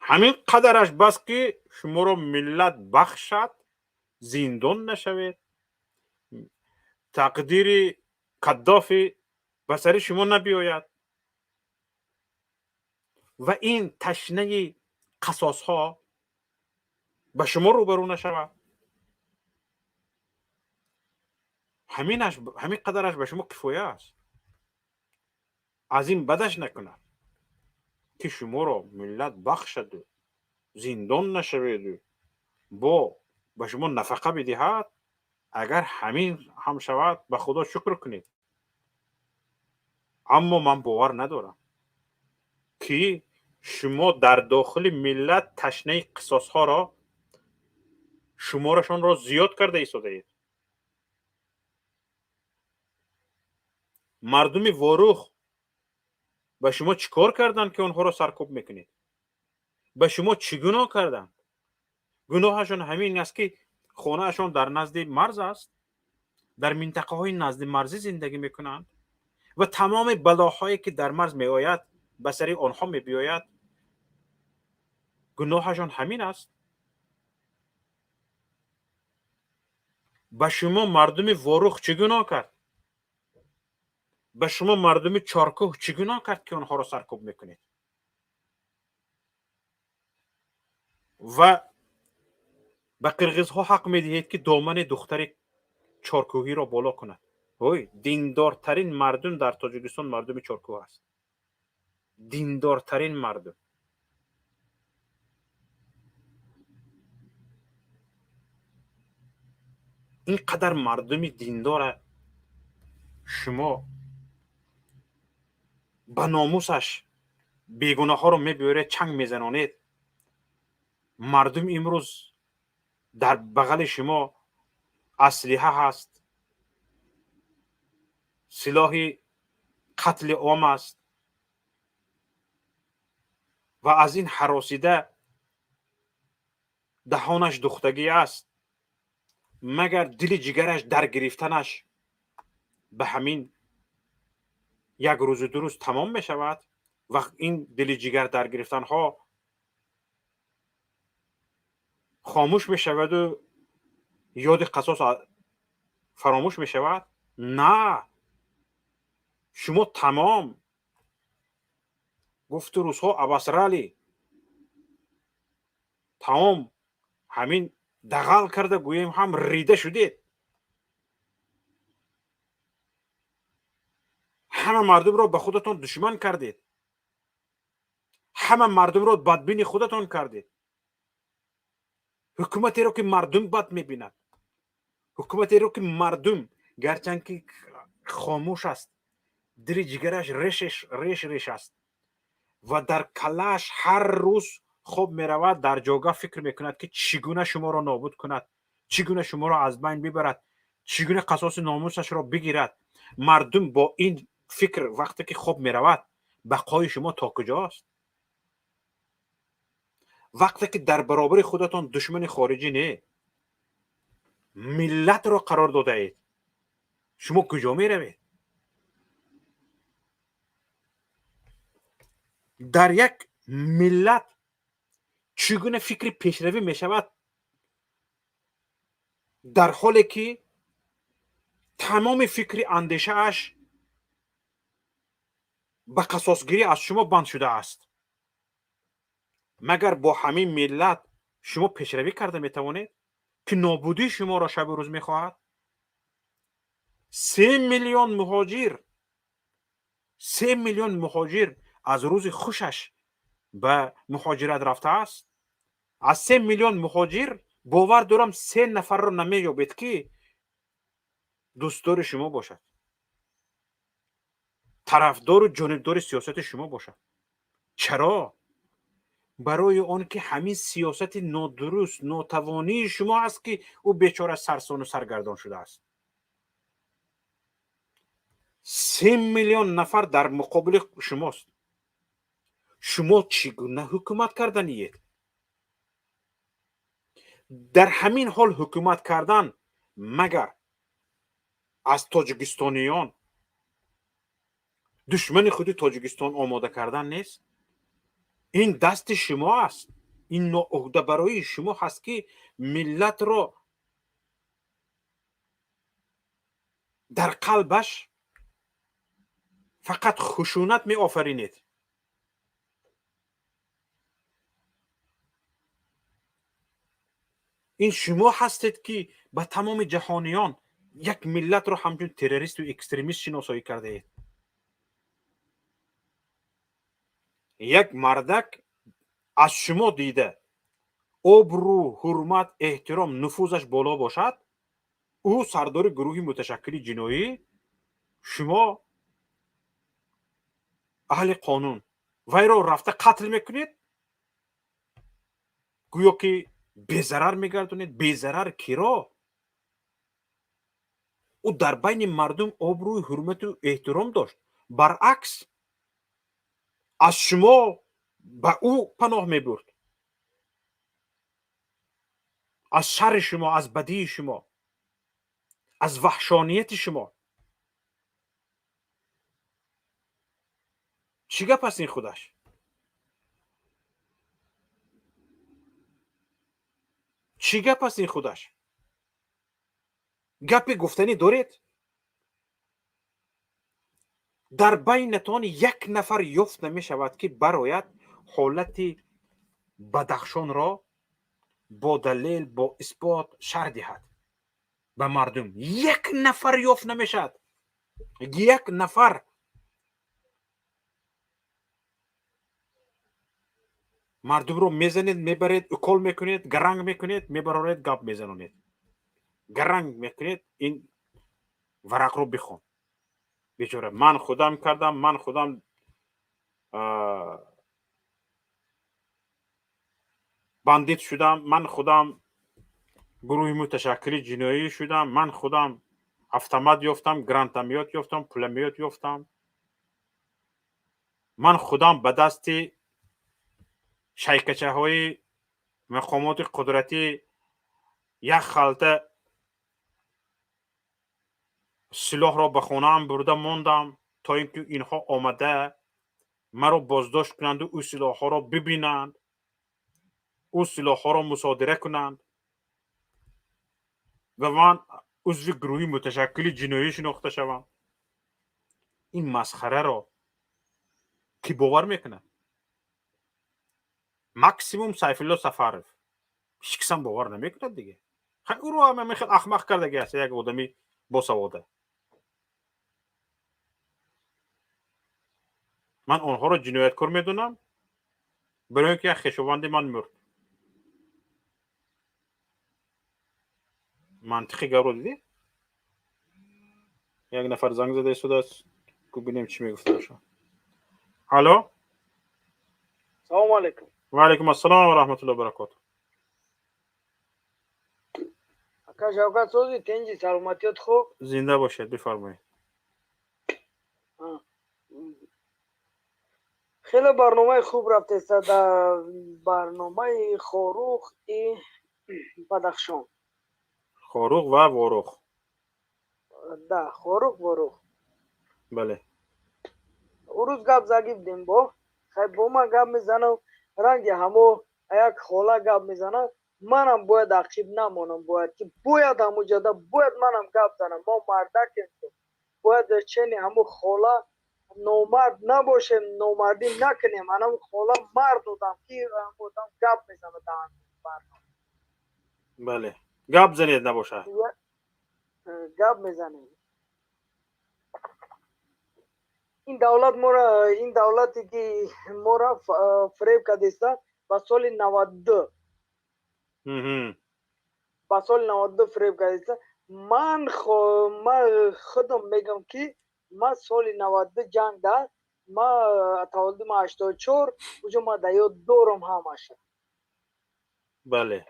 Ҳамин қадараш бас, ки шуморо миллат бахшад, зиндон нашавед, тақдири Каддофӣ ба сари шумо набиёяд ва ин ташнаи қасосҳо ба шумо рӯбарӯ нашавад. Ҳамин қадараш ба шумо кифоя аст. Аз ин бадаш накунад, ки шуморо миллат бахшаду зиндон нашаведу бо ба шумо нафақа бидиҳад. Агар ҳамин ҳам шавад, ба Худо шукр кунед. Аммо ман бовар надорам, ки шумо дар дохили миллат ташнаи қисосҳоро шуморашонро зиёд карда истодаед. Мардуми Ворух ба шумо чӣ кор карданд, ки онҳоро саркӯб мекунед? Ба шумо чӣ гуноҳ карданд? Гуноҳашон ҳамин аст, ки хонаашон дар назди марз аст, дар минтақаҳои назди марзӣ зиндагӣ мекунанд ва тамоми балоҳое, ки дар марз меояд, ба сари онҳо мебиёяд. Гуноҳашон ҳамин аст. Ба шумо мардуми Ворух чӣ гуноҳ кард? Ба шумо мардуми Чоркӯҳ чӣ гуноҳ кард, ки онҳоро саркӯб мекунед? Ва ба қирғизҳо ҳақ медиҳед, ки домани духтари чоркӯҳиро боло кунад. Ой, диндортарин мардум дар Тоҷикистон мардуми Чоркӯҳ аст, диндортарин мардум. Ин қадар мардуми диндора шумо ба номусаш бегуноҳҳоро мебиёред, чанг мезанонед. Мардум имрӯз дар бағали шумо аслиҳа ҳаст, силоҳи қатли ом аст ва аз ин ҳаросида даҳонаш духтагӣ аст, магар дили ҷигараш дар гирифтанаш ба ҳамин як рӯзу ду рӯз тамом мешавад? Ва ин дили ҷигар дар гирифтанҳо хомӯш мешаваду ёди қасос фаромӯш мешавад? На, шумо тамом гуфту рӯзҳо обосрали, тамом ҳамин дағал карда гӯем ҳам рида шудед. Ҳама мардумро ба худатон душман кардед, ҳама мардумро бадбини худатон кардед. Ҳукуматеро ки мардум бад мебинад, ҳукуматеро ки мардум гарчанд ки хомӯш аст, дили ҷигараш реш реш аст ва дар каллааш ҳар рӯз хоб меравад, дар ҷогаҳ фикр мекунад ки чӣ гуна шуморо нобуд кунад, чӣ гуна шуморо аз байн бибарад, чӣ гуна қасоси номусашро бигирад. Мардум бо ин фикр вақте ки хоб меравад, бақои шумо то куҷост? Вақте ки дар баробари худатон душмани хориҷӣ не, миллатро қарор додаед, шумо куҷо меравед? Дар як миллат чӣ гуна фикри пешравӣ мешавад, дар ҳоле ки тамоми фикри андешааш ба қасосгирӣ аз шумо банд шудааст? Магар бо ҳамин миллат шумо пешравӣ карда метавонед, ки нобудии шуморо шабу рӯз мехоҳад? 3 миллион муҳоҷир, 3 миллион муҳоҷир аз рӯзи хушаш ба муҳоҷират рафтааст. Аз 3 миллион муҳоҷир бовар дорам, се нафарро намеёбед, ки дӯстдори шумо бошад, тарафдору ҷонибдори сиёсати шумо бошад. Чаро? Барои он ки ҳамин сиёсати нодуруст, нотавонии шумо аст, ки ӯ бечора сарсону саргардон шудааст. 3 миллион нафар дар муқобили шумост. Шумо чӣ гуна ҳукумат карданиед? Дар ҳамин ҳол ҳукумат кардан магар аз тоҷикистониён душмани худи Тоҷикистон омода кардан нест? Ин дасти шумо аст, ин ноуҳдабароии шумо ҳаст, ки миллатро дар қалбаш фақат хушунат меофаринед. Ин шумо ҳастед, ки ба тамоми ҷаҳониён як миллатро ҳамчун террористу экстремист шиносоӣ кардаед. Як мардак аз шумо дида обрӯ, ҳурмат, эҳтиром, нуфузаш боло бошад, ӯ сардори гурӯҳи муташаккили ҷиноӣ, шумо аҳли қонун вайро рафта қатл мекунед, гӯё ки безарар мегардонед. Безарар киро? Ӯ дар байни мардум обрӯи, ҳурмату эҳтиром дошт, баръакс аз шумо ба ӯ паноҳ мебурд, аз шарри шумо, аз бадии шумо, аз ваҳшонияти шумо. Чӣ гап аст ин худаш? Чӣ гап аст ин худаш? Гапе гуфтанӣ доред? Дар байнатон як нафар ёфт намешавад, ки барояд ҳолати Бадахшонро бо далел, бо исбот шарҳ диҳад ба мардум. Як нафар ёфт намешавад, як нафар. Мардумро мезанед, мебаред, укол мекунед, гаранг мекунед, мебароред, гап мезанонед, гаранг мекунед. Ин варақро бихон, бечора, ман худам кардам, ман худам бандит шудам, ман худам гурӯҳи муташаккили ҷиноӣ шудам, ман худам автомат ёфтам, гранатомёт ёфтам, пуломёт ёфтам, ман худам ба дасти шайкачаҳои мақомоти қудратӣ як халта силоҳро ба хонаам бурда мондам, то ин ки инҳо омада Маро боздошт кунанду ӯ силоҳҳоро бибинанд, ӯ силоҳҳоро мусодира кунанд ва ман узви гурӯҳи муташаккили ҷиноӣ шинохта шавам. Ин масхараро кӣ бовар мекунад? Максимум Сайфулло Сафаров. Ҳеҷ касам бовар намекунад дига. Хай, ӯро ҳам хел ахмақ кардаги аст як одами босавода. Ман онҳоро ҷинояткор медонам, барои ин ки як хешованди ман мурд. Мантиқи гапро дидӣ? Як нафар занг зада истодааст, бубинем, чӣ мегуфта бошад. Алло. Салому алейкум. Ва алайкум ассалом ва раҳматуллоҳи ва баракоту. Ака Шавкат, сози, тинҷи, саломатиёт хуб? Зинда бошед, бифармоед. Хеле барномаи хуб рафтеста дар барномаи Хоруғ и Бадахшон. Хоруғ ва Ворух. Да, Хоруғ, Ворух. Бале. Ӯ рӯз гап задӣ будем бо хай, бо ман гап мезанам, ранги ҳамо як хола гап мезанад. Манам бояд ақиб намонам, бояд ки бояд ҳамуҷода бояд манам гап занам. Мо мардакем, бояд чени ҳамо хола номард набошем, номардӣ накунем. Анам хола мард одам, ки одам гап мезанад дар барнома. Бале, гап занед набошад. Гап мезанем. Ин давлат мора, ин давлате ки мора фиреб кардеста ба соли 92, ба соли 92 фиреб кардеста. Ман худам мегам, ки ман соли 92 ҷанг да, ма таваллуди ма 84, уҷо ма да ёд дорам ҳамаша.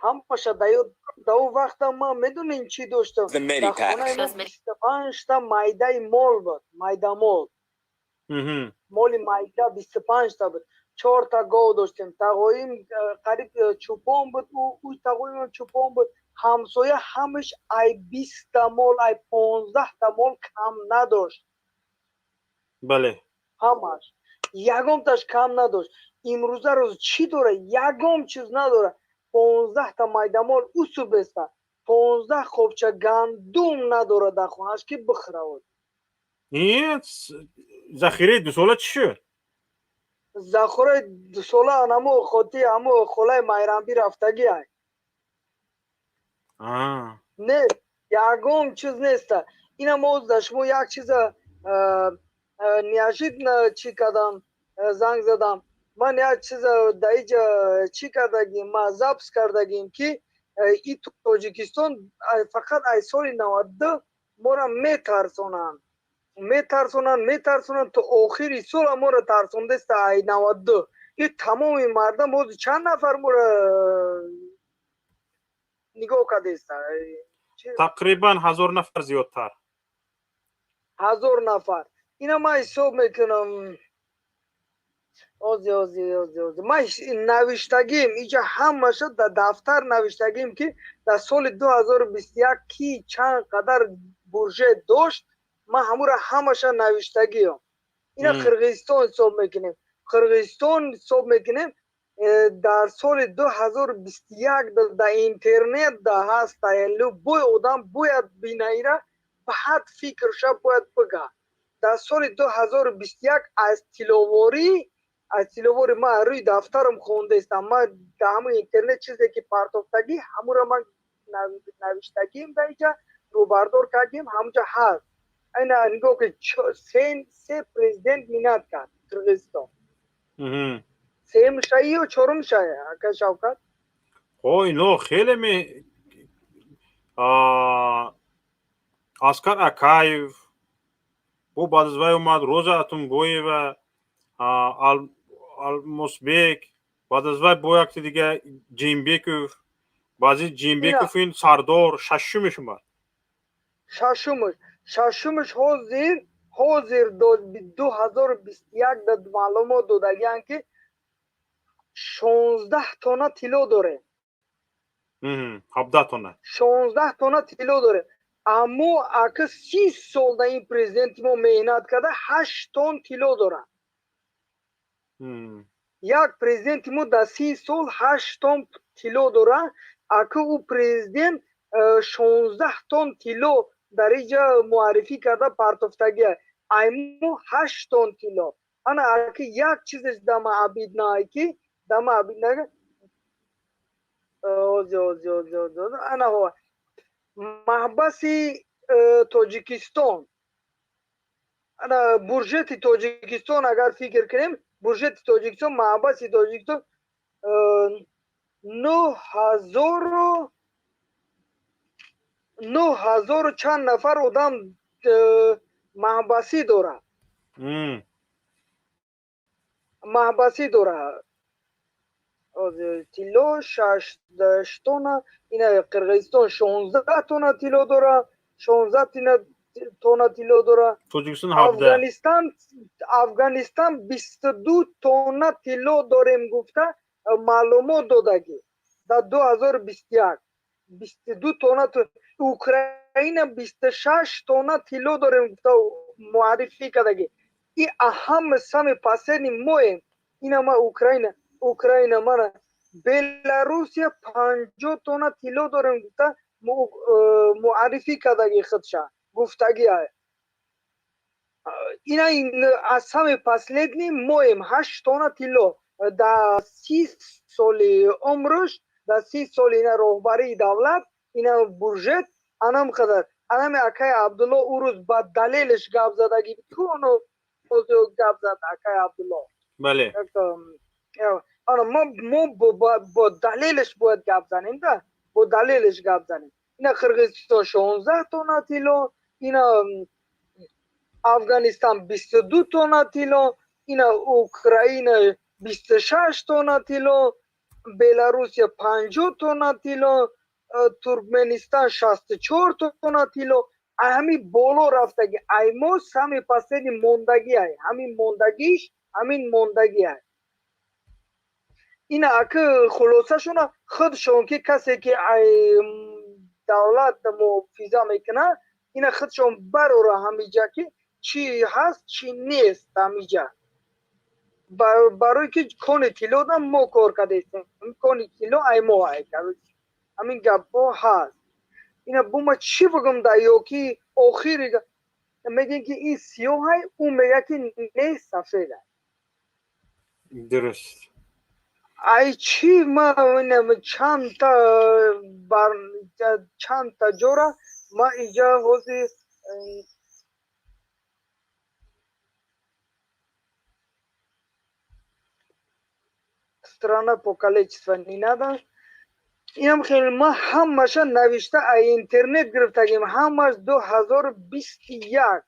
Ҳамаша да ёд. Да он вақта ман медонем чӣ доштам? Дар хонаи мо 25-та майдаи мол буд, майдамол, моли майда 25-та буд. Чорта гов доштем, тағоим қариб чӯпон буд, ӯ тағоимам чӯпон буд. Ҳамсоя ҳамаш ай 20-та мол, ай 15-та мол кам надошт. Ҳамаш ягонташ кам надошт. Имрӯза рӯз чӣ дора? Ягон чиз надора. 15-та майдамол усу беста, 15 хобча гандум надора дар хонааш, ки бихӯравад. Захираи дусола чӣ шуд? Захираи дусола анамо хоти ҳамо холаи Майрамбӣ рафтагӣ ай. Не, ягон чиз неста. Ина мо дар шумо як чиза неожиданно чӣ кардам, занг задам. Ман як чиза дар иҷа чӣ кардагим, ман запись кардагим, ки и Тоҷикистон фақат ай соли 92 мора метарсонанд, метарсонанд, метарсонанд, то охири сола моро тарсондаста ай 92. И тамоми мардам боз чанд нафар моро нигоҳ кардеста? Тақрибан 1000 нафар зиёдтар. 1000 нафар. Ина ман ҳисоб мекунам. Ози, ози, ози, ози, ман навиштагим иҷа, ҳамаша дар дафтар навиштагим, ки дар соли 2021 ки чанд қадар бюджет дошт. Ман ҳамура ҳамаша навиштагиам. Ина Қирғизистон ҳисоб мекунем, Қирғизистон ҳисоб мекунем. Дар соли 2021 дар интернет да ҳаста, любой одам бояд бинаира, баъд фикрша бояд бига. Дар соли 2021 аз тиловорӣ, аз тиловорӣ ман рӯи дафтарам хондаистам. Ман дар ҳамун интернет чизе ки партофтагӣ, ҳамура ман навиштагим, дар иҷа рӯбардор кардем, ҳамунҷа ҳаст. Айна нигоҳ ки се президент минат кард Қирғизистон. Сеюмшаи ё чорумшае, ака Шавкат? О, ино хеле ме Аскар Акаев, бо баъд аз вай омад Роза Отунбоева, Алмосбек, баъд аз вай бо якти дига Ҷейнбеков, баъзи Ҷейнбеков ин сардор шашумеш омад. Шашумеш, шашумеш. Ҳозир 2021 да маълумот додагианд, ки 16 тонна тилло дорем. 17 тонна. 16 тонна тилло дорем. Аммо ака 30 сол да ин президенти мо меҳнат карда, 8 тонн тилло дорад. Як президенти мо дар 30 сол 8 тонн тилло дора, ака ӯ президент 16 тонн тилло дар иҷа муаррифӣ карда партофтагия. Ай мо 8 тонн тилло. Ана аки як чизеш дама обидно ки дама обидно ози ози ози ози ана ҳо маҳбаси Тоҷикистон, ана бюджети Тоҷикистон, агар фикр кунем, бюджети Тоҷикистон, маҳбаси Тоҷикистон 9000 чанд нафар одам маҳбасӣ дорад, маҳбасӣ дорад. Тилло 6 тонна, ина Қирғизистон 16 тонна тилло дора, 16 тонна тилло дора. Тоҷикистон 17. Афғанистон 22 тонна тилло дорем гуфта маълумот додагӣ дар 2021, 22 тонна. Украина 26 тонна тилло дорем гуфта муаррифӣ кардагӣ. И ҳама самый последний моем. Ина ма Украина, мана Беларусия 50 тонна тилло дорем гуфта муаррифӣ кардагӣ, худша гуфтагӣ. Ина аз самый последний моем, 8 тонна тилло дар 30 соли умрш, дар 30 соли ина роҳбарии давлат, ина бюджет анам қадар. Анами акай Абдулло ӯ рӯз ба далелш гап задагӣ ку, гап зад акай Абдулло. Бале. Ана мо бо далелш бояд гап занем да, бо далелш гап занем. Ина Қирғизистон 16 тонна тилло, ина Афғанистон 22 тонна тилло, ина Украина 26 тонна тилло, Беларусия 50 тонна тилло, Туркменистон 64 тонна тилло. Ай ҳамин боло рафтагӣ, ай мо самый последний мондагӣ, ай ҳамин мондагиш, ҳамин мондагӣ ай. Ина аки хулосашона худшон ки касе ки ай давлат муҳофиза мекунад, ина худшон барора ҳамиҷа ки чӣ ҳаст, чӣ нест ҳамиҷа. Барои ки кони тилло мо кор кардастем, кони тилло ай мо ай, ҳамин гапҳо ҳаст. Ина бо ма чӣ бигӯм да ё ки охири мегӯем ки ин сиёҳай, ӯ мегӯяд ки не, сафедай. Дуруст. Ай чӣ ма чандта бар чандта ҷора ма иҷа ҳозир страна по количество не надо. Инам хеле ма ҳамаша навишта ай интернет гирифтагим, ҳамаш 2021.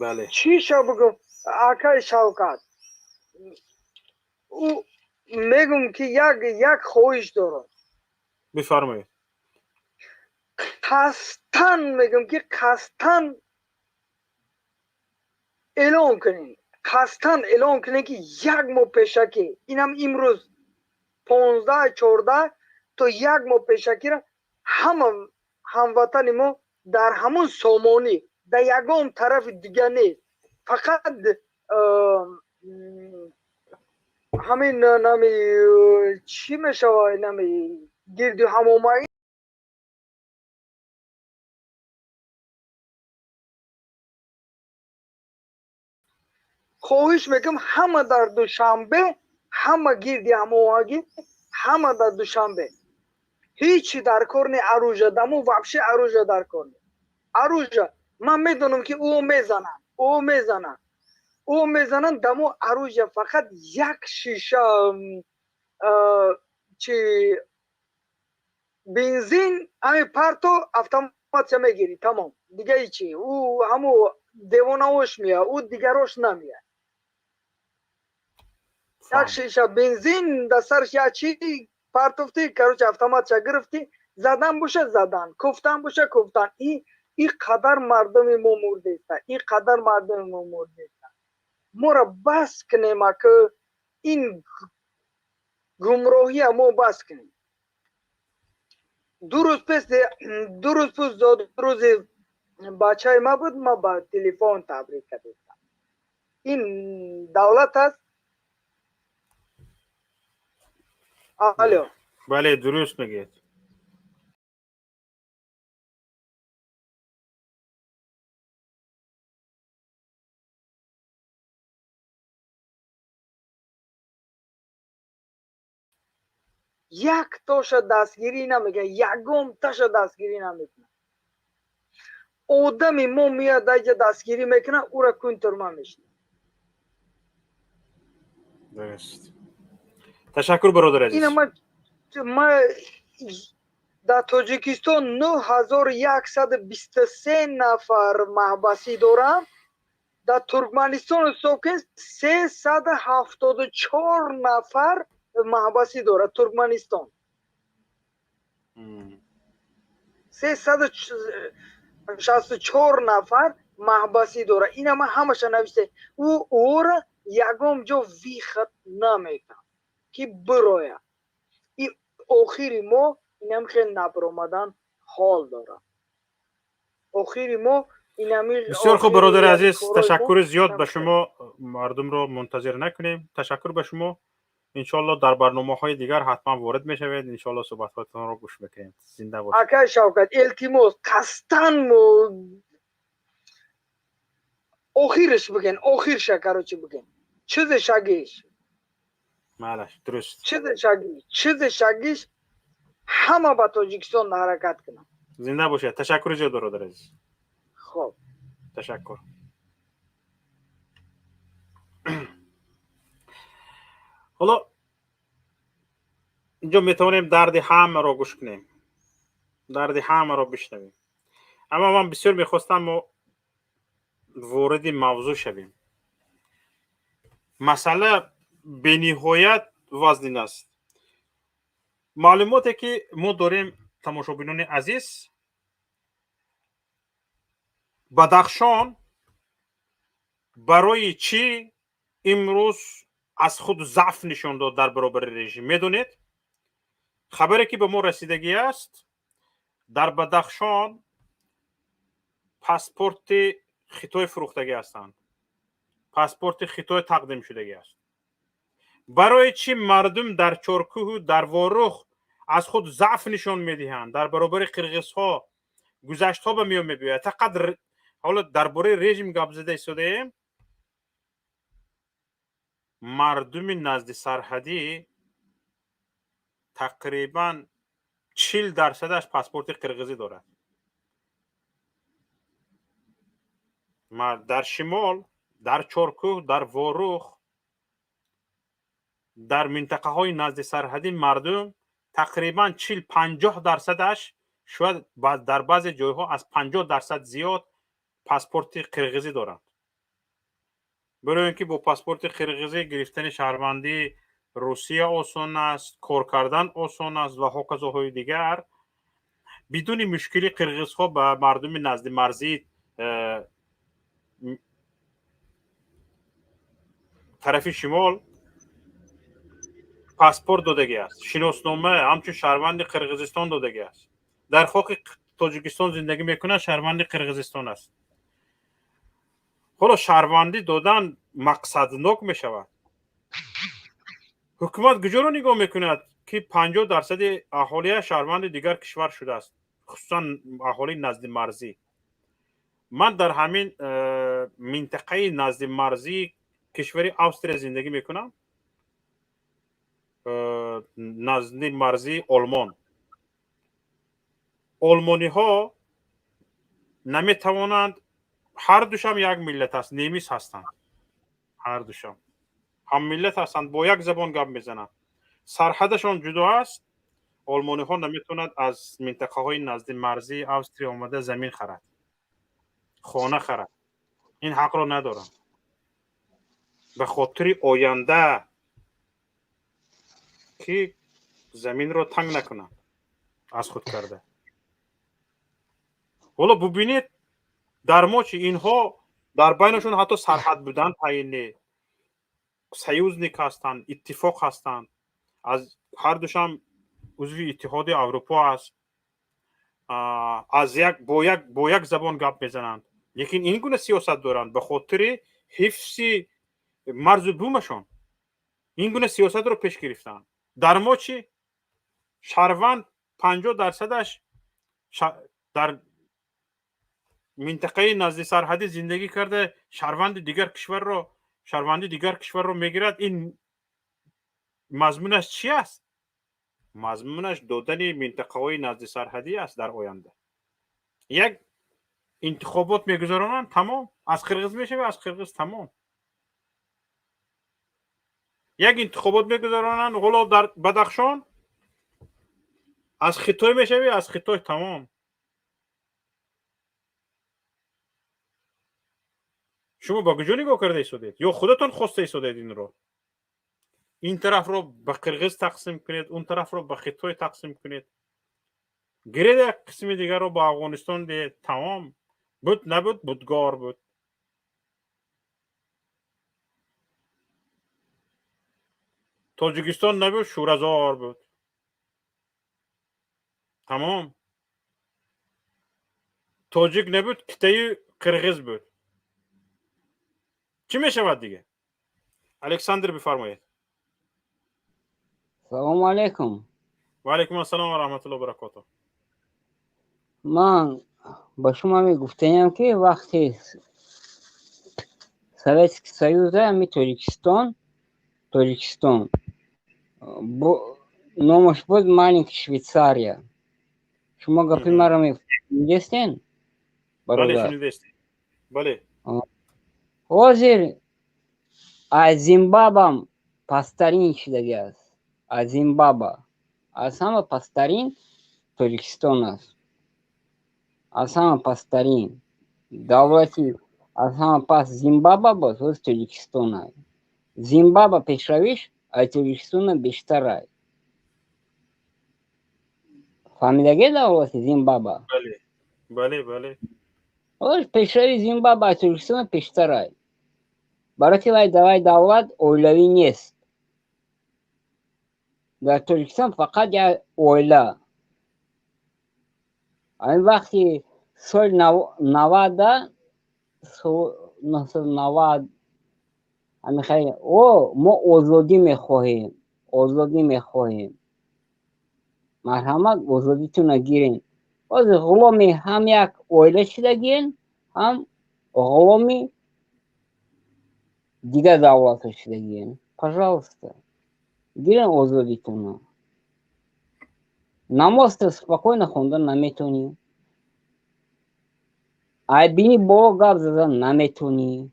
Бале. Чӣ ша бигӯм, акай Шавкат? Ӯ мегӯм ки як хоҳиш дорам. Бифармоед. Қасдан мегӯм ки қасдан эълон кунем, қасдан эълон кунем ки як моҳ пешакӣ, инам имрӯз 15, 14, то як моҳ пешакира ҳама ҳамватани мо дар ҳамун сомонӣ, дар ягон тарафи дига нест, фақат ҳамин нами чӣ мешава, нами гирди ҳамомаӣ. Хоҳиш мекунам, ҳама дар Душанбе, ҳама гирди ҳамоҳагӣ, ҳама дар Душанбе. Ҳичи дар кор не, оружие даму вообще оружие дар кор не. Оружие ман медонам ки ӯ мезананд, ӯ мезананд, ӯ мезананд даму оружие, фақат як шиша чи бензин ҳами парто, автоматша мегирӣ, тамом, дига ҳичи. Ӯ ҳаму девонаош меяд, ӯ дигарош намеяд. Як шиша бензин дар сарш як чи партофтӣ, короче, автоматша гирифтӣ, задан боша задан, куфтан боша куфтан. И қадар мардуми мо мурдеста, и қадар мардуми мо мурдеста. Моро бас кунем, ака, ин гумроҳия мо бас кунем. 2 рӯз пес, 2 рӯз пес рӯзи бачаи ма буд, ма ба телефон табрик кардем. Ин давлат аст? Алло. Бале, дуруст мегӯед. Як тоша дастгирӣ намекунад, ягон таша дастгирӣ намекунад. Одами мо меяд даҷа, дастгирӣ мекунад, ура кун турма мешинад. Дуруст, ташаккур, бародар азиз. Ина ма дар Тоҷикистон 9123 нафар маҳбасӣ дорам, дар Туркманистон ҳисоб кунед, 374 нафар маҳбасӣ дорад Туркманистон, 364 нафар маҳбасӣ дорад. Ина ман ҳамаша навишта, ӯ ӯра ягон ҷо выход наметам, ки бирояд. И охири мо инам хел набиромадан ҳол дорад, охири мо. Бисёр хуб, бародари азиз, ташаккури зиёд ба шумо. Мардумро мунтазир накунем. Ташаккур ба шумо. Иншоалло, дар барномаҳои дигар ҳатман ворид мешавед. Иншоалло, суҳбатҳоятонро гӯш мекунем. Зинда бошед. Акай Шавкат, илтимос, қасдан охирш бигин, охирша, короче, бигин, чизе шагиш. Малаш, дуруст. Чизе шагиш, чизе шагиш, ҳама ба Тоҷикистон ҳаракат кунам. Зинда бошед, ташаккури зиёд, бародари азиз. Хоб. Ташаккур. Ҳоло инҷо метавонем дарди ҳамаро гӯш кунем, дарди ҳамаро бишнавем, аммо ман бисёр мехостам мо вориди мавзӯъ шавем. Масъала бениҳоят вазнин аст. Маълумоте ки мо дорем, тамошобинони азиз, Бадахшон барои чӣ имрӯз аз худ заъф нишон дод дар баробари режим, медонед? Хабаре ки ба мо расидагӣ аст, дар Бадахшон паспорти Хитой фурӯхтагӣ ҳастанд, паспорти Хитой тақдим шудагӣ аст. Барои чӣ мардум дар Чоркӯҳу дар Ворух аз худ заъф нишон медиҳанд дар баробари қирғизҳо? Гузаштҳо ба миён мебиёяд. Фақат ҳоло дар бораи режим гап зада истодаем. Мардуми назди сарҳадӣ тақрибан 40 дарсадаш паспорти қирғизӣ дорад. Дар шимол, дар Чоркӯҳ, дар Ворух, дар минтақаҳои назди сарҳадӣ мардум тақрибан 40-50 дарсадаш, шояд дар баъзе ҷойҳо аз 50% зиёд паспорти қирғизӣ доранд. Барои ин ки бо паспорти қирғизӣ гирифтани шаҳрвандии Русия осон аст, кор кардан осон аст ва ҳоказоҳои дигар. Бидуни мушкили қирғизҳо ба мардуми назди марзии тарафи шимол паспорт додагӣ аст, шиноснома ҳамчун шаҳрванди Қирғизистон додагӣ аст. Дар хоки Тоҷикистон зиндагӣ мекунад, шаҳрванди Қирғизистон аст. Ҳоло шаҳрвандӣ додан мақсаднок мешавад. Ҳукумат куҷоро нигоҳ мекунад, ки 50 дарсади аҳолия шаҳрванди дигар кишвар шудааст, хусусан аҳолии назди марзӣ? Ман дар ҳамин минтақаи назди марзии кишвари Австрия зиндагӣ мекунам, назди марзии Олмон. Олмониҳо наметавонанд, ҳардушам як миллат аст, немис ҳастанд, ҳардушам ҳаммиллат ҳастанд, бо як забон гап мезананд, сарҳадашон ҷудо аст. Олмониҳо наметавонад аз минтақаҳои назди марзии Австрия омада замин харад, хона харад. Ин ҳақро надоранд. Ба хотири оянда, ки заминро танг накунанд аз худ карда. Ҳоло бубинед, дар мо чи? Инҳо дар байнашон ҳатто сарҳад будан таъин не, союзник ҳастанд, иттифоқ ҳастанд, аз ҳардушам узви Иттиҳоди Аврупо аст, аз як бо як забон гап мезананд, лекин ин гуна сиёсат доранд ба хотири ҳифзи Марзу бумашон ин гуна сиёсатро пеш гирифтаанд. Дар мо чӣ? Шаҳрванд 50%-аш дар минтақаи назди сарҳадӣ зиндагӣ карда, шаҳрванди дигар кишварро, шаҳрванди дигар кишварро мегирад. Ин мазмунаш чӣ аст? Мазмунаш додани минтақаҳои назди сарҳадӣ аст. Дар оянда як интихобот мегузаронанд, тамом. Аз қирғиз мешавӣ, аз қирғиз, тамом. Як интихобот мегузаронанд, ҳоло дар Бадахшон аз Хитой мешавӣ, аз Хитой, тамом. Шумо ба куҷо нигоҳ карда истодед ё худатон хоста истодед инро? Ин тарафро ба қирғиз тақсим кунед, он тарафро ба Хитой тақсим кунед, гиред, як қисми дигарро ба Афғонистон диҳед, тамом. Буд, набуд, будгор буд. Тоҷикистон набуд, шӯразор буд, тамом. Тоҷик набуд, китаю қирғиз буд. Чӣ мешавад дига? Александр, бифармоед. Салому алайкум. Ва алайкум ассалом ва раҳматулло баракоту. Ман ба шумо мегуфтаям, ки вақти Советский Союза ами Тоҷикистон номаш буд маленький Швейцария. Шумо гапи маро мефаҳмидестен? Бале, бале. Ҳозир аз Зимбабам пасттарин шидаги аст. Аз Зимбаба аз ҳама пасттарин Тоҷикистон аст. Аз ҳама пасттарин давлати, аз ҳама паст Зимбаба буд, ҳозир Тоҷикистон аст. Зимбаба пешравиш аз Тоҷикистона бештар аст. Фаҳмидаге, давлати Зимбаба? Бале. Ҳозир пешрави Зимбаба аз Тоҷикистона пештар аст, барои ки вай давай давлат оилавӣ нест. Дар Тоҷикистон фақат як оила. Ҳамин вақти соли навада, 990, ҳамихай о мо озодӣ мехоҳем, озодӣ мехоҳем, марҳамат, озодитона гирем. Ҳозир ғуломи ҳам як оила шидагиен, ҳам ғуломи дигар давлатҳо шидагиен. Пожалуйста, гирен озодитона. Намозро спокойно хонда наметонӣ, айбини боло гап зада наметонӣ.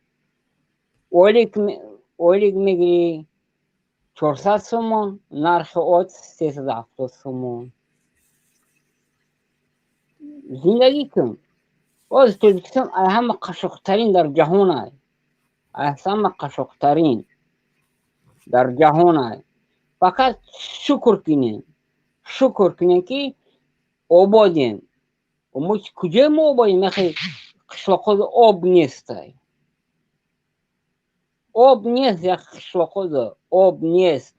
Ойлик мегирӣ 400 сомон, нархи от 370 сомон. Зиндагӣ кун. Ҳозир Тоҷикистон аз ҳама қашшоқтарин дар ҷаҳон ай, аз ҳама қашшоқтарин дар ҷаҳон ай. Фақат шукр кунем, шукр кунем, ки ободем. Мо куҷои мо ободем? Яхе қишлоқҳода об нестай, об нест. Як қишлоқҳода об нест.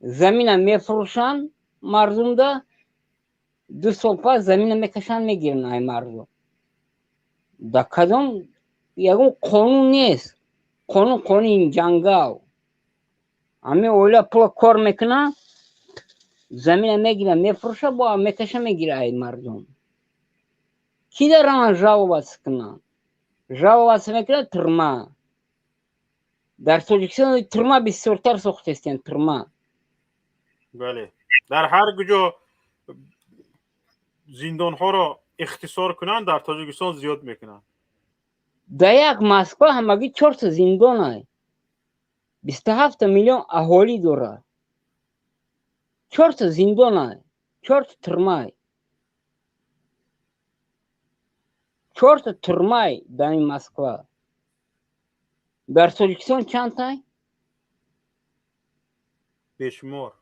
Замина мефурӯшанд мардумда, 2 сол пас замина мекашанд, мегиранд ай мардум. Дар кадом ягон қонун нест. Қонун, қонуни ҷангал. Ҳамин оила пула кор мекунад, замина мегира, мефурӯша, бо мекаша, мегира ай мардум. Ки дараванд жаловаться кунанд? Жаловаться мекунад, тюрьма. Дар Тоҷикистон тюрьма бисёртар сохтестиянд, тюрьма. Бале, дар ҳар куҷо зиндонҳоро ихтисор кунанд, дар Тоҷикистон зиёд мекунанд. Дар як Москва ҳамагӣ чорта зиндон ай. 27 миллион аҳолӣ дорад, чорта зиндон ай, чорта тюрьма й, чорта тюрьма й дар ин Москва. Дар Тоҷикистон чандтай? Бешумор.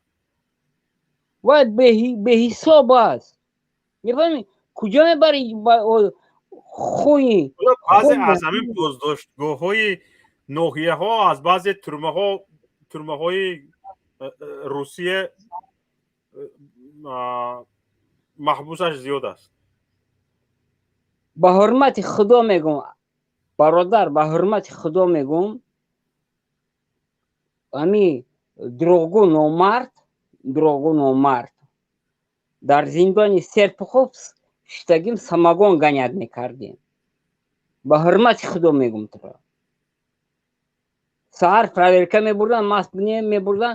Вай беҳисоб аст. Мефаҳмӣ, куҷо мебарӣ хуни? Баъзе аз ҳамин боздоштгоҳҳои ноҳияҳо аз баъзе тюрьма ҳо, тюрьма ҳои Русия маҳбусаш зиёд аст. Ба ҳурмати Худо мегӯм, ба Бародар, ба ҳурмати Худо мегӯм, ами дурӯғгӯ номард, дурӯғгӯ номард. Дар зиндони Серпухов шиштагим, самогон гонять мекардем. Ба ҳурмати Худо мегӯм туро. Саҳар проверка мебурдан, маст мебурдан,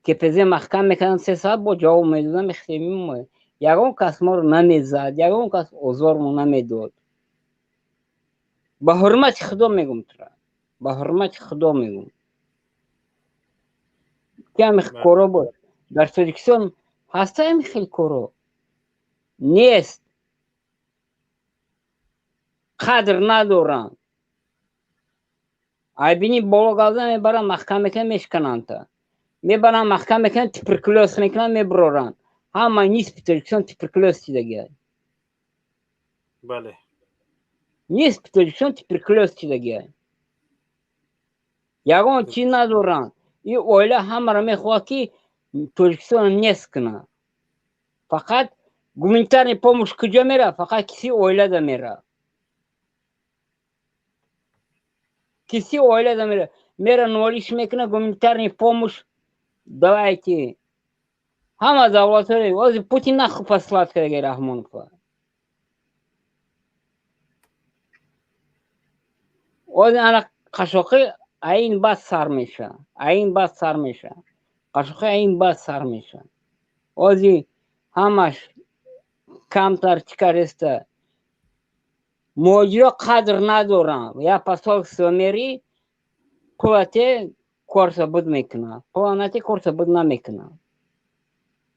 КПЗ маҳкам мекардан, 3 соат бо ҷавоб медодам, мехтем. Ягон кас моро намезад, ягон кас озормо намедод. Ба ҳурмати Худо мегӯм туро. Ба ҳурмати Худо мегӯм. Ки ҳами коро буд. Дар Тоҷикистон ҳаста ҳами хел коро? Нест. Қадр надоранд. Айбини боло галда мебаранд, маҳкам мекунанд, мешикананд. Мебаранд, маҳкам мекунанд, туберкулёз мекунанд, мебуроранд. Ҳама нисфи Тоҷикистон туберкулёз шидагиай. Бале. Нисфи Тоҷикистон туберкулёз шидагиай. Ягон чиз надоранд. Ин оила ҳамаро мехоҳад, ки Тоҷикистонро нест кунад. Фақат гуманитарный помощь куҷо меравад? Фақат киси оилада меравад. Киси оилада меравад. Мера нолиш мекунад, гуманитарный помощь давайте. Ҳама давлатҳо ҳозир Путин нахуй послать кардаги Раҳмонова. Ҳозир ана қашоқӣ аин баъд сар меша. Аин баъд сар меша. Қашоқӣ аин баъд сар меша. Ҳозир ҳамаш камтар чӣ кареста. Муҳоҷиро қадр надоранд. Як посольство мери, пулате корса буд мекунад. Пула нате, корса буд намекунад.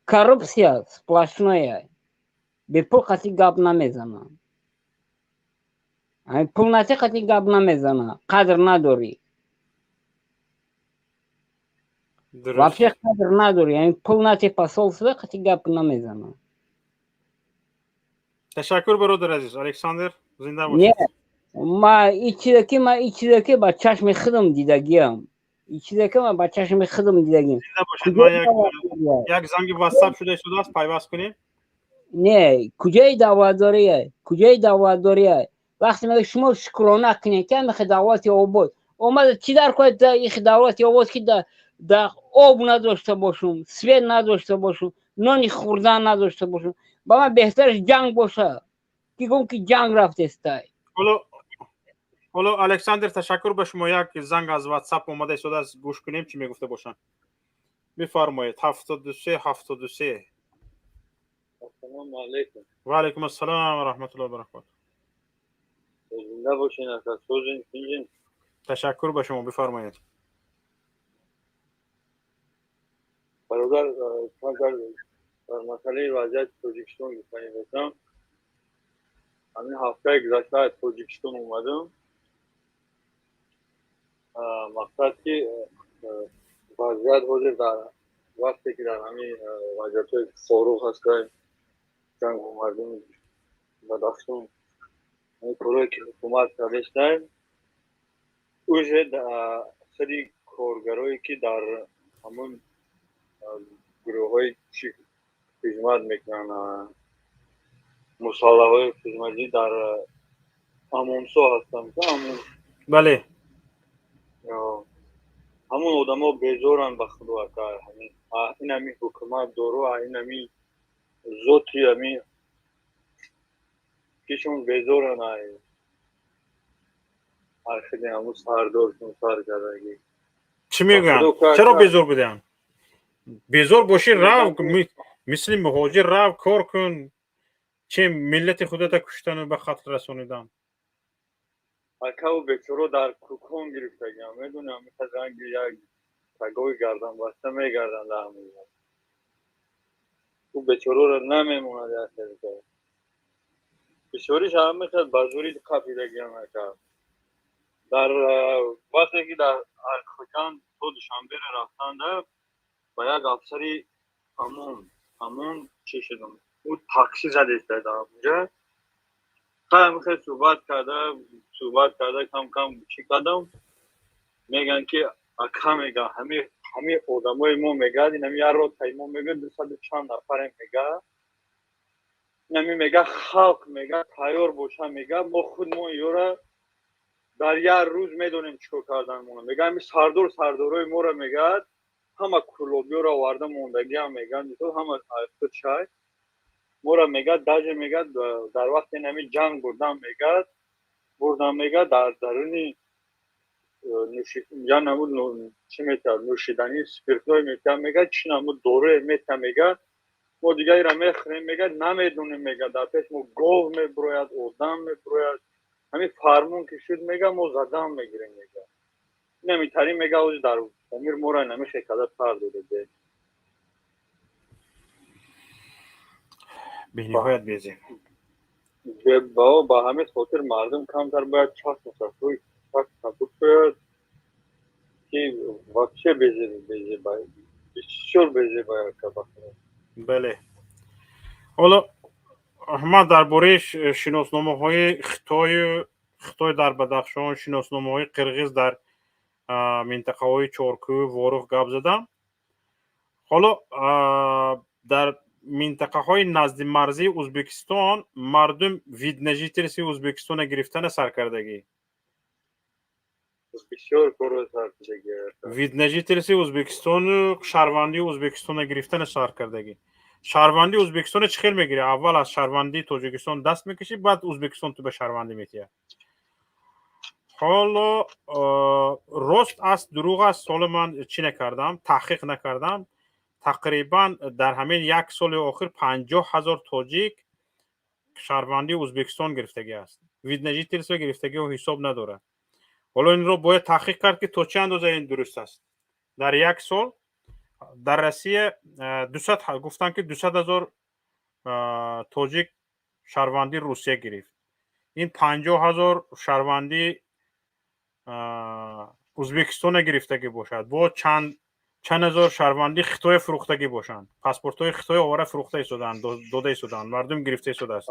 Коррупция сплошная. Бепул қати гап намезананд. Пул нате, қати гап намезананд. Қадр надорӣ. Вообще қадр надорӣ. Яъне пул нате, посольство қати гап намезананд. Ташаккур, бародар азиз Александр, зинда Не, бошед. Ма и чизе ки ма, и чизе ки ба чашми худам дидагиам. И чизе ки ма ба чашми худам дидагиам. Зинда бошед. Ма як занги ватсап шуда истодааст, пайваст кунем. Не, куҷои давлатдория? Куҷои давлатдория? Вақте мега шумо шукрона кунед, ки ҳамихи давлати обод. Омада чӣ дар кор ихи давлати обод, ки да об надошта бошум, свет надошта бошум, нони хӯрдан надошта бошум. Ба ман беҳтараш ҷанг боша. Ки гум ки ҷанг рафтестай. Ҳоло, Александр, ташаккур ба шумо. Як занг аз ватсап омада истодааст, гӯш кунем, чӣ мегуфта бошанд. Бифармоед, 73 73. Ассалому алайкум. Ва алайкум ассалом ва раҳматуллоҳи ва баракоту. Зинда бошин, ака, созин, тинҷин. Ташаккур ба шумо, бифармоед. Бародар, агар дар масъалаи вазъияти Тоҷикистон гуфтанӣ бошам, ҳамин ҳафтаи гузашта аз Тоҷикистон омадам. Мақсад ки вазъият ҳозир дар вақте ки дар ҳамин вазъиятҳои Хоруғ ҳастем, ҷанг бо мардуми Бадахшон, ҳамин корое ки ҳукумат кардастем, уже сари коргарое ки дар ҳамон гурӯҳҳои чи хизмат мекунанд, мусаллаҳои хизматӣ дар ОМОНсо ҳастанд. Бале. Ҳамон одамо безоранд, ба худо, ака, ин ҳамин ҳукумат дору, ин ҳамин зоти ҳамин кишон безоранд, ай хеле ҳамун сардоршон сар кардагӣ. Чӣ мегӯянд? Чаро безор буданд? Безор бошӣ, рав, мисли муҳоҷир рав, кор кун. Че миллати худата куштану ба қатл расонидан? Акаву бечоро дар кукон гирифтагиам, медонам, ранги як тагои гарданбаста мегарданд дар ҳамин. Ӯ бечороро намемонад як хелка. Бисёриш ҳама мехоҳад, ба зӯрӣ қапидагиам, ака. Дар вақте ки дар Хуҷанд то Душанберо рафтанда, ба як афсари ҳамон чӣ шудам, ӯ такси задеста дар онҷа. Хай, суҳбат карда, кам кам чӣ кардам, мегӯянд ки ака, мега, ҳами одамои мо, мегӯяд, инами як ротаи мо, мегӯяд, дусаду чанд нафарем, мега, инами, мега, халқ, мега, тайёр боша, мега, мо худмон ёра Дар як рӯз медонем чӣ кор карданмона. Мега, ҳами сардор, сардорои моро, мегӯяд, ҳама кулобиёро оварда мондагиам, мегӯяд, мисол, ҳама чай моро, мегӯяд, даже, мегӯяд, дар вақти нами ҷанг бурдан, мегӯяд, бурдан, мегӯяд, дар даруни я намуд чӣ метиҳад, нӯшиданӣ спиртное метиҳад, мегӯяд, чӣ намуд доруе метиҳад, мегӯяд, мо дига ира мехӯрем, мегӯяд, намедонем, мегӯяд, дар пеш мо гов мебурояд, одам мебурояд. Ҳамин фармон ки шуд, мега, мо задан мегирем, мега, инамитарин, мега, ози дар Помир моро инами хекада сар додаде. Бениҳоят безеб. Ба ҳамин хотир мардум камтар бояд чашм бикӯяд, ки вообще безеб, безеб, бисёр безеб. Бале, ҳоло ман дар бораи шиносномаҳои Хитой дар Бадахшон, шиносномаҳои қирғиз дар минтақаҳои Чоркӯ, Ворух гап задам. Ҳоло дар минтақаҳои назди марзии Ӯзбекистон мардум вид на жительствои Ӯзбекистона гирифтана сар кардагӣ. Вид на жительствои Ӯзбекистону шаҳрвандии Ӯзбекистона гирифтана сар кардагӣ. Шаҳрвандии Ӯзбекистона чӣ хел мегирӣ? Аввал аз шаҳрвандии Тоҷикистон даст мекашӣ, баъд Ӯзбекистон ту ба шаҳрвандӣ метиҳад. Ҳоло рост аст, дурӯғ аст, ҳоло ман чӣ накардам, таҳқиқ накардам. Тақрибан дар ҳамин як соли охир 50 000 тоҷик шаҳрвандии Ӯзбекистон гирифтагӣ аст. Вид на жительство гирифтагиҳо ҳисоб надорад. Ҳоло инро бояд таҳқиқ кард, ки то чӣ андоза ин дуруст аст. Дар як сол дар Россия дусад, гуфтанд, ки 200 000 тоҷик шаҳрвандии Русия гирифт. Ин 50 000 шаҳрвандии Ӯзбекистона гирифтагӣ бошад, бо чанд чанд ҳазор шаҳрвандии Хитоя фурӯхтагӣ бошанд. Паспортҳои Хитоя овара фурӯхта истоданд, дода истоданд, мардум гирифта истодааст.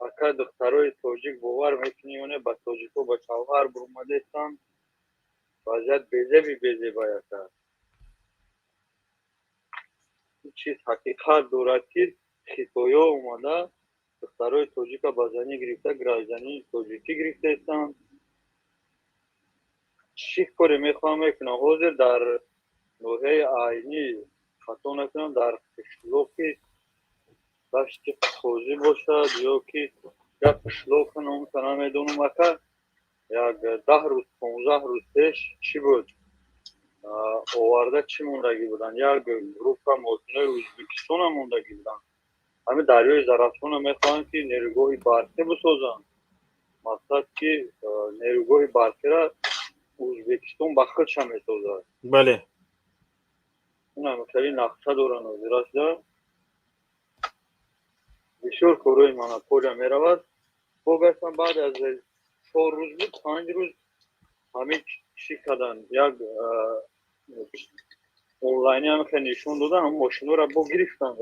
Ака, духтарои тоҷик, бовар мекунӣ ё не, ба тоҷико ба шавҳар бурмадаистанд. Вазъият безеби безебай, ака. Ин чиз ҳақиқат дорад, ки хитоё омада, духтарои тоҷика ба занӣ гирифта, гражданини тоҷикӣ гирифтаистанд. Чӣ коре мехоҳам, мекунам. Ҳозир дар ноҳияи Айнӣ, хато накунам, дар қишлоқи Дашти Қозӣ бошад ё ки як қишлоқи, номша намедонам, ака, як 10 рӯз, 15 рӯз пеш чӣ буд, оварда чӣ мондагӣ буданд, як группа мошинои Ӯзбекистона мондагӣ буданд. Ҳамин дарёи Зарафшона мехоҳанд, ки нерӯгоҳи барқӣ бисозанд. Мақсад, ки нерӯгоҳи барқира Ӯзбекистон ба худша месозад. Инам хеле нақша доранд. Ҳозирашда бисёр корҳои монополия меравад. Богаштан баъд аз 4 рӯз буд, 5 рӯз, ҳамин чӣ карданд, як онлайни ҳам хеле нишон додан, ҳам мошинора бо гирифтан.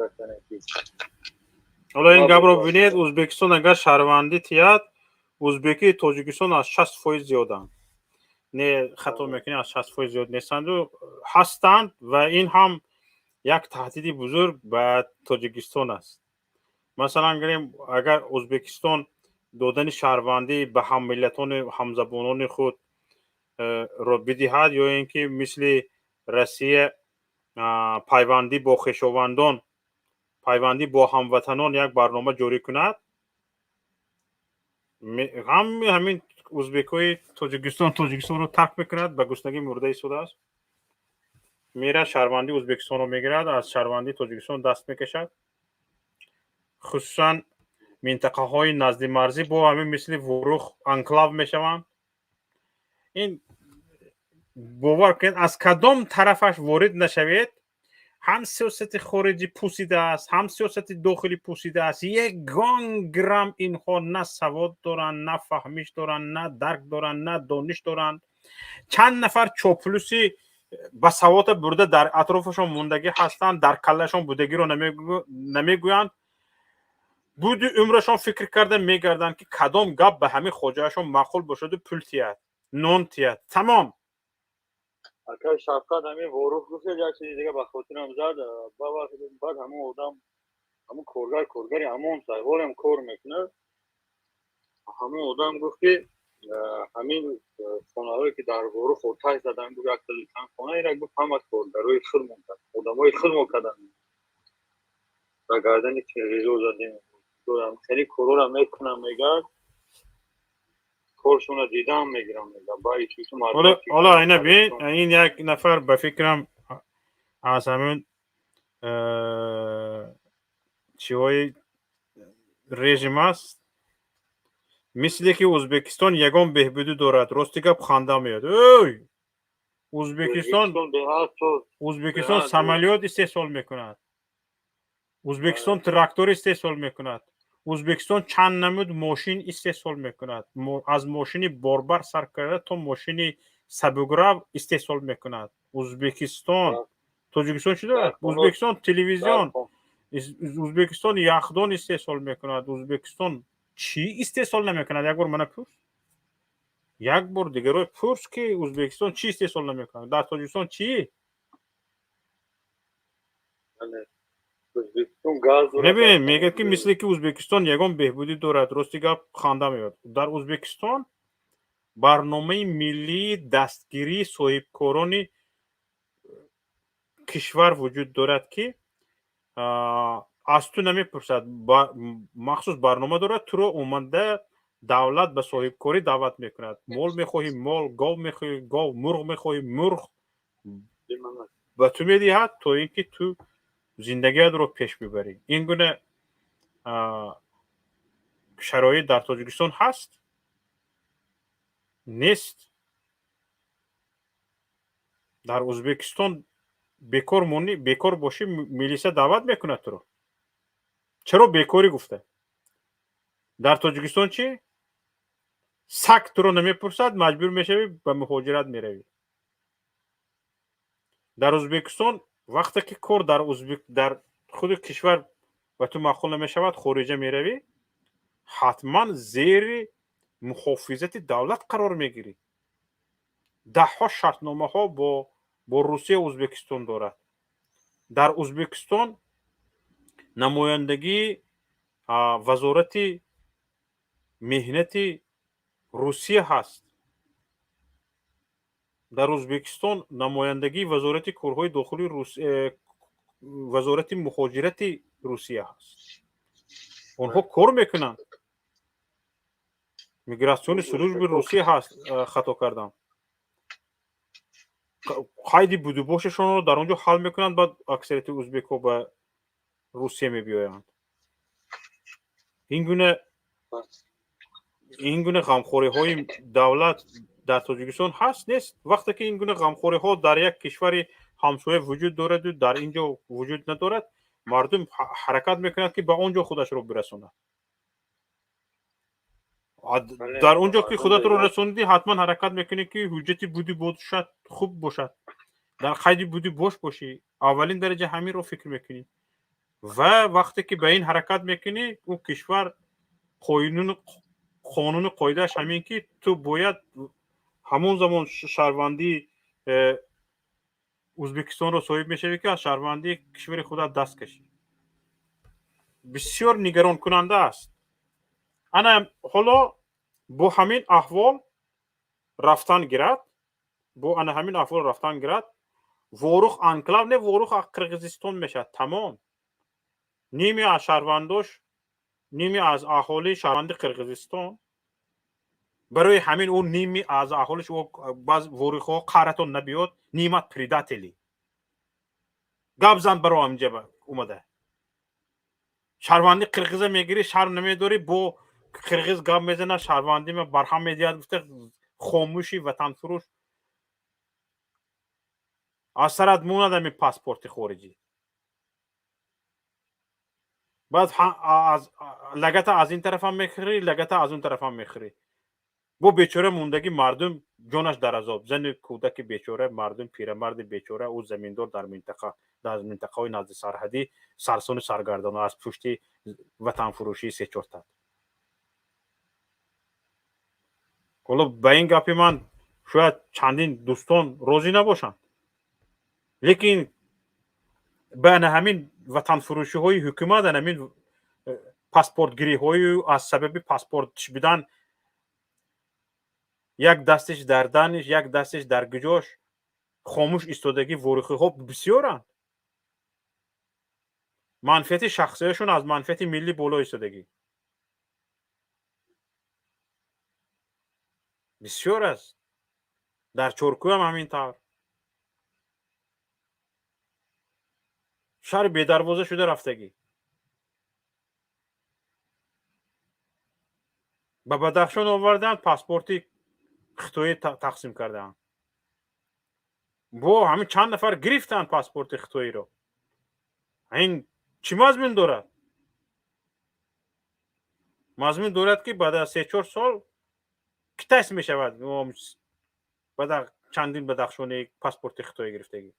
Ҳоло ин гапро бибинед: Ӯзбекистон агар шаҳрвандӣ тиҳад, ӯзбекии Тоҷикистон аз 60% зиёданд. Не, хато мекунӣ, аз 60% зиёд нестанду ҳастанд. Ва ин ҳам як таҳдиди бузург ба Тоҷикистон аст. Масалан, гирем, агар Ӯзбекистон додани шаҳрвандӣ ба ҳаммиллатони, ҳамзабонони худ ро бидиҳад ё ин ки мисли Россия пайвандӣ бо хешовандон, пайвандӣ бо ҳамватанон як барнома ҷорӣ кунад, ҳами ҳамин ӯзбекҳои Тоҷикистон Тоҷикистонро тарк мекунад, ба гуснагӣ мурда истодааст, мерад, шаҳрвандии Ӯзбекистонро мегирад, аз шаҳрвандии Тоҷикистон даст мекашад. Хусусан минтақаҳои наздимарзӣ бо ҳамин мисли Ворух анклав мешаванд. Ин, бовар кунед, аз кадом тарафаш ворид нашавед, ҳам сиёсати хориҷӣ пусидааст, ҳам сиёсати дохилӣ пусидааст. Ягон грамм инҳо на савод доранд, на фаҳмиш доранд, на дарк доранд, на дониш доранд. Чанд нафар чоплуси ба савода бурда дар атрофашон мондагӣ ҳастанд, дар каллашон будагиро намегӯянд. Буди умрашон фикр карда мегарданд, ки кадом гап ба ҳамин хоҷаашон маъқул бошаду пул тиҳад, нон тиҳад, тамом. Ака Шавкат, ҳамин Ворух гуфтед, як чизи дига ба хотирам зад. Баъд ҳамон одам, ҳамон коргар, коргари ҳамон сайҳолам кор мекунад, ҳамон одам гуфт, ки Ҳамин хонаҳое ки дар Ворух оташ задан, гуфт, яксаду чанд хона, ира, гуфт, ҳама коргарои худмон кард, одамои худмон кардан, ба гардани қирғизо задем. Хеле корора мекунам, мегӯяд, коршона дидам мегирам, мегӯяд. Ҳоло ина бин, ин як нафар, ба фикрам, аз ҳамин чиҳои режим аст. Мисле ки Ӯзбекистон ягон беҳбудӣ дорад, рости гап, ханда меояд. Ой, Ӯзбекистон самолёт истеҳсол мекунад, Ӯзбекистон трактор истеҳсол мекунад, Ӯзбекистон чанд намуд мошин истеҳсол мекунад, аз мошини борбар сар карда то мошини сабукрав истеҳсол мекунад Ӯзбекистон. Тоҷикистон чӣ дорад? Ӯзбекистон телевизион, Ӯзбекистон яхдон истеҳсол мекунад. Ӯзбекистон чӣ истеҳсол намекунад? Як бор мана пурс, як бор дигаро пурс, ки Ӯзбекистон чӣ истеҳсол намекунад. Дар Тоҷикистон чӣ? Небинед, мегӯяд, ки мисле ки Ӯзбекистон ягон беҳбудӣ дорад, рости гап, ханда меояд. Дар Ӯзбекистон барномаи миллии дастгирии соҳибкорони кишвар вуҷуд дорад, ки аз ту намепурсад, махсус барнома дорад, туро омада давлат ба соҳибкорӣ даъват мекунад. Мол мехоҳӣ — мол, гов мехоҳӣ — гов, мурғ мехоҳӣ — мурғ ба ту медиҳад, то ин ки ту зиндагиятро пеш бибарӣ. Ин гуна шароит дар Тоҷикистон ҳаст? Нест. Дар Ӯзбекистон бекор монӣ, бекор бошӣ, милиса даъват мекунад туро, чаро бекорӣ гуфта. Дар Тоҷикистон чӣ? Саг туро намепурсад, маҷбур мешавӣ, ба муҳоҷират меравӣ. Дар Ӯзбекистон вақте ки кор дар узбек, дар худи кишвар ба ту маъқул намешавад, хориҷа меравӣ, ҳатман зери муҳофизати давлат қарор мегирӣ. Даҳҳо шартномаҳо бо Русия Ӯзбекистон дорад. Дар Ӯзбекистон намояндагии вазорати меҳнати Русия ҳаст, дар Ӯзбекистон намояндагии вазорати корҳои дохилии, вазорати муҳоҷирати Русия ҳаст. Онҳо кор мекунанд. Миграционный служба и Русия ҳаст, хато кардам. Қайди будубошашонро дар он ҷо ҳал мекунанд, баъд аксарияти ӯзбекҳо ба Русия мебиёянд. Ин гуна ғамхориҳои давлат дар Тоҷикистон ҳаст? Нест. Вақте ки ин гуна ғамхориҳо дар як кишвари ҳамсоя вуҷуд дораду дар ин ҷо вуҷуд надорад, мардум ҳаракат мекунад, ки ба он ҷо худашро бирасонад. Дар он ҷо ки худатро расонидӣ, ҳатман ҳаракат мекунӣ, ки ҳуҷҷати буди бошад хуб бошад, дар қайди буди бош бошӣ. Аввалин дараҷа ҳаминро фикр мекунӣ ва вақте ки ба ин ҳаракат мекунӣ, ӯ кишвар қонуну қоидааш ҳамин, ки ту бояд ҳамон замон шаҳрвандии Ӯзбекистонро соҳиб мешавӣ, ки аз шаҳрвандии кишвари худат даст кашӣ. Бисёр нигаронкунанда аст. Ана ҳоло бо ҳамин аҳвол рафтан гирад, бо ана ҳамин аҳвол рафтан гирад, Ворух анклав не, Ворух Қирғизистон мешавад, тамом. Ними аз шаҳрвандош, ними аз аҳолии шаҳрванди Қирғизистон. Барои ҳамин ӯ ними аз аҳолиш, баъз ворихҳо қаҳратон набиёд, нимат предатели гап зан баро инҷа омада шаҳрванди қирғиза мегирӣ, шарм намедорӣ, бо қирғиз гап мезана, шаҳрвандима барҳам медиҳад гуфта, хомӯши ватанфурӯш, аз сарат монад ҳамин паспорти хориҷӣ. Баъд лагата аз ин тарафам мехӯрӣ, лагата аз он тарафам мехӯрӣ. Бо бечора мондагӣ мардум ҷонаш дар азоб, зани кӯдаки бечора мардум, пирамарди бечора, ӯ заминдор дар минтақа, дар минтақаҳои назди сарҳадӣ сарсону саргардона аз пушти ватанфурӯшии сечорта. Ҳоло ба ин гапи ман шояд чандин дӯстон розӣ набошанд, лекин ба ана ҳамин ватанфурӯшиҳои ҳукумат, ана ҳамин паспортгириҳою аз сабаби паспорт будан. Як дасташ дар даниш, як дасташ дар гуҷош хомӯш истодагӣ ворухиҳо бисёранд. Манфиати шахсияшон аз манфиати миллӣ боло истодагӣ бисёр аст. Дар Чоркӯҳам ҳамин тавр. Шаҳри бедарвоза шуда рафтагӣ. Ба Бадахшон оварданд, паспорти хитоӣ тақсим кардаанд. Бо ҳамин чанд нафар гирифтанд паспорти хитоиро. Ин чӣ мазмун дорад? Мазмун дорад, ки баъд аз 3-4 сол китайс мешавад. Баъд чандин бадахшони паспорти хитоӣ гирифтагӣ.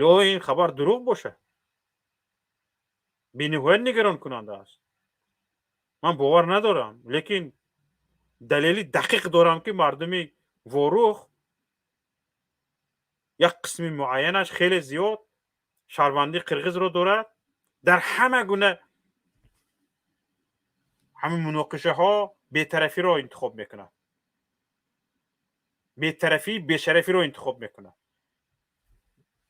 Ло ин хабар дурӯғ бошад, бениҳоят нигаронкунанда аст. Ман бовар надорам, лекин далели дақиқ дорам, ки мардуми Ворух як қисми муайянаш, хеле зиёд, шаҳрвандии қирғизро дорад. Дар ҳама гуна ҳамин муноқишаҳо бетарафиро интихоб мекунад, бетарафӣ, бешарафиро интихоб мекунад.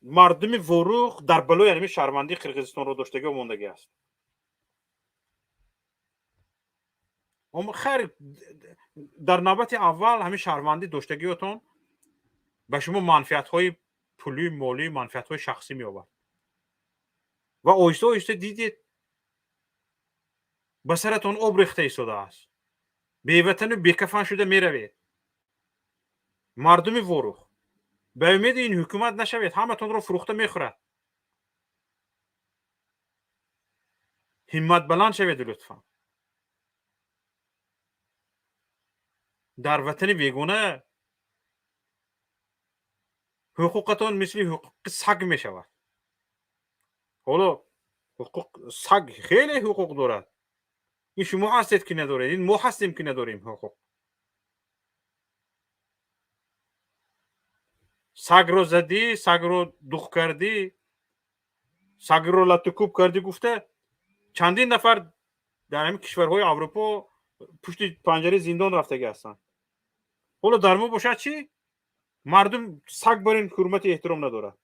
Мардуми Ворух дар балои ҳамин шаҳрвандии Қирғизистонро доштагӣ мондагӣ аст. Хайр, дар навбати аввал ҳамин шаҳрвандӣ доштагиётон ба шумо манфиатҳои пулӣ, молӣ, манфиатҳои шахсӣ меовард ва оҳиста оҳиста дидед, ба саратон об рехта истодааст, беватану бекафан шуда меравед. Мардуми Ворух, ба умеди ин ҳукумат нашавед, ҳаматонро фурӯхта мехӯрад. Ҳиммат баланд шавед лутфан. Дар ватани бегона ҳуқуқатон мисли ҳуқуқи саг мешавад. Ҳоло ҳуқуқ саг хеле ҳуқуқ дорад. Ин шумо ҳастед, ки надоред, ин мо ҳастем, ки надорем ҳуқуқ. Сагро задӣ, сагро дух кардӣ, сагро латтукӯб кардӣ гуфта, чандин нафар дар ҳамин кишварҳои Аврупо пушти панҷараи зиндон рафтагӣ ҳастанд. Ҳоло дар мо бошад чӣ? Мардум саг бар ин ҳурмати эҳтиром надорад.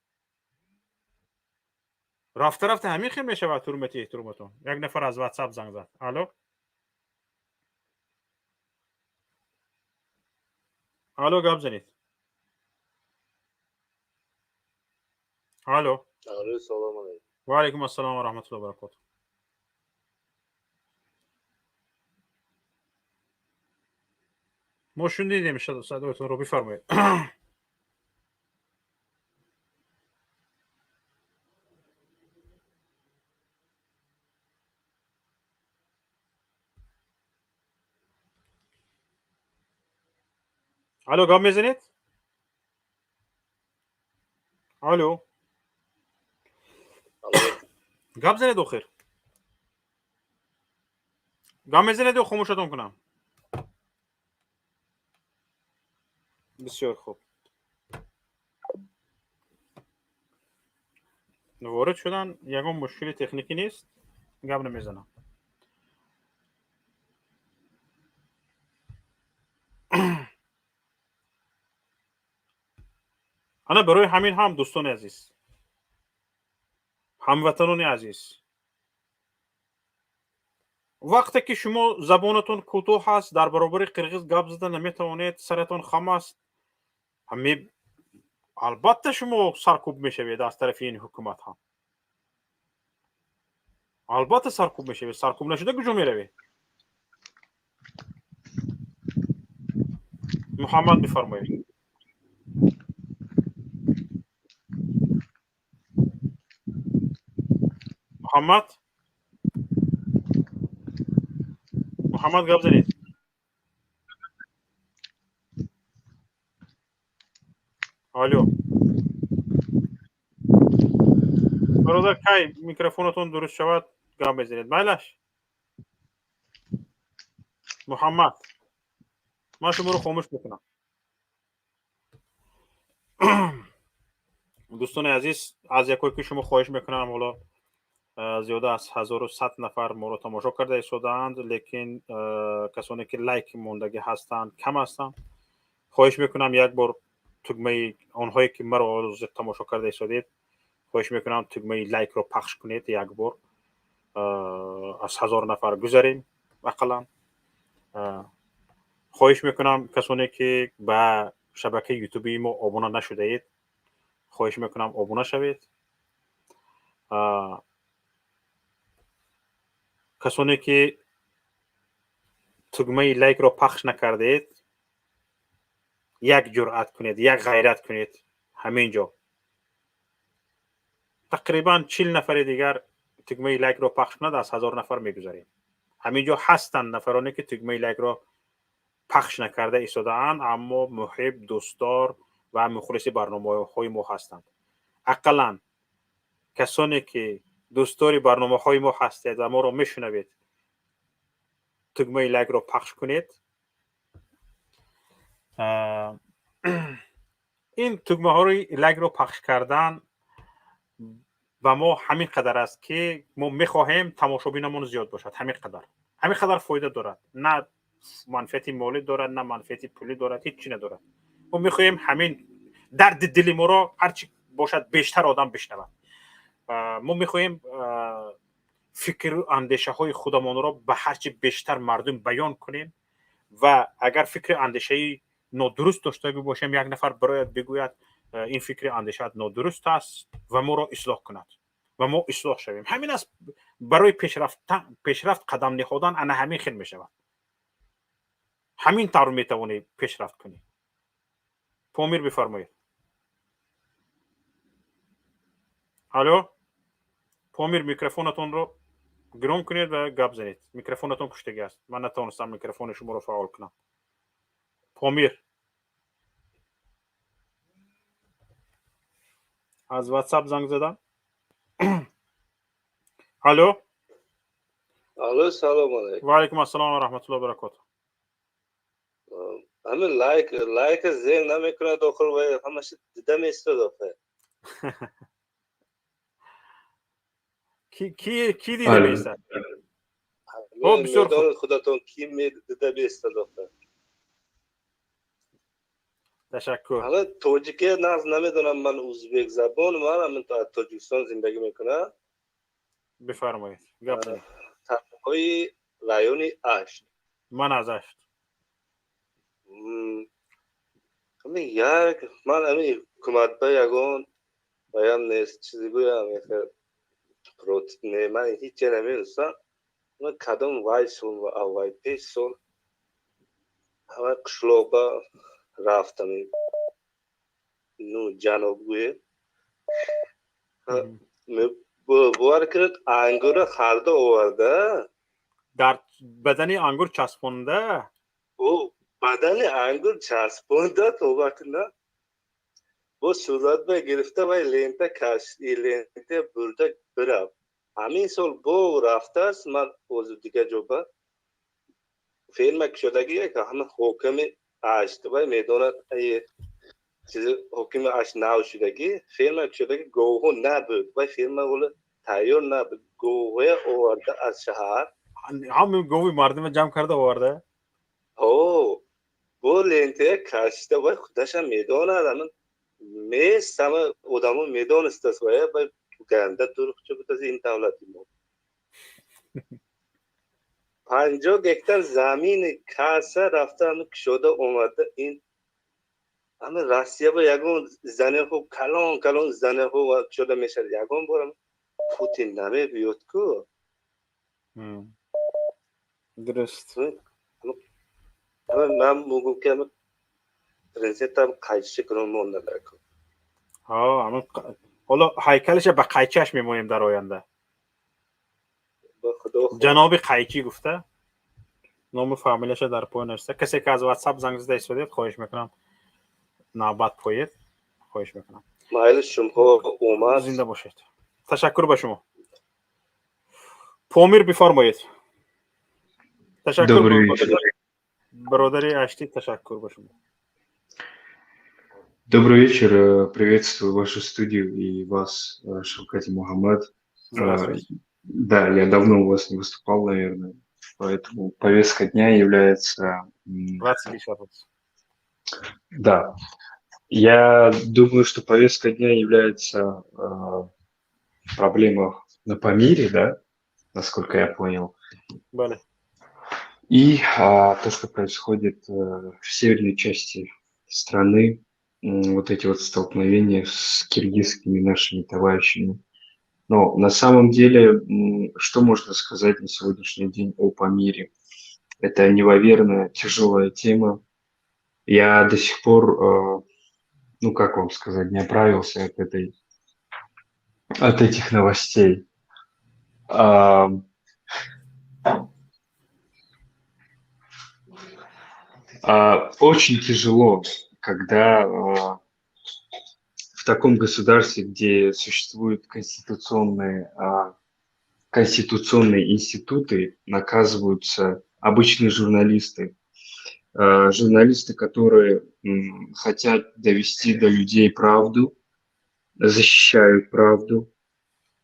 Рафта рафта ҳамин хел мешавад ҳурмати эҳтироматон. Як нафар аз Ватсап занг зад. Алло, алло, гап занед. Алло. Алло, салом алейкум. Ва алейкум ассалом ва раҳматуллоҳи ва баракотуҳ. Мо шунидем садоятонро, бифармоед. Алло, гап мезанед? Алло, гап занед. Охир гап мезанед ё хомӯшатон кунам? Бисёр хуб, ворид шудан, ягон мушкили техникӣ нест, гап намезанам. Ана барои ҳамин ҳам, дӯстони азиз, ҳамватанони азиз, вақте ки шумо забонатон кӯтоҳ ҳаст, дар баробари қирғиз гап зада наметавонед, саратон хам аст, албатта шумо саркӯб мешавед аз тарафи ин ҳукумат ҳам. Албатта саркӯб мешавед. Саркӯб нашуда куҷо меравед? Муҳаммад, бифармоед. Муҳаммад, Муҳаммад, гап занед. Алло, бародар, кай микрофонатон дуруст шавад, гап мезанед. Майлаш, Муҳаммад, ман шуморо хомӯш мекунам. Дӯстони азиз, аз якое ки шумо хоҳиш мекунам, ҳоло Зиёда аз 1100 нафар моро тамошо карда истодаанд, лекин касоне ки лайк мондагӣ ҳастанд, кам ҳастанд. Хоҳиш мекунам, як бор тугмаи, онҳое ки маро ҳозир тамошо карда истодед, хоҳиш мекунам, тугмаи лайкро пахш кунед. Як бор аз 1000 нафар гузарем ақаллан. Хоҳиш мекунам, касоне ки ба шабакаи ютубии мо обуна нашудаед, хоҳиш мекунам, обуна шавед. Касоне ки тугмаи лайкро пахш накардаед, як ҷуръат кунед, як ғайрат кунед. Ҳамин ҷо тақрибан 40 нафари дигар тугмаи лайкро пахш кунад, аз 1000 нафар мегузарем. Ҳамин ҷо ҳастанд нафароне ки тугмаи лайкро пахш накарда истодаанд, аммо муҳиб, дӯстдор ва мухлиси барномаҳои мо ҳастанд. Ақаллан касоне ки дӯстдори барномаҳои мо ҳастед ва моро мешунавед, тугмаи лайкро пахш кунед. Ин тугмаҳои лайкро пахш кардан ба мо ҳамин қадар аст, ки мо мехоҳем тамошобинамон зиёд бошад. Ҳамин қадар фоида дорад. На манфиати молӣ дорад, на манфиати пулӣ дорад, ҳеҷ чи надорад. Мо мехоҳем ҳамин дарди дили моро ҳарчи бошад бештар одам бишнавад. Мо мехоҳем фикру андешаҳои худамонро ба ҳарчи бештар мардум баён кунем ва агар фикри андешаи нодуруст дошта бошем, як нафар барояд, бигӯяд, ин фикри андешаат нодуруст аст ва моро ислоҳ кунад ва мо ислоҳ шавем. Ҳамин аст. Барои пешрафт қадам ниҳодан ана ҳамин хел мешавад. Ҳамин тавр метавонӣ пешрафт кунӣ. Помир, бифармоед. Алло, Помир, микрофонатонро гирон кунед ва гап занед. Микрофонатон куштагӣ аст, ман натавонистам микрофони шуморо фаъол кунам. Помир аз Ватсап занг задам. Алло. Алло, салом алейкум. Ва алайкум ассалом ва раҳматуллоҳи ва баракотуҳ. Ҳамин лайк зер намекунад охир, ва ҳамаша дида меистод охир. Ки дида меистад? Хоб, бисёр хуб. Худатон ки дида меистад охир. Ташаккур. Ҳала тоҷике нағз намедонам, ман узбек забон, ман ҳамин Тоҷикистон зиндагӣ мекунам. Бифармоед, гап занед. Тарафҳои райони Ашт. Ман аз Ашт. Ҳамин як ман ҳамин ҳукуматба ягон баям нест, чизе гӯям, против не, ман ҳеҷ намедонистам. Ман кадом вай сол, аввай пеш сол ҳама қишлоқба рафтам, ну ҷаноб гӯе, бовар кунед, ангура харда оварда. Дар бадани ангур часпонда? О, бадани ангур часпонда, тоба кунам, бо суратба гирифта вай лента каш, лента бурда бирафт. Ҳамин сол бо рафтааст, ман ҳозир дига ҷоба ферма кушодагӣ, ҳама ҳокими Ашт вай медонад, чизи ҳокими Ашт нав шудагӣ, ферма кушодагӣ, говҳо набуд, вай ферма ҳоло тайёр набуд, говҳоя оварда аз шаҳар. Ҳамин гови мардума ҷамъ карда оварда? Ҳо, бо лентая кашида, вай худашам медонад, ҳамин мест, ҳама одамо медонистааст, вая вай ганда дурӯғча будааст ин давлати мо. 50 гектар замини каса рафта, ҳамин кушода омада. Ин ҳамин Россия ба ягон занехо калон калон занехо кушода мешавад, ягон бор Путин намебиёд ку. Дуруст. Ман мегӯм, ки президентам қайчи кунон монда. Ҳоло ҳайкалаша ба қайчиаш мемонем дар оянда, ҷаноби Қайчӣ гуфта, ному фамилияша дар поён нависта. Касе ки аз Ватсап занг зада истодед, хоҳиш мекунам, навбат поед, хоҳиш мекунам. Майли, шумҳо омад. Зинда бошед, ташаккур ба шумо. Помир, бифармоед. Ташаккур, бародари аштӣ, ташаккур ба шумо. Добрый вечер, приветствую вашу студию и вас, Шавкат Мухаммад. Здравствуйте. Да, я давно у вас не выступал, наверное, поэтому повестка дня является... 20. Да. Я думаю, что повестка дня является проблема на Памире, да, насколько я понял. Бале. И то, что происходит в северной части страны, вот эти вот столкновения с киргизскими нашими товарищами. Но на самом деле, что можно сказать на сегодняшний день о Памире? Это неимоверно тяжелая тема. Я до сих пор, ну как вам сказать, не оправился от этих новостей. Очень тяжело, когда в таком государстве, где существуют конституционные институты, наказываются обычные журналисты. Журналисты, которые хотят довести до людей правду, защищают правду.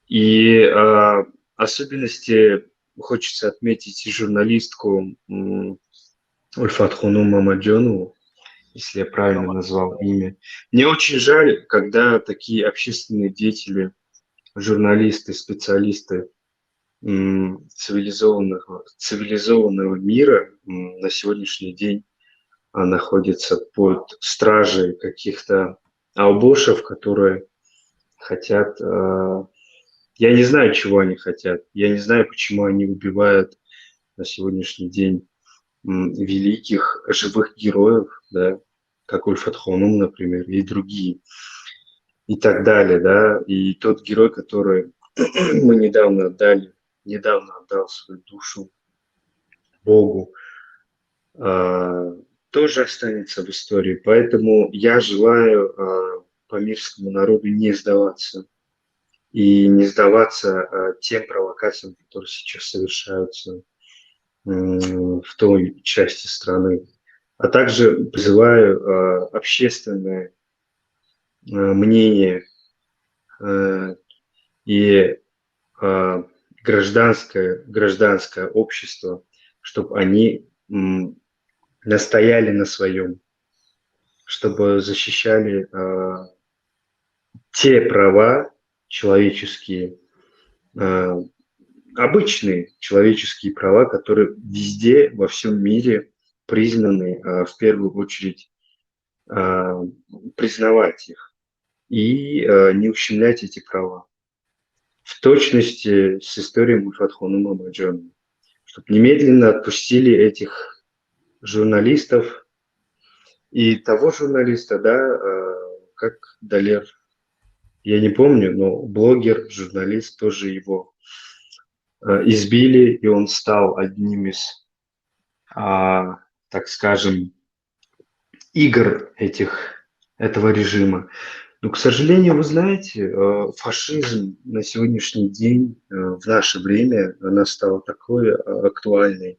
И особенности хочется отметить журналистку Ульфатхону Мамаджонову, если я правильно назвал имя. Мне очень жаль, когда такие общественные деятели, журналисты, специалисты цивилизованного мира на сегодняшний день находятся под стражей каких-то албошев, которые хотят... Я не знаю, чего они хотят. Я не знаю, почему они убивают на сегодняшний день великих живых героев, да, как Ульфатхонум, например, и другие, и так далее, да. И тот герой, который мы недавно отдал свою душу Богу, тоже останется в истории. Поэтому я желаю памирскому народу не сдаваться и не сдаваться тем провокациям, которые сейчас совершаются в той части страны. А также призываю общественное мнение и гражданское общество, чтобы они настояли на своем, чтобы защищали те права человеческие, обычные человеческие права, которые везде, во всем мире признаны, в первую очередь признавать их и не ущемлять эти права. В точности с историей Ульфатхону Мамаджоновой, чтобы немедленно отпустили этих журналистов и того журналиста, да, как Далер, я не помню, но блогер, журналист, тоже его избили, и он стал одним из, так скажем, игр этого режима. Но, к сожалению, вы знаете, фашизм на сегодняшний день, в наше время, она стала такой актуальным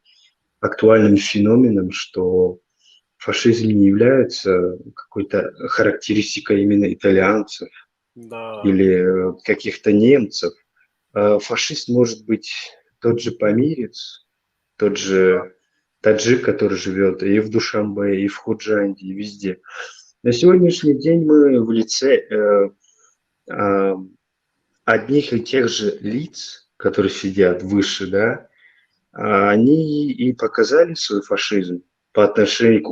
феноменом, что фашизм не является какой-то характеристикой именно итальянцев, да, или каких-то немцев. Фашист может быть тот же памирец, тот же таджик, который живет и в Душанбе, и в Худжанде, и везде. На сегодняшний день мы в лице одних и тех же лиц, которые сидят выше, да, они и показали свой фашизм по отношению к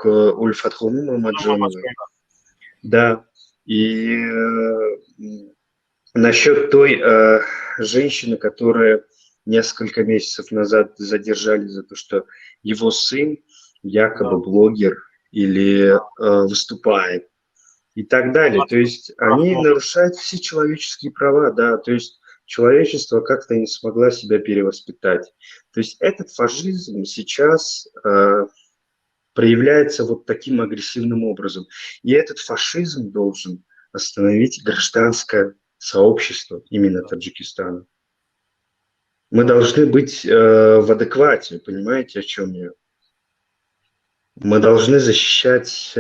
Ульфатхону Мамаджонову. Да, и насчет той женщины, которая несколько месяцев назад задержали за то, что его сын якобы блогер или выступает и так далее. То есть они нарушают все человеческие права, да, то есть человечество как-то не смогло себя перевоспитать. То есть этот фашизм сейчас проявляется вот таким агрессивным образом. И этот фашизм должен остановить гражданское сообщество именно Таджикистана. Мы должны быть в адеквате, понимаете, о чем я? Мы должны защищать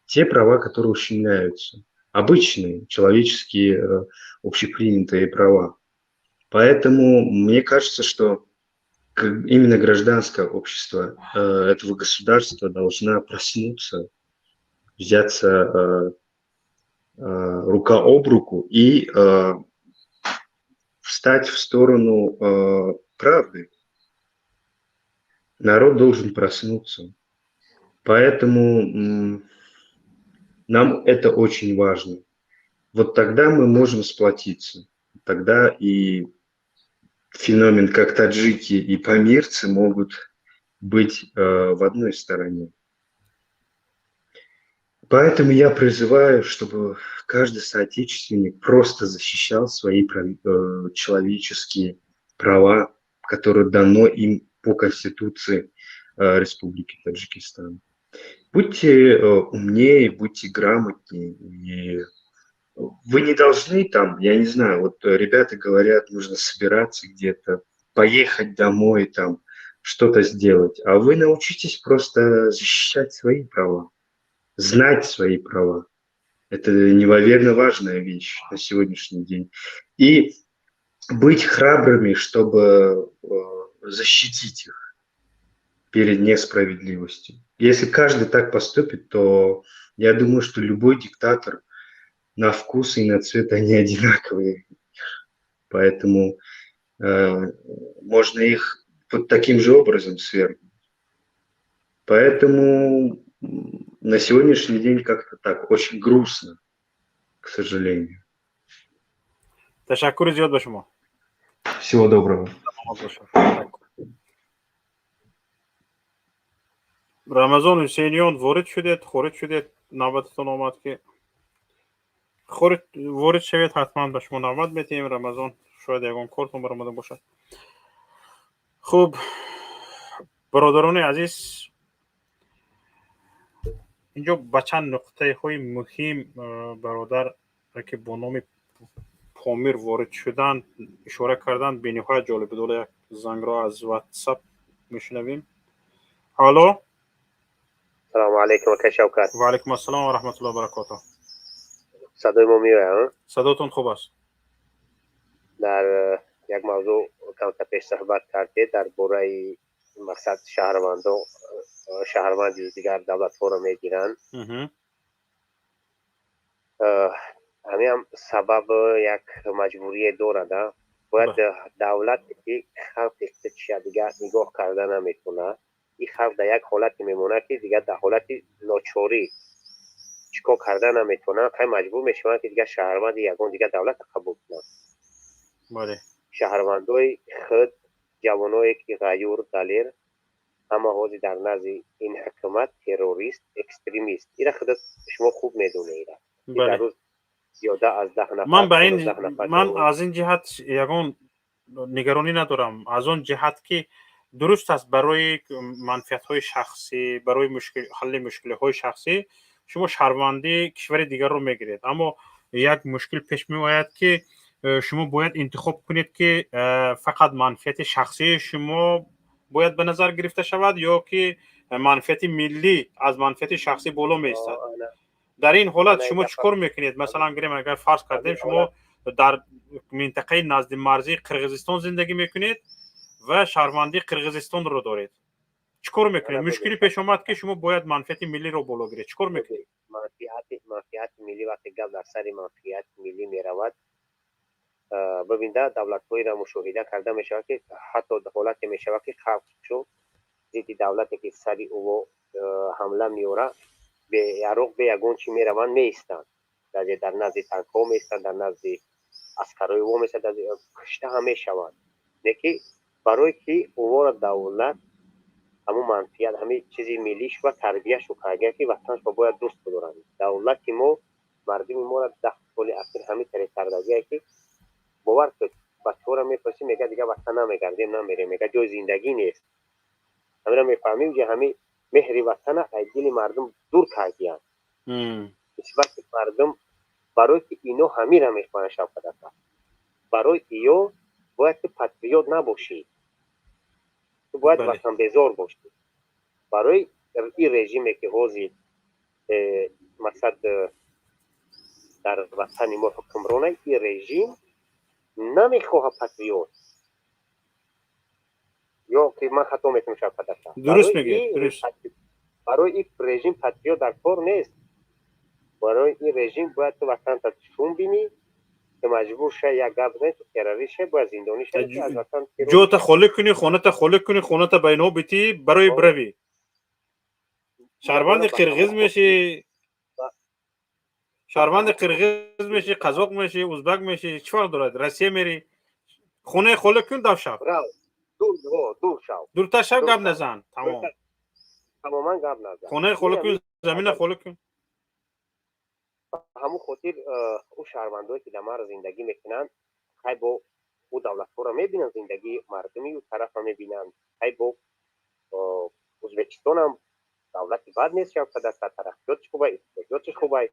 те права, которые ущемляются. Обычные человеческие общепринятые права. Поэтому мне кажется, что именно гражданское общество этого государства должна проснуться, взяться рука об руку и встать в сторону правды. Народ должен проснуться. Поэтому нам это очень важно. Вот тогда мы можем сплотиться. Тогда и феномен, как таджики и памирцы, могут быть в одной стороне. Поэтому я призываю, чтобы каждый соотечественник просто защищал свои человеческие права, которые дано им по Конституции Республики Таджикистан. Будьте умнее, будьте грамотнее. И вы не должны там, я не знаю, вот ребята говорят, нужно собираться где-то, поехать домой, там, что-то сделать. А вы научитесь просто защищать свои права, знать свои права. Это неимоверно важная вещь на сегодняшний день. И быть храбрыми, чтобы защитить их перед несправедливостью. Если каждый так поступит, то я думаю, что любой диктатор на вкус и на цвет они одинаковые. Поэтому можно их вот таким же образом свергнуть. Поэтому на сегодняшний день как-то так, очень грустно, к сожалению. Ташаккури зиёд ба шумо. Всего доброго. Рамазон Ҳусейниён, ворид шудед, хориҷ шудед, навбататон омад ки ворид шавед, ҳатман ба шумо навбат медиҳем. Рамазон, шояд ягон кортон баромада бошад. Хуб, бародарони азиз, инҷо ба чанд нуқтаҳои муҳим бародар, ки бо номи Помир ворид шуданд, ишора карданд, бениҳоят ҷолиб буд. Ҳоло як зангро аз Ватсап мешунавем. Алло. Салому алайкум, ака Шавкат. Ва алайкум ассалом ва раҳматуллоҳи ва баракотуҳ. Садои мо меояд? Садотон хуб аст. Дар як мавзӯъ камтар пеш суҳбат кардед дар бораи мақсад шаҳрвандо шаҳрванди дигар давлатҳоро мегиранд. Ҳамин сабаб як маҷбурие дорад. Бояд давлате ки халқи чия дигар нигоҳ карда наметавонад, ин халқ дар як ҳолате мемонад, ки дигар дар ҳолати ночорӣ чӣ кор карда наметавонанд, хай маҷбур мешаванд, ки дигар шаҳрванди ягон дигар давлатро қабул кунанд. Шаҳрвандои худ, ҷавоное ки ғаюр, далер, ҳама ҳозир дар назди ин ҳукумат террорист, экстремист. Ира худат шумо хуб медонед. Ира рӯз зиёда аз 10 нафар. Ман ба ин ман аз ин ҷиҳат ягон нигаронӣ надорам, аз он ҷиҳат ки дуруст аст, барои манфиатҳои шахсӣ, барои ҳалли мушкилиҳои шахсӣ шумо шаҳрвандии кишвари дигарро мегиред, аммо як мушкил пеш меояд, ки шумо бояд интихоб кунед, ки фақат манфиати шахсии шумо бояд ба назар гирифта шавад ё ки манфиати миллӣ аз манфиати шахсӣ боло меистад. Дар ин ҳолат шумо чӣ кор мекунед? Масалан, гирем, агар фарз кардем, шумо дар минтақаи назди марзии Қирғизистон зиндагӣ мекунед ва шаҳрвандии Қирғизистонро доред, чӣ кор мекунед? Мушкиле пеш омад, ки шумо бояд манфиати миллиро боло гиред, чӣ кор мекунед? Манфиати миллӣ, вақте гап дар сари манфиати миллӣ меравад, бибинда, давлатҳоеро мушоҳида карда мешавад, ки ҳатто ҳолате мешавад, ки халқшо зидди давлате, ки сари ӯ ҳамла меорад, беяроқ, бе ягон чӣ мераванд, меистанд, дар назди танкҳо меистанд, дар назди аскарои ӯ меистанд, кушта ҳам мешаванд. Леки барое ки ӯро давлат ҳамун манфиат, ҳамин чизи миллиш ва тарбияшо карда, ки ватанашро бояд дӯст бидоранд. Давлати мо мардуми моро 10 соли ахир ҳамин тариқ кардагие, ки бовар кунед, бачаҳоро мепурсӣ, мега дигар ватан намегардем, намерем, мега ҷои зиндагӣ нест. Ҳаминро мефаҳмем, ки ҳамин меҳри ватана аз дили мардум дур кардиянд нисбати мардум, барое ки ино ҳаминро мехоҳанд. Шавкат ака, барои иё бояд ту патриот набошӣ, ту бояд ватанбезор бошӣ. Барои ин режиме, ки ҳозир мақсад Дар ватани мо ҳукмрона, ин режим намехоҳад патриот. Ё ки ман хато мекунам, Шавкат? Дуруст мегӯед, дуруст. Барои ин режим патриот дар кор нест. Барои ин режим бояд ту ватанта шум бинӣ, ки маҷбур ша як гап зани, ту террорист ша, бояд зиндонӣ шавӣ, аз ватан. Ҷота холӣ кунӣ, хоната холӣ кунӣ, хоната ба инҳо битӣ, барои биравӣ, шаҳрванди қирғиз мешӣ, шаҳрванди қирғиз мешӣ, қазоқ мешӣ, узбак мешӣ, чӣ фарқ дорад? Россия мерӣ, хонаи холӣ кун, дав шав. Дур шав. Дуртар шав, гап назан, тамом. Тамоман гап назан. Хонаи холӣ кун, замина холӣ кун. Ба ҳамун хотир ӯ шаҳрвандое, ки дар марз зиндагӣ мекунанд, хай, бо ӯ давлатҳоро мебинанд, зиндагии мардуми ӯ тарафа мебинанд. Хай, бо Ӯзбекистонам давлати бад нест, шавкада, тараққиётиш хубай, иқтисодиётиш хубай,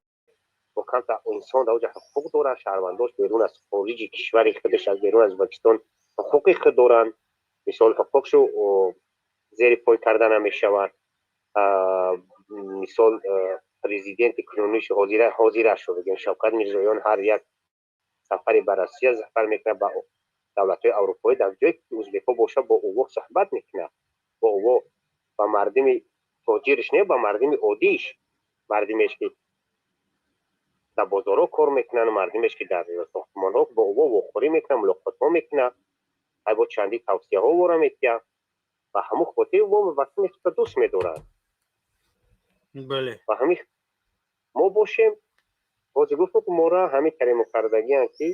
бо камта инсон дар оҷа ҳуқуқ дорад. Шаҳрвандош берун аз хориҷи кишвари худаш, аз берун аз Ӯзбекистон ҳуқуқи худ доранд. Мисол, ҳуқуқшу зери пой карда намешавад. Мисол, президенти кунуниш, ҳозирашро бигем, Шавкат Мирзоён, ҳар як сафари ба Россия сафар мекунад, ба давлатҳои аврупоӣ, дар ҷое ки узбекҳо боша, бо ӯво суҳбат мекунад, бо ӯво, ба мардуми тоҷириш не, ба мардуми оддииш, мардумеш ки дар бозорҳо кор мекунанд, мардумеш ки дар сохтмонҳо, бо ӯво вохӯрӣ мекунад, мулоқотҳо мекунад, ай бо чандин тавсияҳо вора метиҳад. Ба ҳамун хотир во ватани худро дӯст медоранд. Бале. Ба ҳамин мо бошем, ҳозир гуфтем, ки мора ҳамин кариму кардагианд, ки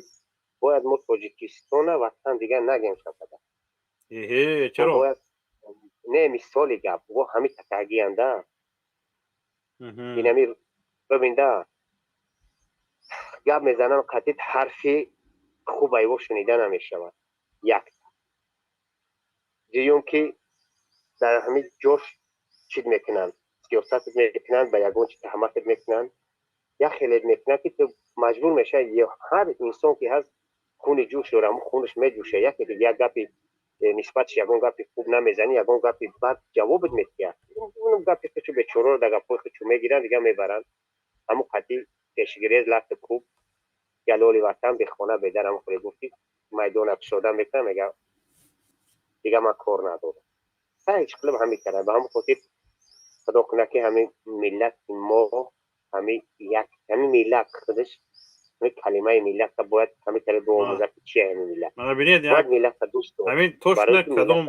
бояд мо Тоҷикистона ватан дигар нагем, шавкада. Эҳе, чаро? Не, мисоли гап, во ҳамин такагианда. Инами бибинда, гап мезанам, қатит ҳарфи хуб айво шунида намешавад. Як дуюм, ки дар ҳамин ҷош чид мекунанд, сиёсатт мекунанд, ба ягон чи таҳматт мекунанд, як хелет мекунанд, ки ту маҷбур мешавӣ. Ҳар инсон ки ҳаст, хуни ҷӯш дора, ҳамун хунаш меҷӯша. Яке ки як гапи нисбатш ягон гапи хуб намезанӣ, ягон гапи бад ҷавобат метиҳад. Гапи хучу бечораро дар гапҳои хучу мегиранд, дига мебаранд. Ҳамун қатъи пешгирез, лату кӯб, ҷалоли ватан, бехона, бедар, ҳамун хеле гуфти, майдона кушода мекунам, мега, дига ман кор надорам. Ҳеҷ қилиб ҳамин кара. Ба ҳамун хотир, худо кунад, ки ҳамин миллати мо, ҳамин як, ҳамин миллат худаш, ҳамин калимаи миллатро бояд ҳамин тариқ биомӯзад, ки чия ҳамин миллат. Мана бинед. Бояд миллатро дӯст дор. Ҳамин точно кадом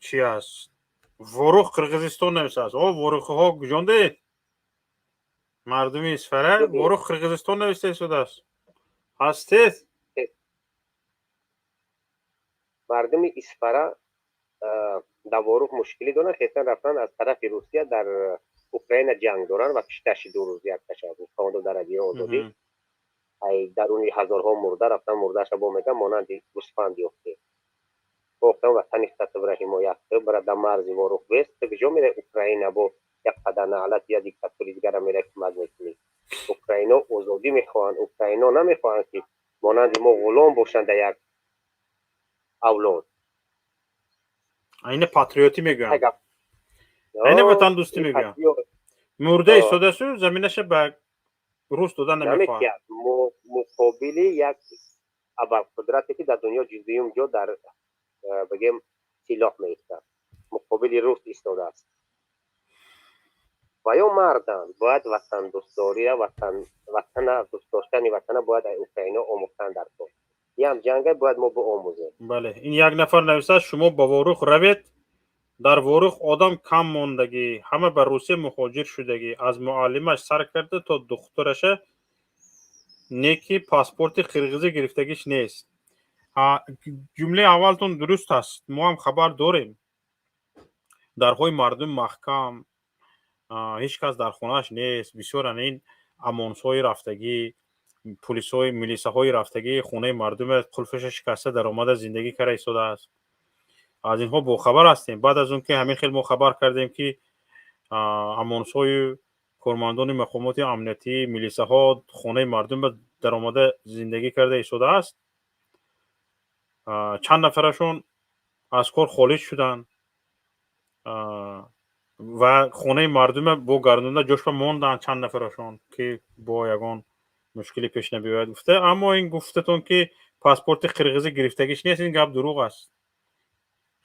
чи аст? Ворух, Қирғизистон нависааст. О, ворухиҳо куҷонде? Мардуми Исфара, Ворух, Қирғизистон нависта истодааст. Ҳастед? Мардуми Исфара дар Ворух мушкилӣ доранд, хесан рафтан аз тарафи Русия дар Украина ҷанг доранд ва кишташи 2 рӯз якташа гуфтаондо дар Радиои Озодӣ. Ай даруни ҳазорҳо мурда рафтан, мурдаша бо меган, монанди гӯсфанд ёфте. Гуфтам, ватани худатро ҳимоят кун, бара дар марзи Ворух бест. Ту куҷо мераи Украина, бо як падарнаълат, я диктатори дигара мераи кӯмак мекунӣ? Украино озодӣ мехоҳанд. Украино намехоҳанд, ки монанди мо ғулом бошанд дар як авлод. Айна патриотӣ мегӯянд, айна ватандӯстӣ мегӯянд. Мурда истодасу, заминаша ба рус дода намехоҳад. Муқобили як абарқудрате, ки дар дунё дуюм ҷо дар бигем силоҳ меистад, муқобили рус истодааст. Ва ё марданд, бояд ватандӯстдория, ватана дӯст доштани ватана бояд украино омӯхтан дар кор. Ям ҷанга бояд мо биомӯзем. Бале, ин як нафар нависад: шумо ба Ворух равед, дар Ворух одам кам мондагӣ, ҳама ба Русия муҳоҷир шудагӣ, аз муаллимаш сар карда то духтураша, не ки паспорти қирғизӣ гирифтагиш нест. Ҷумлаи аввалтон дуруст аст. Мо ҳам хабар дорем, дарҳои мардум маҳкам, ҳеҷ кас дар хонааш нест. Бисёран ин омонсҳои рафтагӣ, пулисҳои, милисаҳои рафтагӣ, хонаи мардуме қулфаша шикаста даромада, зиндагӣ карда истодааст. Аз инҳо бохабар ҳастем. Баъд аз он ки ҳамин хел мо хабар кардем, ки омонсҳои кормандони мақомоти амниятӣ, милисаҳо хонаи мардум даромада, зиндагӣ карда истодааст, чанд нафарашон аз кор холиҷ шуданд ва хонаи мардуме бо гардонда ҷошба монданд. Чанд нафарашон, ки бо ягон Мушкиле пеш набиёяд гуфта. Аммо ин гуфтатон, ки паспорти қирғизӣ гирифтагиш нест, ин гап дурӯғ аст.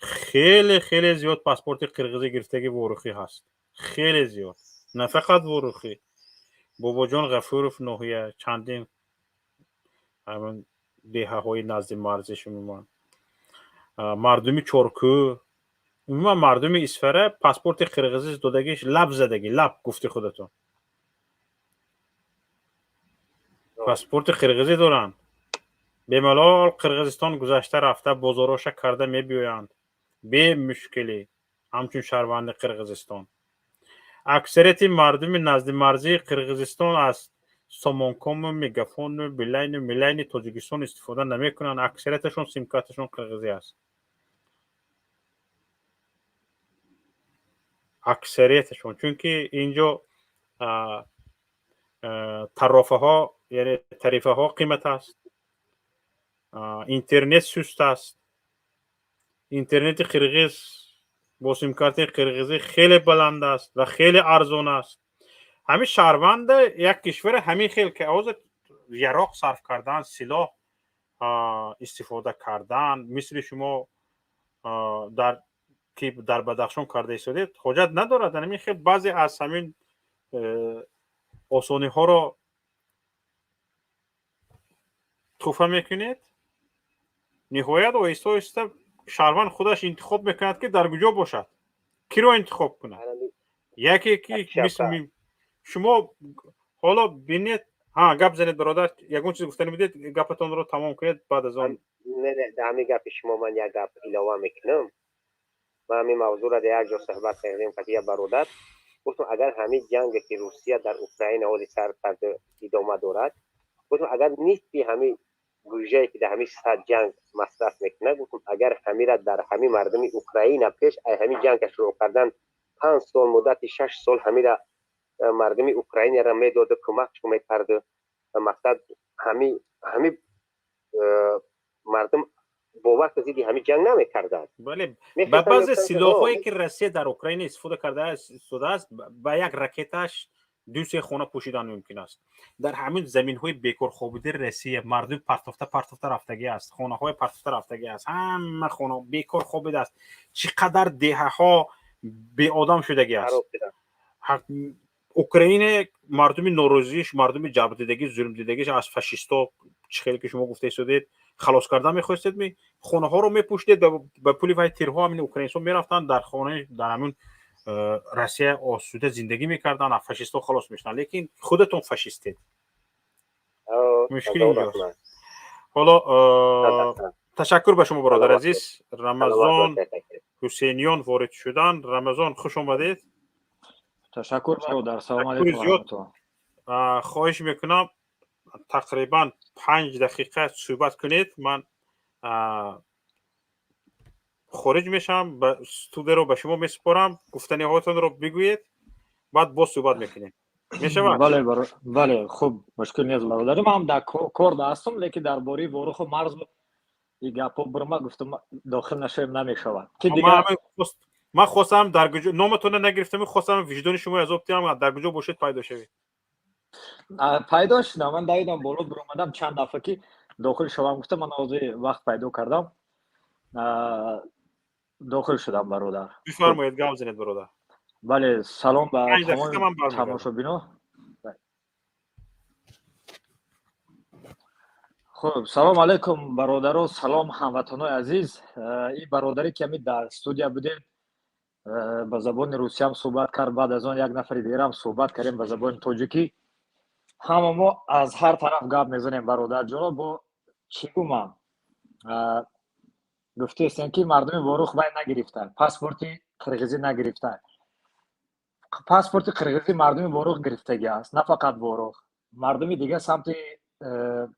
Хеле, хеле зиёд паспорти қирғизӣ гирифтаги ворухӣ ҳаст, хеле зиёд. На фақат Ворухӣ, Бобоҷон Ғафуров ноҳия, чандин ҳамин деҳаҳои назди марзиш, умуман мардуми Чоркӯ, умуман мардуми Исфара паспорти қирғизӣ додагиш лаб задагӣ, лаб гуфти худатон, паспорти қирғизӣ доранд, бемалол Қирғизистон гузашта рафта, бозороша карда мебиёянд бемушкилӣ, ҳамчун шаҳрванди Қирғизистон. Аксарияти мардуми наздимарзии Қирғизистон аз Сомонкому, Мегафону, Билайну, Милайни Тоҷикистон истифода намекунанд. Аксарияташон симкарташон қирғизӣ аст, аксарияташон, чунки инҷо тарофаҳо, яъне тарифаҳо қимат аст, интернет суст аст. Интернети қирғиз бо симкарти қирғизӣ хеле баланд аст ва хеле арзон аст. Ҳамин шаҳрванда як кишваре ҳамин хел ки ҳозир яроқ сарф кардан, силоҳ истифода кардан, мисли шумо дар ки дар Бадахшон карда истодед, ҳоҷат надорад. Ҳамин хел баъзе аз ҳамин осониҳоро туҳфа мекунед. Ниҳоят, оҳиста оҳиста шаҳрванд худаш интихоб мекунад, ки дар куҷо бошад, киро интихоб кунад. Яке ки мисли шумо ҳоло бинед. Ҳа, гап занед, бародар, ягон чиз гуфтани будед, гапатонро тамом кунед, баъд аз он. Не, дар ҳамин гапи шумо ман як гап илова мекунам. Ман ҳамин мавзӯъро дар як ҷо суҳбат кардем қати як бародар. Гуфтам, агар ҳамин ҷанге ки Русия дар Украина ҳозир сар карда идома дорад, гуфтам, агар нисфи ҳамин буҷае ки дар ҳамин сад ҷанг масраф мекунад, гуфтам, агар ҳамира дар ҳамин мардуми Украина пеш ай ҳамин ҷанга шурӯъ кардан 5 сол, муддати 6 сол ҳамира мардуми Украинаро медоду, кӯмакшо мекарду, мақсад ҳами мардум бовар ки зидди ҳамин ҷанг намекарданд. Бале, ба баъзе силоҳҳое ки Россия дар Украина истифода кардааст, ба як ракеташ ду се хона пӯшидан мумкин аст. Дар ҳамин заминҳои бекорхобидаи Россия мардум партофта партофта рафтагӣ аст, хонаҳои партофта рафтагӣ аст, ҳама хона бекор хобидааст. Чӣ қадар деҳаҳо беодам шудагӣ аст. Украина мардуми норозиш, мардуми ҷабрдидагӣ, зулмдидагиш аз фашистҳо, чӣ хеле ки шумо гуфта истодед, халос кардан мехостед, ми хонаҳоро мепӯшидед ба пули вай тирҳо. Ҳамин украинсо мерафтанд дар хонаи дар ҳамин Россия осуда зиндагӣ мекарданд, аз фашистҳо халос мешуданд, лекин худатон фашистед. Мушкил инҷост. Ҳоло ташаккур ба шумо, бародар азиз. Рамазон Ҳусейниён ворид шуданд. Рамазон, хуш омадед. Ташаккур, бародар, салом алейкум. Зиёд хоҳиш мекунам, тақрибан 5 дақиқа суҳбат кунед. Ман хориҷ мешавам, ба студияро ба шумо месупорам. Гуфтаниҳоятонро бигӯед, баъд боз суҳбат мекунем. Мешавад? Бале, бале, хуб, мушкил нест, бародари. Ман дар кор ҳастам, лекин дар бораи Воруху марз и гапҳо бурма гуфтам, дохил нашавем, намешавад. Ки дигар ман хостам дар куҷо номатонро нагирифтам, хостам виҷдони шумо азоб диҳам, дар куҷо бошед пайдо шавед. Пайдо шудам, ман давидам боло, биромадам чанд дафъа ки дохил шавам гуфтам, ман ҳозир вақт пайдо кардам, дохил шудам, бародар. Бифармоед, гап занед, бародар. Бале, салом ба тамоми тамошобино. Хуб, салом алейкум, бародаро, салом, ҳамватанои азиз. Ин бародаре ки ҳамин дар студия будем, ба забони русиям суҳбат кард, баъд аз он як нафари дигарам суҳбат кардем ба забони тоҷикӣ. Ҳама мо аз ҳар тараф гап мезанем, бародарҷоно. Бо чӣ гумам, гуфтаистем ки мардуми Ворух вай нагирифтанд, паспорти қирғизӣ нагирифтанд. Паспорти қирғизӣ мардуми Ворух гирифтагӣ аст, на фақат Ворух, мардуми дигар самти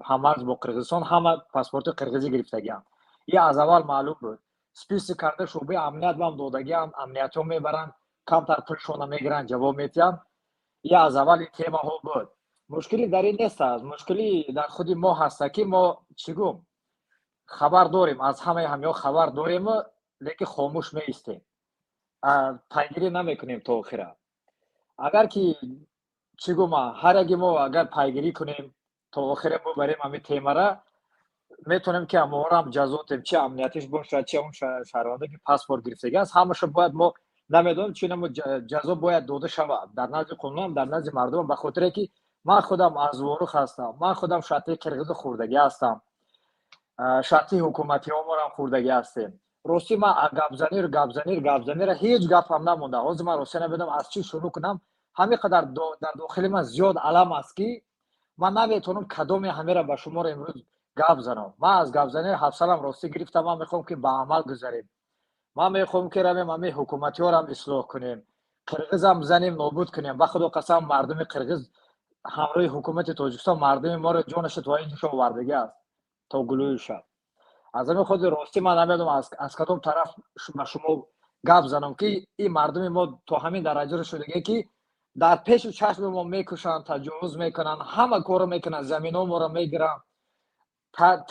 ҳаммарз бо Қирғизистон ҳама паспорти қирғизӣ гирифтагианд. И аз аввал маълум буд. Список карда шӯъбаи амният бам додагиам, амниятҳо мебаранд, камтар пулшона мегиранд, ҷавоб метиҳанд. И аз аввал ин темаҳо буд. Мушкилӣ дар ин нест аст, мушкилӣ дар худи мо ҳаста, ки мо чӣ гум, хабар дорем, аз ҳамаи ҳамиҳо хабар дорем, лекин хомӯш меистем, пайгирӣ намекунем то охира. Агар ки чӣ гума, ҳар яке мо агар пайгирӣ кунем. То охире бубарем ҳами темара, метавонем ки ҳамоҳоро ҷазо тем, чи амниятиш бошад, чи он шаҳрванде ки паспорт гирифтагӣ аст, ҳамаша бояд, мо намедонем чи намо ҷазо бояд дода шавад дар назди қонунам, дар назди мардумам, ба хотире ки ман худам аз Ворух ҳастам, ман худам шартии қирғизу хӯрдагӣ ҳастам, шартии ҳукуматиҳоморам хӯрдагӣ ҳастем. Ростӣ, ман гапзанир гапзанир гапзанира ҳеҷ гапам намонда. Ҳозир ман ростӣ намедонам аз чӣ шурӯъ кунам. Ҳамин қадар дар дохили ман зиёд алам аст, ки ман наметавонам кадоме ҳамеро ба шуморо имрӯз гап занам. Ман аз гапзанир ҳавсалам ростӣ гирифтам. Ман мехоҳам, ки ба амал гузарем. Ман мехоҳам, ки равем, ҳамин ҳукуматиҳоро ислоҳ кунем, қирғизам занем, нобуд кунем. Ба худо қасам, мардуми қирғиз ҳамроҳи ҳукумати Тоҷикистон мардуми моро ҷонаша то ин ҷо овардагӣ аст, то гулӯи шаб. Аз ҳамин хотир ростӣ ман намедонам аз кадом тараф ба шумо гап занам, ки ин мардуми мо то ҳамин дараҷаро шудагӣ, ки дар пешу чашми мо мекушанд, таҷовуз мекунанд, ҳама корро мекунанд, заминҳо моро мегиранд,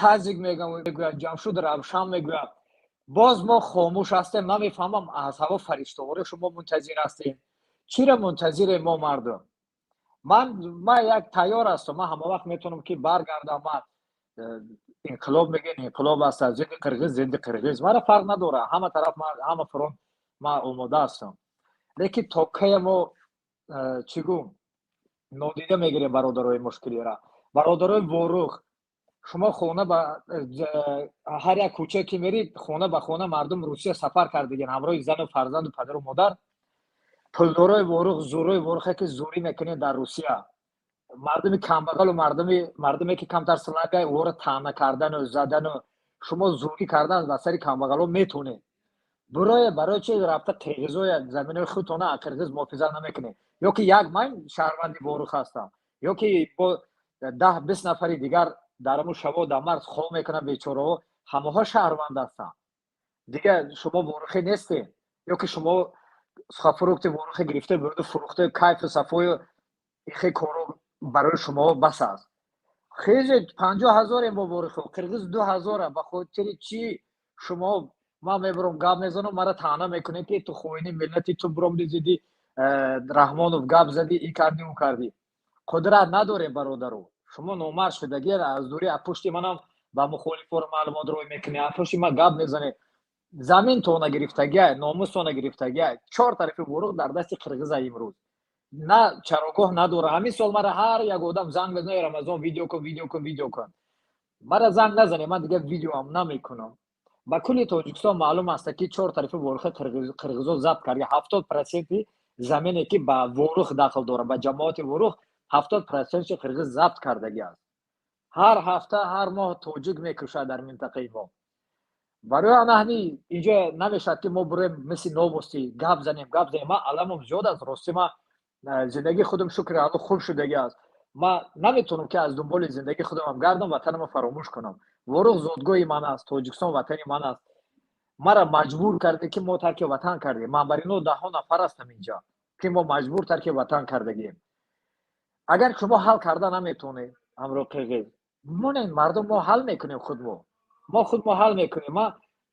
тазик мегӯяд, ҷамшуд равшан мегӯяд, боз мо хомӯш ҳастем. Намефаҳмам, аз ҳаво фариштаворо шумо мунтазир ҳастем? Чиро мунтазирем мо мардум? Ман як тайёр ҳастам, ман ҳама вақт метавонам, ки баргардам. Ман инқилоб мегӯен, инқилоб аст, зидди қирғиз, зидди қирғиз, мара фарқ надорад, ҳама тараф, ҳама фронт ман омода ҳастам. Лекин то кая мо чӣ гум нодида мегирем бародарои мушкилира? Бародарои Ворух, шумо хона ба ҳар як кӯча ки мерид, хона ба хона мардум Русия сафар кардагин ҳамроҳи зану фарзанду падару модар. Пулдорои Ворух, зӯрои Ворухе ки зӯрӣ мекунед дар Русия, мардуми камбағалу мардуме ки камтар слабый ӯро таъна кардану задану шумо зӯрӣ кардан ба сари камбағало метонед. Бурое, барои чи рафта қирғизоя заминои худтона қирғиз муҳофизат намекунед? Ё ки як ман шаҳрванди Ворух ҳастам, ё ки бо 10-20 нафари дигар дар ҳамун шаво дар марз хоб мекунанд бечораҳо, ҳамаҳо шаҳрванд ҳастанд. Дигар шумо ворухӣ нестед, ё ки шумо сухофрукты ворухӣ гирифта бурду фурӯхта, кайфу сафою ихе коро барои шумо бас аст. Хеле 50 ҳазорем бо ворухӣ, қирғиз 2000-а. Ба хотири чӣ шумо, ман мебурам, гап мезанам, мара таъна мекунед, ки ту хоини миллати, ту буромди, зидди Раҳмонов гап задӣ, ин кардӣ, ӯ кардӣ. Қудрат надорем, бародаро. Шумо номард шудагӣ, аз дурӣ, аз пушти манам ба мухолифоро маълумот рой мекунед, аз пушти ман гап мезанед. Замин тона гирифтагиа, номус тона гирифтагиа. Чор тарафи Ворух дар дасти қирғиза имрӯз, на чарогоҳ надора. Ҳамин сол мара ҳар як одам занг мезанад: «Рамазон, видео кун, видео кун, видео кун». Мара занг назанед, ман дигар видеоам намекунам. Ба кулли Тоҷикистон маълум аст, ки чор тарафи Воруха қирғизо забт карда. 70%-и замине ки ба Ворух дахл дорад, ба ҷамоати Ворух, 70%-ши қирғиз забт кардагӣ аст. Ҳар ҳафта, ҳар моҳ тоҷик мекушад дар минтақаи мо. Барои ана ҳами инҷо намешавад, ки мо буроем, мисли новости гап занем, гап занем. Ман аламом зиёд аст, ростӣ. Ман зиндагии худам, шукри Алло, хуб шудагӣ аст. Ман наметавонам, ки аз дунболи зиндагии худамам гардам, ватанамро фаромӯш кунам. Ворух зодгоҳи ман аст, Тоҷикистон ватани ман аст. Мара маҷбур карде, ки мо тарки ватан кардем. Ман бар ино даҳҳо нафар ҳастам инҷа, ки мо маҷбур тарки ватан кардагием. Агар шумо ҳал карда наметавонед ҳамроҳ қирғиз, монед, мардум, мо ҳал мекунем, худмо, мо худ мо ҳал мекунем.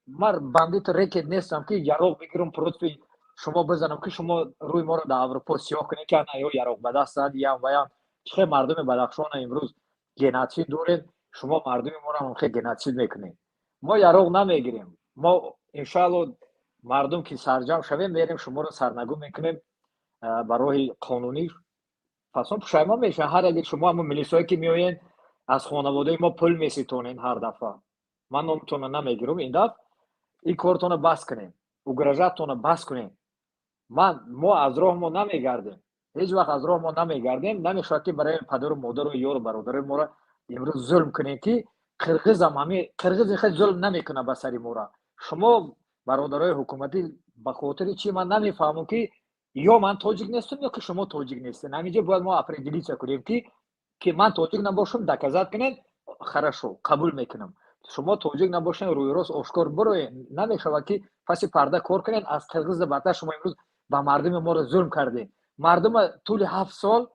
Ман бандиту рэкет нестам, ки яроқ бигирам, против шумо бизанам, ки шумо рӯи моро дар Аврупо сиёҳ кунед, ки ана ё яроқ ба даст зад, ям ва ям. Чихе мардуми Бадахшона имрӯз геноцид доред, шумо мардуми моро ҳам хе геноцид мекунед. Мо яроқ намегирем. Мо иншоалло, мардум ки сарҷамъ шавем, мерем, шуморо сарнагун мекунем ба роҳи қонунӣ. Пас он пушаймон мешаванд ҳар яке шумо. Ҳамон милисое ки меоен, аз хонаводаи мо пул меситонен ҳар дафъа, ман номтонро намегирам ин дафъ. Ин кортонро бас кунем, угрожать тонро бас кунем. Ман мо аз роҳ мо намегардем, ҳеҷ вақт аз роҳ мо намегардем. Намешавад, ки барои падару модару ёру бародарои моро имрӯз зулм кунем, ки қирғизам ҳами қирғиз хел зулм намекунад ба сари мора. Шумо бародарои ҳукуматӣ, ба хотири чӣ, ман намефаҳмам, ки ё ман тоҷик нестам, ё ки шумо тоҷик нестед. Ҳаминҷо бояд мо определиться кунем, ки ман тоҷик набошам, доказать кунед, хорошо, қабул мекунам. Шумо тоҷик набошед, рӯи рост ошкор бироед. Намешавад, ки паси парда кор кунед. Аз қирғиза бадтар шумо имрӯз ба мардуми моро зулм кардед. Мардума тӯли 7 сол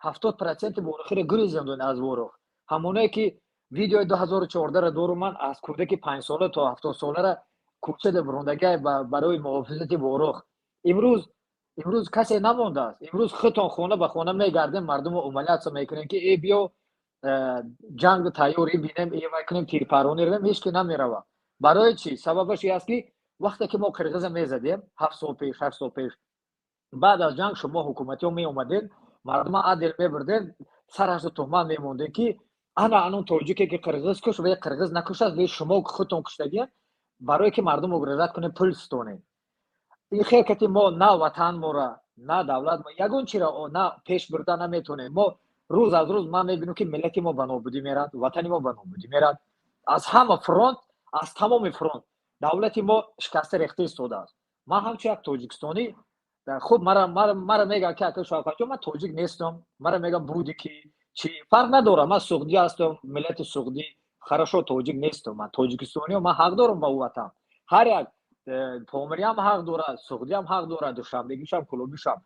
70%-и ворухиро гурезондед аз Ворух. Ҳамоное ки видеои 2014-ро дорум ман, аз кӯдаки 5-сола то 70-солара кӯчада бурондагай барои муҳофизати Ворух. Имрӯз касе намондааст. Имрӯз худтон хона ба хона мегардем, мардумро умоляться мекунем, ки э, биё. Ҷанг тайёрӣ бинем, эвай кунем, тирпаронӣ равем, ҳеч ки намеравад. Барои чӣ? Сабабаш ин аст, ки вақте ки мо қирғиза мезадем 7 сол пеш, 8 сол пеш, баъд аз ҷанг шумо ҳукуматиҳо меомадед, мардума адел мебурдед, сарашро туҳмат мемондед, ки ана анон тоҷике, ки қирғиз куш, ва қирғиз накушад, ве шумо худтон куштагиен, барое ки мардум угрожать кунед, пул стонед. Ин хел кати мо на ватан мора, на давлат мо, ягон чиро на пеш бурда наметонем. Мо рӯз аз рӯз ман мебинам, ки миллати мо ба нобудӣ мерад, ватани мо ба нобудӣ мерад. Аз ҳама фронт, аз тамоми фронт давлати мо шикаста рехта истодааст. Ман ҳамчун як тоҷикистонӣ худ мара мегӯям, ки ака Шавкатҷон, ман тоҷик нестам, мара мегӯям буди ки чи фарқ надорам, ман суғдӣ ҳастам, миллати суғдӣ, хорошо, тоҷик нестам, ман тоҷикистониё, ман ҳақ дорам ба ӯ ватан. Ҳар як помириам ҳақ дорад, суғдиам ҳақ дорад, душанбегишам, кулобишам.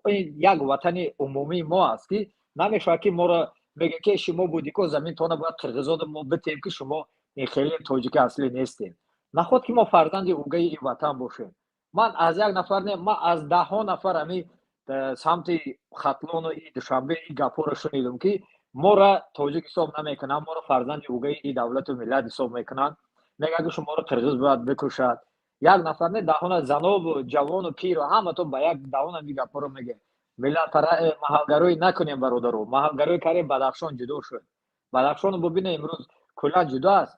Ин як ватани умумии мо аст, ки намешавад, ки моро мегӯяд, ки шумо будико заминтона бояд қирғизода мо битем, ки шумо хеле тоҷики аслӣ нестем. Наход ки мо фарзанди угаи ин ватан бошем. Ман аз як нафар не, ман аз даҳҳо нафар ҳами самти Хатлону и Душанбе и гапҳоро шунидам, ки моро тоҷик ҳисоб намекунанд, моро фарзанди угаи и давлату миллат ҳисоб мекунанд, мегӯянд, ки шуморо қирғиз бояд бикушад. Як нафар не, даҳона занову ҷавону пиру ҳаматон ба як даҳон ҳами гапҳоро мегӯяд. Миллатпара маҳалгароӣ накунем, бародаро. Маҳалгароӣ кардем, Бадахшон ҷудо шуд. Бадахшоно бубинед, имрӯз куллан ҷудо аст.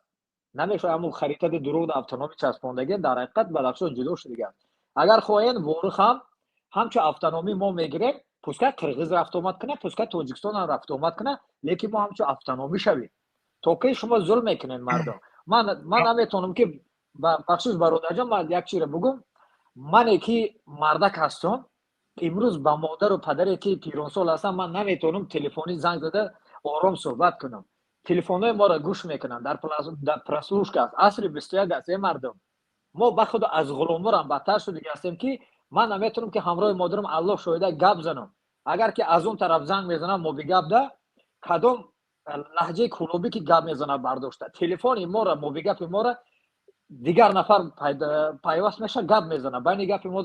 Намешавад ҳамун харитаи дурӯғ автономӣ часпондагӣ, дар ҳақиқат Бадахшон ҷудо шудига. Агар хоҳем, Ворух ҳам ҳамчун автономӣ мо мегирем, пускай қирғиз рафтуомад кунад, пускай Тоҷикистон ҳам рафтуомад кунад, лекин мо ҳамчун автономӣ шавем. То кай шумо зулм мекунед, мардум? Ман наметавонам, ки бахшиш, бародарҷон, ман як чиро бугум. Мане ки мардак ҳастам, имрӯз ба модару падаре, ки пиронсол ҳастам, ман наметавонам телефонӣ занг зада ором суҳбат кунам. Телефонҳои моро гӯш мекунанд, дар прослушка аст. Асри 21 аст, э мардум. Мо ба худо аз ғуломорам бадтар шудига ҳастем, ки ман наметавонам, ки ҳамроҳи модарам, Аллоҳ шоҳида, гап занам. Агар ки аз он тараф занг мезанам, мобигап да кадом лаҳҷаи кулобӣ ки гап мезанад, бардошта телефони моро, мобигапи моро дигар нафар пайваст мешавад, гап мезанад, байни гапи мо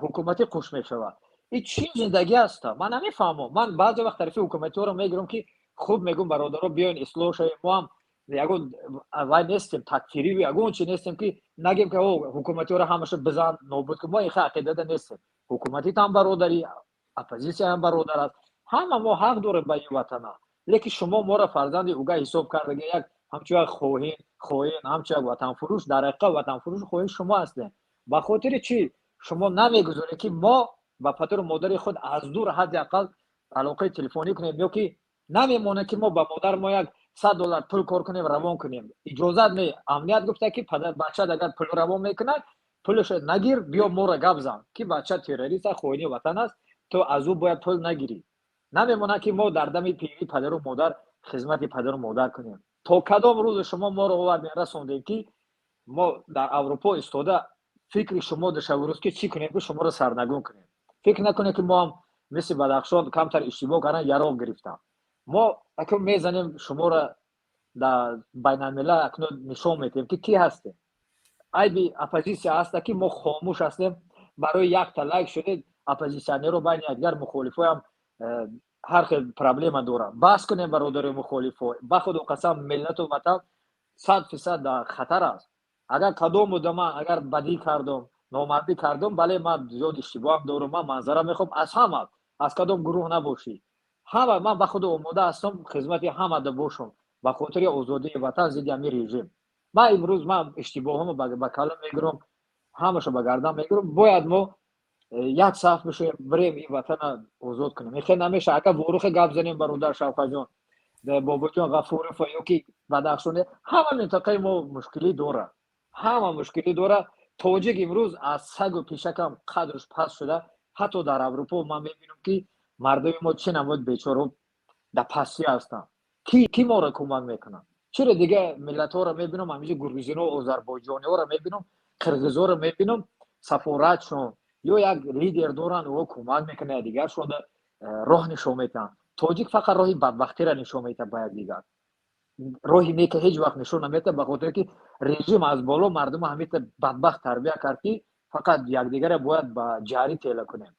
ҳукуматӣ қуш мешавад. Ин чӣ зиндагӣ аста, ман намефаҳмам. Ман баъзе вақт тарафи ҳукуматиҳоро мегирам, ки хуб мегӯм, бародаро, биёин ислоҳ шавем. Мо ҳам ягон вай нестем, такфириву ягон чи нестем, ки нагем, ки ҳукуматиҳоро ҳамаша бизан, нобуд кун. Мо ин ақидада нестем. Ҳукуматитам бародарӣ, оппозитсияам бародар аст, ҳама мо ҳақ дорем ба ин ватана. Лекин шумо моро фарзанди уга ҳисоб кардаги, як ҳамчун як хоин, ҳамчун як ватанфурӯш. Дар ҳақиқат ватанфурӯш, хоин шумо ҳастем. Ба хотири чӣ шумо намегузоред, ки мо ба падару модари худ аз дур ҳадди ақал алоқаи телефонӣ кунем, ё ки намемонад, ки мо ба модар мо як 100 доллар пул кор кунем, равон кунем? Иҷозат не, амният гуфта, ки падар бачат агар пул равон мекунад, пулашо нагир, биё моро гап зан, ки бача террорист, хоини ватан аст, то аз ӯ бояд пул нагирӣ. Намемонад, ки мо дар дами пирии падару модар хизмати падару модар кунем. То кадом рӯз шумо моро овардем, расондем, ки мо дар Аврупо истода фикри шумо душаву рӯз, ки чӣ кунем, ки шуморо сарнагун кунем? Фикр накунем, ки мо ҳам мисли Бадахшон камтар иштибоҳ кардан, яроқ гирифтам. Мо акнун мезанем шуморо, дар байналмилал акнун нишон медиҳем, ки кӣ ҳастем. Айби оппозитсия ҳаста, ки мо хомӯш ҳастем. Барои якта лайк шудед, оппозитсионерро байни якдигар, мухолифоям ҳар хел проблема доранд. Баҳс кунем, бародари мухолифо, ба худо қасам, миллату ватан 100% дар хатар аст. Агар кадом буда ман агар бадӣ кардам, номардӣ кардам, бале, ман зиёд иштибоҳам дорам. Ман манзара мехоҳам аз ҳама, аз кадом гурӯҳ набошӣ, ҳама ман ба худо омода ҳастам хизмати ҳамада бошам ба хотири озодии ватан, зидди ҳамин режим. Ман имрӯз ман иштибоҳамо ба калом мегирам, ҳамаша ба гардан мегирам. Бояд мо як саф бишавем, бирем, ин ватана озод кунем. Хел намеша. Агар Ворухе гап занем, бародар Шавқаҷон, Бобоҷон Ғафуров ё ки Бадахшоне, ҳама минтақаи мо мушкилӣ дорад, ҳама мушкилӣ дорад. Тоҷик имрӯз аз сагу пишакам қадрш паст шуда. Ҳатто дар Аврупо ман мебинам, ки мардуми мо чӣ намуд бечоро дар пастӣ ҳастанд. Ки моро кӯмак мекунад? Чиро дига миллатҳоро мебинам, ҳаминҷо гургизино, озарбойҷониҳоро мебинам, қирғизҳоро мебинам, сафоратшон ё як лидер доранд, ӯ кӯмак мекунад, дигаршон роҳ нишон медиҳанд. Тоҷик фақат роҳи бадбахтиро нишон медиҳад ба якдигар, роҳи нека ҳеҷ вақт нишон наметиҳад, ба хотире ки режим аз боло мардума ҳамита бадбахт тарбия кард, ки фақат якдигарро бояд ба ҷарӣ тела кунем.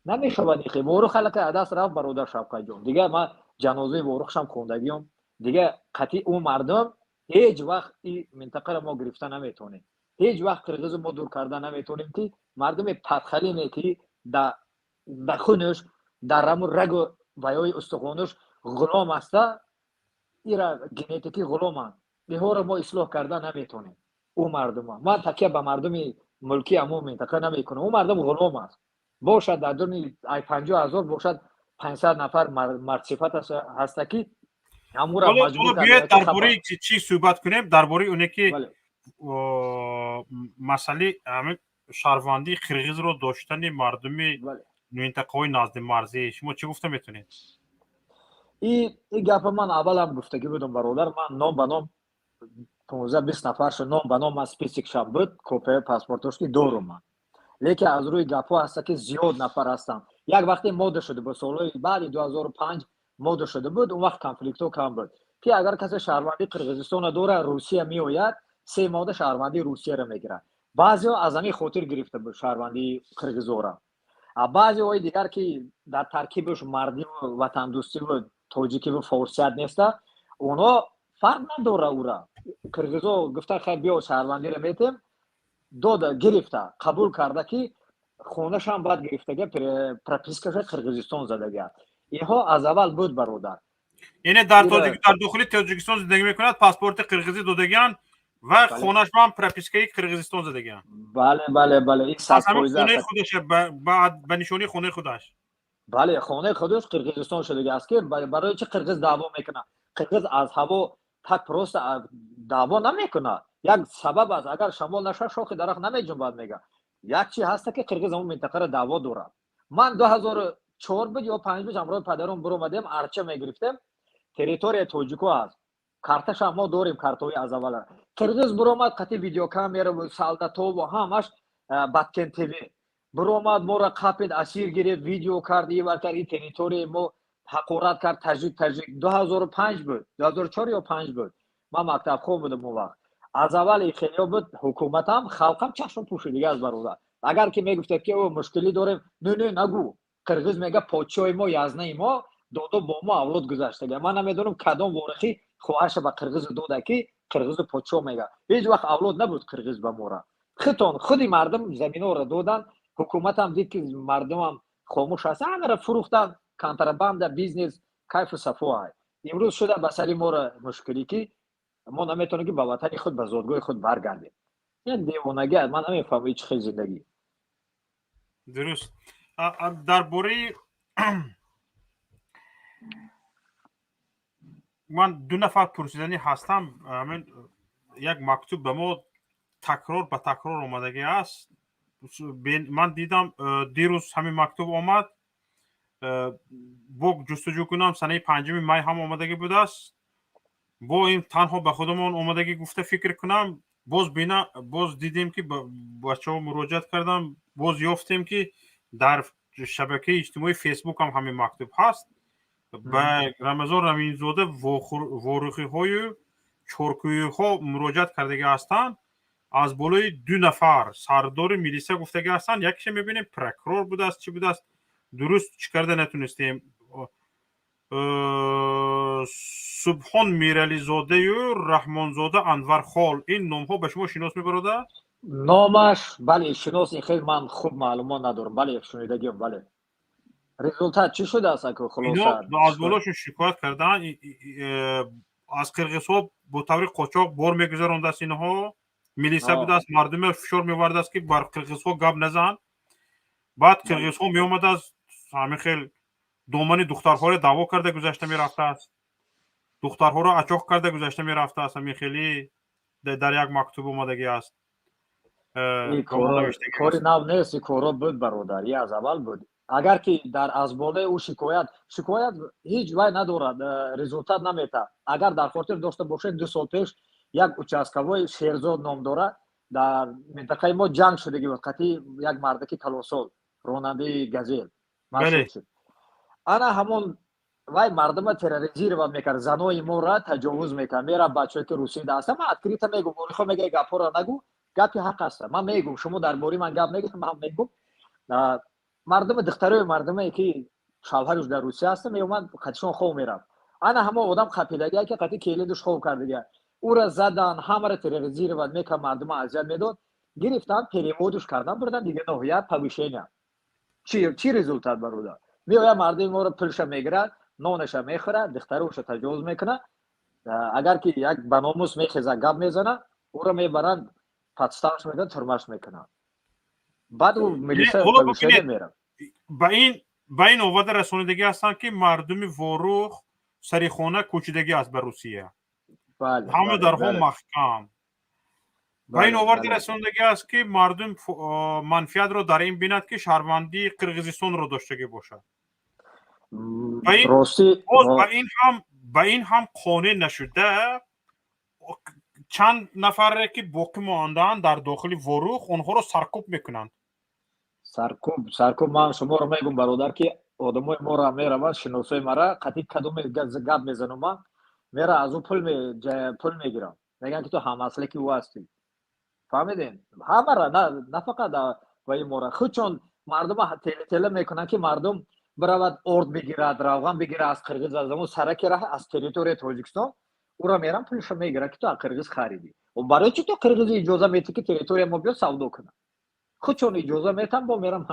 Намешавад. Ихе Ворух аллакай аз даст рафт, бародар Шавқатҷон. Дигар ман Ҷанозаи Ворухшам хондагиём. Дига қатъи ӯ мардум ҳеҷ вақт и минтақаро мо гирифта наметавонем, ҳеҷ вақт қирғизу мо дур карда наметавонем, ки мардуми падхалиме, ки да хунуш, дар раму рагу ваёи устухонуш ғулом аста, ира генетикӣ ғуломанд, иҳоро мо ислоҳ карда наметавонем. Ӯ мардума ман такя ба мардуми мулки ҳамон минтақа намекунам. Ӯ мардум ғулом аст. Бошад, дар дуни ай 50 000 бошад, 500 нафар мардсифат ҳаста, ки ҳамура маҷбур. Биёед, дар бораи чӣ суҳбат кунем? Дар бораи оне ки масъалаи ҳамин шаҳрвандии қирғизро доштани мардуми минтақаҳои назди марзӣ, шумо чӣ гуфта метавонед? И гапа ман аввалам гуфтагӣ будам, бародар. Ман ном ба ном 15-20 нафаршо ном ба ном ман список шам буд, копияи паспортош ки дорум ман. Лекин аз рӯи гапҳо ҳаста, ки зиёд нафар ҳастанд. Як вақте мода шуда буд, солҳои баъди 2005 мода шуда буд, он вақт конфликтҳо кам буд, ки агар касе шаҳрвандии Қирғизистона дорад, Русия меояд, 3 моҳда шаҳрвандии Русияро мегирад. Баъзеҳо аз ҳамин хотир гирифта буд шаҳрвандии қирғизора. Баъзеҳои дигар, ки дар таркибаш мардиву ватандӯстиву тоҷикиву форсият неста, онҳо фарқ надора. Ура қирғизо гуфта: «Хай, биё, шаҳрвандиро метем», дода гирифта, қабул карда, ки хонашам баъд гирифтага, пропискаша Қирғизистон задага. Инҳо аз аввал буд, бародар. Яъне дар дохили Тоҷикистон зиндагӣ мекунад, паспорти қирғизӣ додагиан ва хонашам пропискаи Қирғизистон задагиан. Бале. Хонаи худаш, ба нишонии хонаи худаш. Бале, хонаи худаш Қирғизистон шудага аст. Ки барои чи қирғиз даъво мекунад? Қирғиз аз ҳаво так просто даъво намекунад, як сабаб аст. Агар шамол нашавад, шохи дарахт намеҷунбад, мега. Як чи ҳаста, ки қирғиз ҳамон минтақаро даъво дорад. Ман 2004 буд ё панҷ буд, ҳамроҳи падаром биромадем, арча мегирифтем. Территорияи тоҷико аст, карташа мо дорем, картаҳои аз аввала. Қирғиз биромад қати видеокамераву солдатову ҳамаш, Баткен ТВ биромад, моро қапид, асир гирифт, видео кард, ивар кард, ин территорияи мо ҳақорат кард, таҷик, таҷик. 2005 буд, 2004 ё панҷ буд, ман мактабхон будам он вақт. Аз аввали хелиё буд, ҳукуматам, халқам чашм пӯшидига аст, бародар. Агар ки мегуфтед, ки о мушкилӣ дорем, не, не, нагӯ. Қирғиз мега: «Подшоҳи мо, язнаи мо, додо бо мо авлод гузаштага». Ман намедонам, кадом ворихӣ хоҳарша ба қирғизу дода, ки қирғизу подшоҳ мега. Ҳеҷ вақт авлод набуд қирғиз ба мора. Хитон худи мардум заминҳоро додан, ҳукуматам дид, ки мардумам хомӯш аст, ҳамаро фурӯхтан, контрабанда, бизнес, кайфу сафо. Ай имрӯз шуда ба сари моро мушкилӣ, ки мо наметавонем, ки ба ватани худ, ба зодгоҳи худ баргардем. Як девонагӣ, ман намефаҳмам, ҳеҷ хел зиндагӣ. Дуруст. Дар бораи ман ду нафар пурсиданӣ ҳастам. Ҳамин як мактуб ба мо такрор ба такрор омадагӣ аст. Ман дидам, дирӯз ҳамин мактуб омад, бо ҷустуҷӯ кунам, санаи 5-уми май ҳам омадагӣ будааст. Бо ин танҳо ба худамон омадагӣ гуфта фикр кунам, боз бина, боз дидем, ки бачаҳо муроҷиат кардам, боз ёфтем, ки дар шабакаи иҷтимоии Фейсбук ҳам ҳамин мактуб ҳаст. Ба Рамазон Раминзода ворухиҳою чоркӯиҳо муроҷиат кардагӣ ҳастанд. Аз болои ду нафар сардори милиса гуфтагӣ ҳастанд. Якеша мебинем, прокурор будааст, чӣ будааст, дуруст чӣ карда натунистем. Субҳон Мирализодаю Раҳмонзода Анвархол, ин номҳо ба шумо шинос мебарода? Номаш бале, шинос. Ин хел ман хуб маълумот надорам. Бале, шунидагиам, бале. Результат чӣ шудааст, аку, хулоса? Аз болошон шикоят кардан, аз қирғизҳо бо таври қочоқ бор мегузарондааст. Инҳо милиса будааст, мардуме фишор мевардааст, ки бар қирғизҳо гап назан. Баъд қирғизҳо меомадааст, ҳамин хел домани духтарҳоро даъво карда гузашта мерафтааст, духтарҳоро ачоқ карда гузашта мерафтааст. Ҳамин хели дар як мактуб омадагӣ аст. Кори нав нест, и коро буд, бародар, и аз аввал буд. Агар ки дар аз болои ӯ шикоят ҳеҷ вай надорад, результат наметаҳад. Агар дар хотир дошта бошед, 2 сол пеш як участковой Шерзод ном дорад, дар минтақаи мо ҷанг шудагӣ буд қатъи як мардаки калонсол, ронандаи Газел машҳур шуд. Ана ҳамон вай мардума терроризировать мекард, занои моро таҷовуз мекард, мера бачаҳое ки русида ҳастанд. Ман открыто мегӯм, орихо мега гапҳоро нагӯ, гапи ҳақ аст, ман мегӯм. Шумо дар бораи ман гап мегӯм, ман мегӯм. Мардуми духтарои мардумае ки Шавҳараш дар Русия ҳаста, меомад, қатишон хов мерафт. Ана ҳамо одам қапидагия, ки қати келидуш хов кардагия. Ура задан, ҳамаро терроризировать мекард, мардума азият медод. Гирифтан, перевод уш кардан, бурдан дига ноҳия, повышение. Чи результат, бародар? Меояд, мардуми моро пулша мегирад, нонаша мехӯрад, духтаруша таҷовуз мекунад. Агар ки як баномус мехеза, гап мезана, ӯро мебаранд, подстава ш мекунанд, турмаш мекунанд. Баъд ӯ милиса повышение меравад. Ба ин оварда расонидагӣ ҳастанд, ки мардуми Ворух сари хона кӯчидагӣ аст ба Русия, ҳама дарҳо маҳкам. Ба ин оварда расондагӣ аст, ки мардум манфиатро дар ин бинад, ки шаҳрвандии Қирғизистонро доштагӣ бошад. Ба ин ҳам қонеъ нашуда, чанд нафаре ки боқӣ мондаанд дар дохили Ворух, онҳоро саркӯб мекунанд. Саркӯб, саркӯб. Ман шуморо мегӯм, бародар, ки одамои моро мераванд, шиносои мара қатъи кадоме гап мезанум, ман мера аз ӯ пул мегирам, мегӯянд, ки ту ҳамаслаки ӯ ҳастӣ. Фаҳмидем? Ҳамара, на фақат ваи мора, худчон мардума теле мекунанд, ки мардум биравад, орд бигирад, равған бигирад аз қирғиз, аз амн сараки раҳ, аз территорияи Тоҷикистон. Ура мерам, пулашо мегирад, ки ту аз қирғиз харидӣ. Барои чи ту қирғизи иҷоза метӣ, ки территория мо биёд, савдо кунад? Худчон иҷоза метам, бо мерам,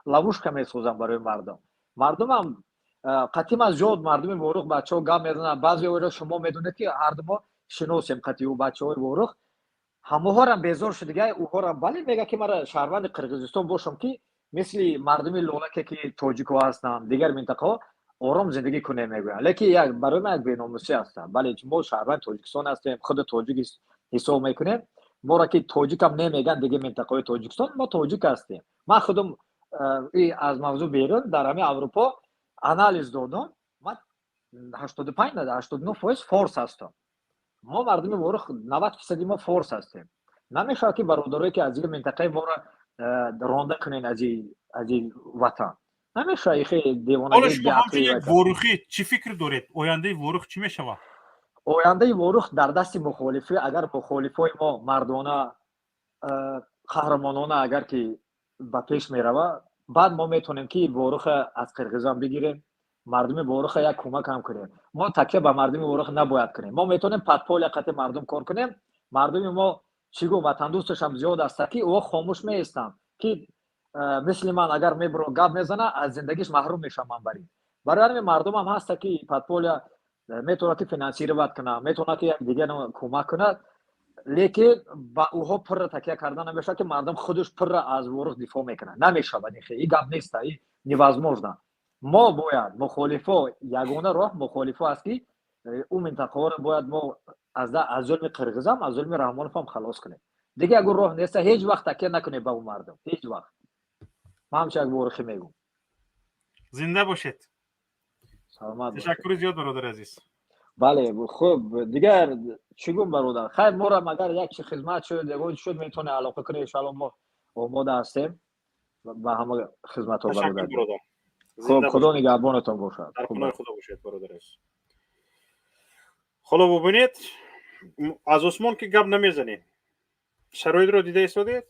ловушка месозам барои мардум. Мардумам қатим аз зиёд мардуми Ворух, бачаҳо гап мезананд. Баъзеро шумо медонед, ки ҳарду мо шиносем қатъи ӯ бачаҳои Ворух. Ҳамоҳорам безор шудига, ӯҳорам бале мега, ки мара шаҳрванди Қирғизистон бошам, ки мисли мардуми лолаке, ки тоҷикҳо ҳастанд, дигар минтақаҳо, ором зиндагӣ кунем, мегӯянд. Лекин як барои ман як беномусӣ ҳастанд. Бале, мо шаҳрванди Тоҷикистон ҳастем, худи тоҷик ҳисоб мекунем. Моро ки тоҷикам намегӯянд дигар минтақаҳои Тоҷикистон, мо тоҷик ҳастем. Ман худам аз мавзӯъ берун, дар ҳамин Аврупо анализ додам, ман 85, 89% форс ҳастам. Мо мардуми Ворух, 90 фисади мо форс ҳастем. Намешавад, ки бародарое, ки аз дигар минтақаи моро ронда кунен аз и ватан, намешавад. Ихе девонаги. Ворухӣ чӣ фикр доред? Ояндаи Ворух чӣ мешавад? Ояндаи Ворух дар дасти мухолифӣ. Агар мухолифои мо мардона, қаҳрамонона агар ки ба пеш мерава, баъд мо метавонем, ки Воруха аз қирғизон бигирем, мардуми Воруха як кӯмак ҳам кунем. Мо такя ба мардуми Ворух набояд кунем. Мо метавонем подполье қати мардум кор кунем. Мардуми мо, чӣ гум, ватандӯсташам зиёд аста, ки ӯ хомӯш меистанд, ки мисли ман агар мебуро, гап мезана, аз зиндагиш маҳрум мешавам. Ман барин барои ҳамин мардумам ҳаста, ки подполье метавонад, ки финансировать кунад, метавонад, ки як дигар кӯмак кунад. Лекин ба ӯҳо пурра такя карда намешавад, ки мардум худаш пурра аз Ворух дифоъ мекунад. Намешавад, и гап неста, и невозможно. Мо бояд мухолифо, ягона роҳ мухолифо аст, ки ӯ минтақаҳоро бояд мо аз зулми қирғизам, аз зулми Раҳмоновам халос кунем. Дигар ягон роҳ неста. Ҳеҷ вақт такя накунем ба ӯ мардум, ҳеҷ вақт. Ман ҳамчун як ворухӣ мегӯм. Зинда бошед. Саломат. Ташаккури зиёд, бародари азиз. Бале, хуб, дигар чӣ гум, бародар? Хайр, морам агар як чи хизмат шуд, ягон шуд, метавонед алоқа кунед. Иншоалло, мо омода ҳастем ба ҳама хизматҳо, бародар. Хуб, Худо нигаҳбонатон бошад. Дар паноҳи Худо бошед, бародар азиз. Ҳоло бубинед, аз осмон ки гап намезанем, шароитро дида истодед.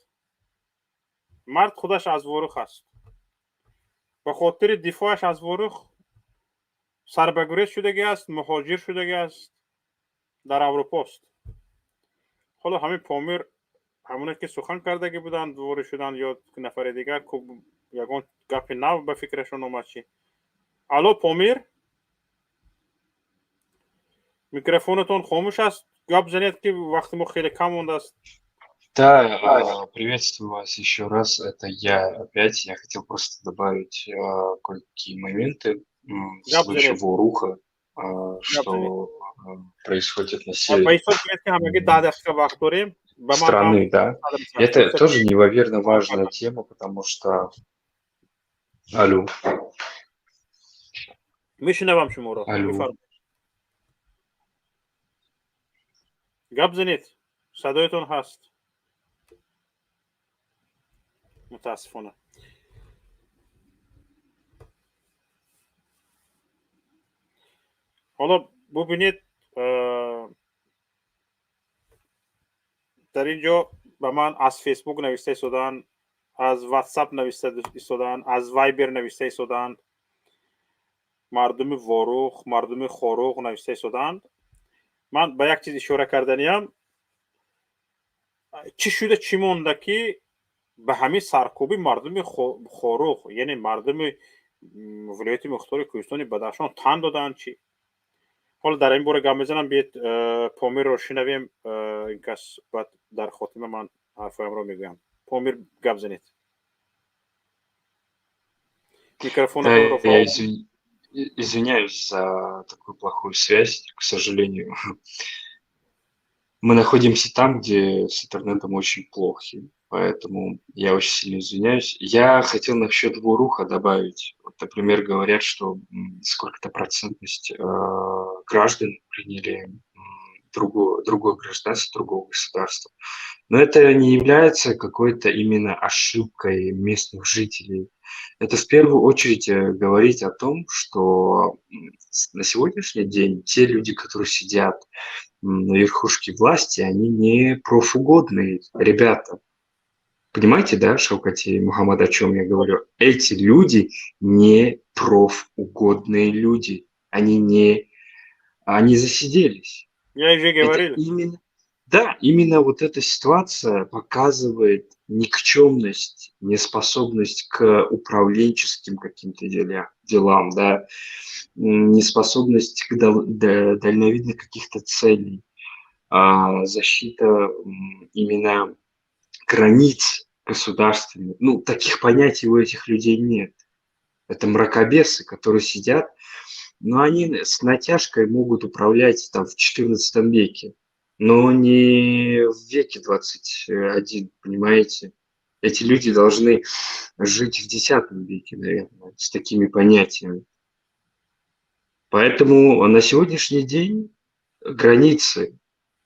Мард худаш аз Ворух аст, ба хотири дифоъаш аз Ворух сарбагурез шудагӣ аст, муҳоҷир шудагӣ аст, дар Аврупост. Ҳоло ҳамин Помир, ҳамоне ки сухан кардагӣ буданд, ворид шуданд ё нафари дигар ягон гапи нав ба фикрашон омад, чӣ? Алло, Помир, микрофонатон хомӯш аст, гап занед, ки вақти мо хеле кам мондааст. Да, приветствую вас еще раз. Это я опять. Я хотел просто добавить кое-какие моменты в случае Воруха, что происходит на севере страны, да. Это тоже неимоверно важная тема, потому что... Алло. Мешунавам шуморо. Алло. Гап занед, садоятон ҳаст. Мутаассифона, ҳоло бубинед, дар ин ҷо ба ман аз Фейсбук нависта истодаанд, аз Ватсап нависта истодаанд, аз Вайбер нависта истодаанд. Мардуми Ворух, мардуми Хоруғ нависта истодаанд. Ман ба як чиз ишора карданиям: чӣ шуда, чӣ монда, ки ба ҳамин саркӯбӣ мардуми Хоруғ, яъне мардуми Вилояти Мухтори Кӯҳистони Бадахшон тан доданд? Чӣ ҳоло дар ин бора гап мезанам. Биед, Помирро шинавем. Ин кас, баъд дар хотима ман ҳарфоямро мегӯям. Помир, гап занед, микрофон. Я извиняюсь за такую плохую связь, к сожалению. Мы находимся там, где с интернетом очень плохи, поэтому я очень сильно извиняюсь. Я хотел насчет Воруха добавить. Вот, например, говорят, что сколько-то процентность граждан приняли другое гражданство другого государства. Но это не является какой-то именно ошибкой местных жителей. Это в первую очередь говорит о том, что на сегодняшний день те люди, которые сидят на верхушке власти, они не профугодные ребята. Понимаете, да, Шавкати Мухаммад, о чем я говорю? Эти люди не профугодные люди. Они не... Они засиделись. Я уже говорил. Именно, да, именно вот эта ситуация показывает никчемность, неспособность к управленческим каким-то делам, да, неспособность к дальновидных каких-то целей, защита именно границ государственных. Ну, таких понятий у этих людей нет. Это мракобесы, которые сидят, но они с натяжкой могут управлять там в XIV веке, но не в веке 21, понимаете? Эти люди должны жить в X веке, наверное, с такими понятиями. Поэтому на сегодняшний день границы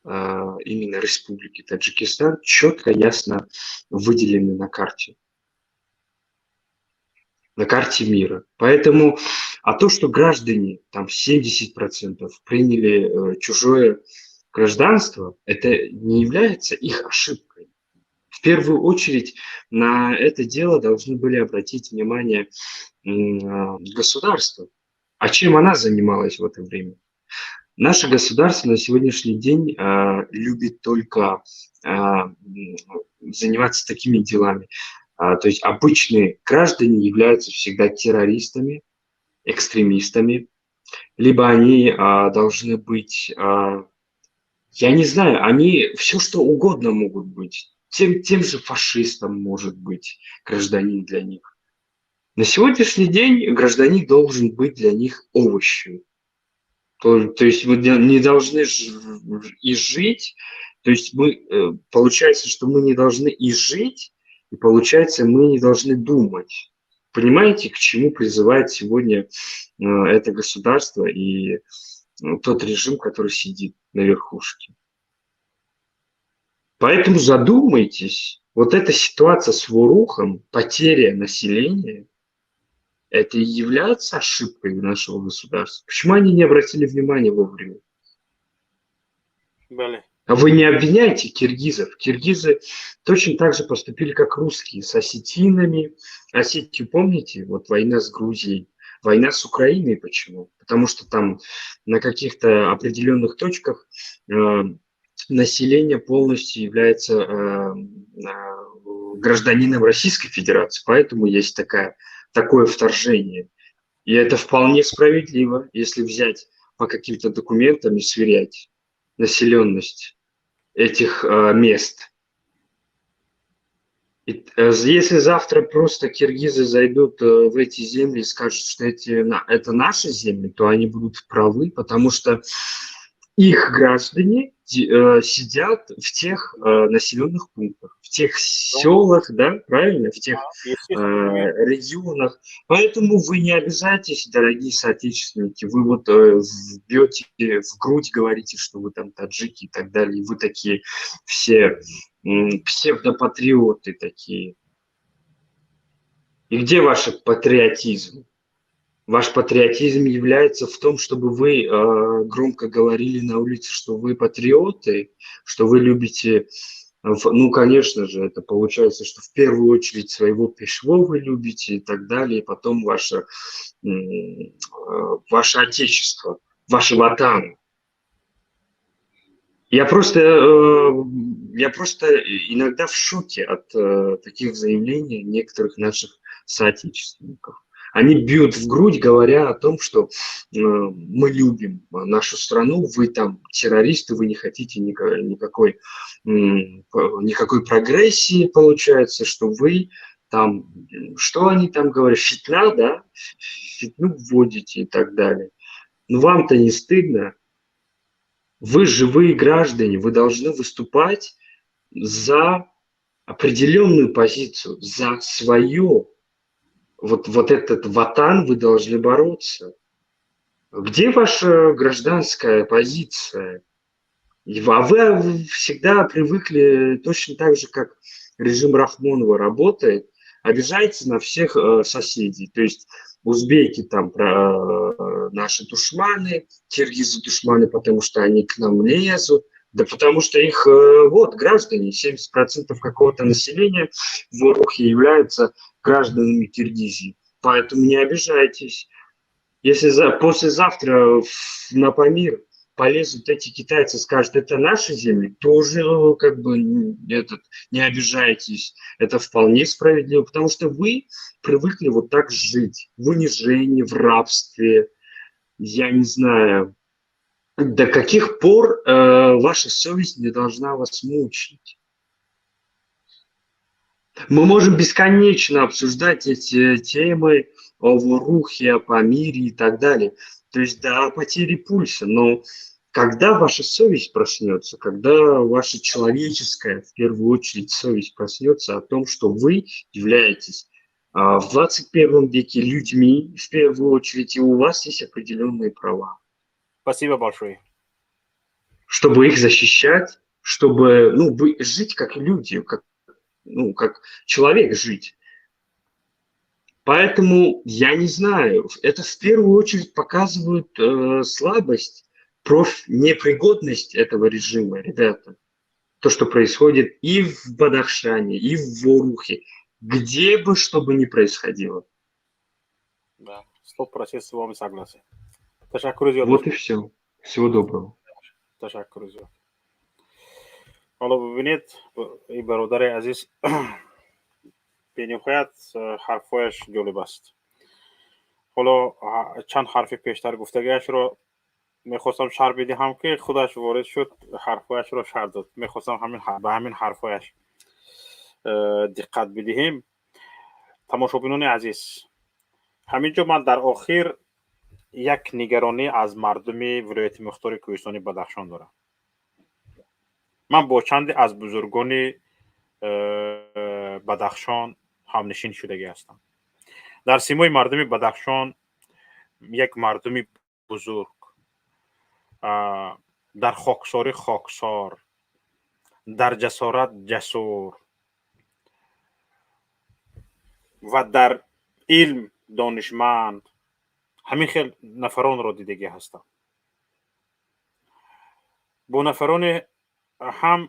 именно Республики Таджикистан четко, ясно выделены на карте. На карте мира. Поэтому, а то, что граждане, там 70% приняли чужое гражданство, это не является их ошибкой. В первую очередь на это дело должны были обратить внимание государство. А чем она занималась в это время? Наше государство на сегодняшний день любит только заниматься такими делами. То есть обычные граждане являются всегда террористами, экстремистами, либо они должны быть, я не знаю, они все что угодно могут быть. Тем же фашистом может быть гражданин для них. На сегодняшний день гражданин должен быть для них овощем. То есть мы не должны и жить, то есть мы, получается, что мы не должны и жить, и получается, мы не должны думать. Понимаете, к чему призывает сегодня это государство и тот режим, который сидит на верхушке? Поэтому задумайтесь, вот эта ситуация с Ворухом, потеря населения, это и является ошибкой нашего государства. Почему они не обратили внимания вовремя? Далее. А вы не обвиняйте киргизов. Киргизы точно так же поступили, как русские, с осетинами. Осетию помните? Вот война с Грузией, война с Украиной. Почему? Потому что там на каких-то определенных точках население полностью является гражданином Российской Федерации. Поэтому есть такое вторжение. И это вполне справедливо, если взять по каким-то документам и сверять населенность этих мест. И, если завтра просто киргизы зайдут в эти земли и скажут, что это наши земли, то они будут правы, потому что их граждане сидят в тех населенных пунктах, в тех селах, да, правильно, в тех регионах. Поэтому вы не обижайтесь, дорогие соотечественники, вы вот бьете в грудь, говорите, что вы там таджики и так далее, и вы такие все псевдопатриоты такие. И где ваш патриотизм? Ваш патриотизм является в том, чтобы вы громко говорили на улице, что вы патриоты, что вы любите Ну, конечно же, это получается, что в первую очередь своего пешво вы любите и так далее, и потом ваше отечество, ваш ватан. Я просто иногда в шоке от таких заявлений некоторых наших соотечественников. Они бьют в грудь, говоря о том, что мы любим нашу страну, вы там террористы, вы не хотите никакой прогрессии, получается, что вы там, что они там говорят, фитна, да, фитну вводите и так далее. Но вам-то не стыдно? Вы живые граждане, вы должны выступать за определенную позицию, за свое. Вот этот ватан вы должны бороться. Где ваша гражданская позиция? А вы всегда привыкли точно так же, как режим Рахмонова работает, обижаете на всех соседей. То есть узбеки там наши душманы, киргизы душманы, потому что они к нам лезут. Да потому что их, вот, граждане, 70% какого-то населения в Ворухе являются гражданами Киргизии. Поэтому не обижайтесь. Если послезавтра на Памир полезут эти китайцы, скажут, это наши земли, тоже как бы не обижайтесь. Это вполне справедливо, потому что вы привыкли вот так жить. В унижении, в рабстве, я не знаю. До каких пор ваша совесть не должна вас мучить? Мы можем бесконечно обсуждать эти темы о Ворухе, о Памире и так далее. То есть до потери пульса. Но когда ваша совесть проснется, когда ваша человеческая, в первую очередь, совесть проснется о том, что вы являетесь в 21 веке людьми, в первую очередь, и у вас есть определенные права. Спасибо большое. Чтобы их защищать, чтобы, ну, жить как люди, как, ну, как человек жить. Поэтому я не знаю, это в первую очередь показывает слабость, непригодность этого режима, ребята. То, что происходит и в Бадахшане, и в Ворухе, где бы что бы ни происходило. Да, 100% с вами согласен. Вот и все. Всего доброго. Ташаккур зиёд. Ҳоло бибинед, ин бародари азиз бениҳоят ҳарфҳояш ҷолиб аст. Ҳоло чанд ҳарфи пештар гуфтагиашро мехостам шарҳ бидиҳам, ки худаш ворид шуд, ҳарфҳояшро шарҳ дод. Мехостам ба ҳамин ҳарфҳояш диққат бидиҳем. Тамошобинони азиз, ҳамин ҷо ман дар охир як нигаронӣ аз мардуми вилояти мухтори кӯҳистони Бадахшон дорам. Ман бо чанде аз бузургони Бадахшон ҳамнишин шудагӣ ҳастам. Дар симои мардуми Бадахшон як мардуми бузург, дар хоксорӣ хоксор, дар ҷасорат ҷасур ва дар илм донишманд, ҳамин хел нафаронро дидагӣ ҳастам. Бо нафароне ҳам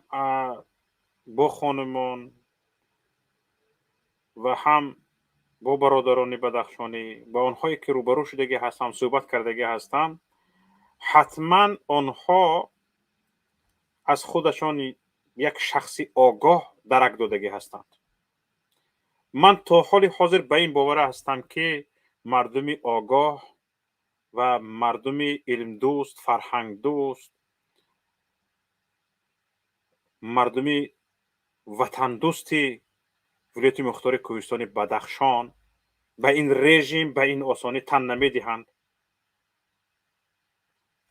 бо хонумон ва ҳам бо бародарони бадахшонӣ, ба онҳое ки рӯбарӯ шудагӣ ҳастам, суҳбат кардагӣ ҳастам, ҳатман онҳо аз худашон як шахси огоҳ дарак додагӣ ҳастанд. Ман то ҳоли ҳозир ба ин бовара ҳастам, ки мардуми огоҳ ва мардуми илмдӯст, фарҳангдӯст, мардуми ватандӯсти вилояти мухтори кӯҳистони Бадахшон ба ин режим ба ин осонӣ тан намедиҳанд.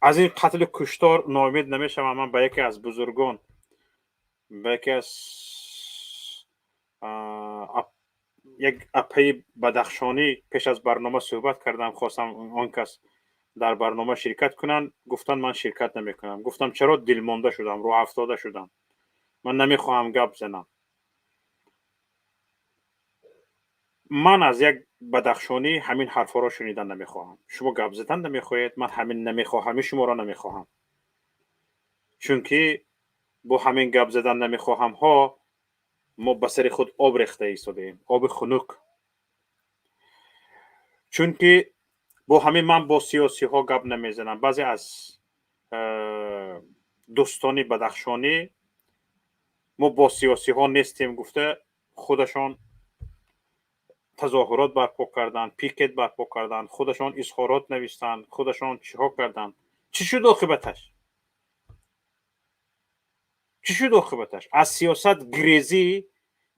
Аз ин қатлу куштор ноумед намешавам. Ман ба яке аз бузургон, ба яке аз як апаи бадахшонӣ пеш аз барнома суҳбат кардам, хостам он кас дар барнома ширкат кунанд. Гуфтанд, ман ширкат намекунам. Гуфтам, чаро? Дилмонда шудам, рӯҳафтода шудам, ман намехоҳам гап занам. Ман аз як бадахшонӣ ҳамин ҳарфҳоро шунидан намехоҳам. Шумо гап задан намехоҳед, ман ҳамин намехоҳами шуморо намехоҳам, чунки Бо ҳамин гап задан намехоҳамҳо мо ба сари худ об рехта истодаем, оби хунук. Чунки бо ҳамин ман бо сиёсиҳо гап намезанам. Баъзе аз дӯстони бадахшонӣ мо бо сиёсиҳо нестем гуфта, худашон тазоҳурот барпо карданд, пикет барпо карданд, худашон изҳорот навистанд, худашон чиҳо карданд. Чӣ шуд оқибаташ? Чӣ шуд оқибаташ? Аз сиёсат гирезӣ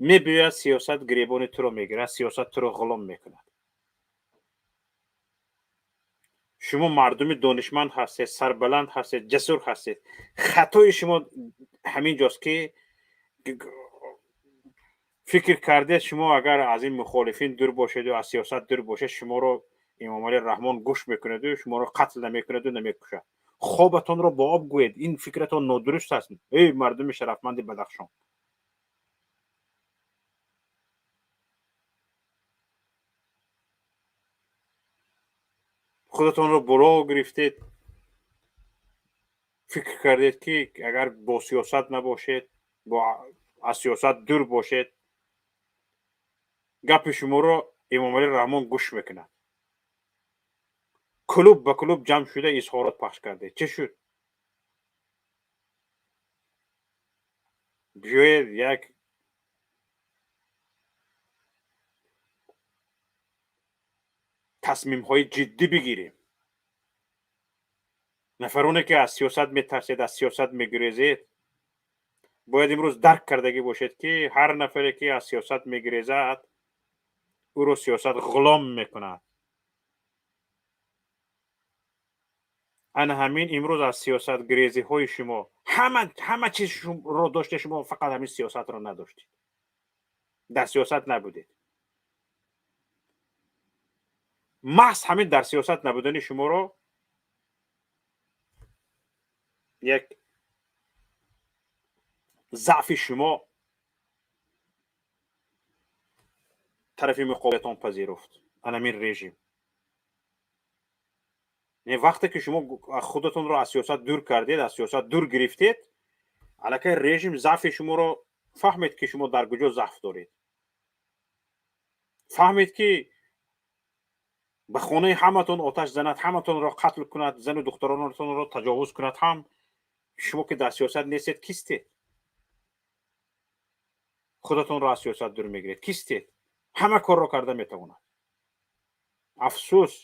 мебиёяд, сиёсат гиребони туро мегирад, сиёсат туро ғулом мекунад. Шумо мардуми донишманд ҳастед, сарбаланд ҳастед, ҷасур ҳастед. Хатои шумо ҳамин ҷост, ки фикр кардед, шумо агар аз ин мухолифин дур бошеду аз сиёсат дур бошед, шуморо Эмомалӣ Раҳмон гӯш мекунаду шуморо қатл намекунаду намекушад. Хобатонро бо об гӯед, ин фикратон нодуруст аст, эй мардуми шарафманди Бадахшон. Худатонро боло гирифтед, фикр кардед, ки агар бо сиёсат набошед, аз сиёсат дур бошед, гапи шуморо Эмомалӣ Раҳмон гӯш мекунад. Клуб ба клуб ҷамъ шуда изҳорот пахш кардед. Чӣ шуд? Биёед, як тасмимҳои ҷиддӣ бигирем. Нафароне ки аз сиёсат метарсед, аз сиёсат мегирезед, бояд имрӯз дарк кардагӣ бошед, ки ҳар нафаре ки аз сиёсат мегирезад, ӯро сиёсат ғулом мекунад. Ана ҳамин имрӯз аз сиёсатгирезиҳои шумо ҳама чизро доште, шумо фақат ҳамин сиёсатро надоштед, дар сиёсат набудед. Маҳз ҳамин дар сиёсат набудани шуморо як заъфи шумо тарафи муқобилатон пазируфт, анамин режим. Вақте ки шумо худатонро аз сиёсат дур кардед, аз сиёсат дур гирифтед, аллакай режим заъфи шуморо фаҳмед, ки шумо дар куҷо заъф доред. Фаҳмед, ки ба хонаи ҳаматон оташ занад, ҳаматонро қатл кунад, зану духтаронатонро таҷовуз кунад ҳам, шумо ки дар сиёсат нестед, кистед? Худатонро аз сиёсат дур мегиред, кистед? Ҳама корро карда метавонад. Афсӯс,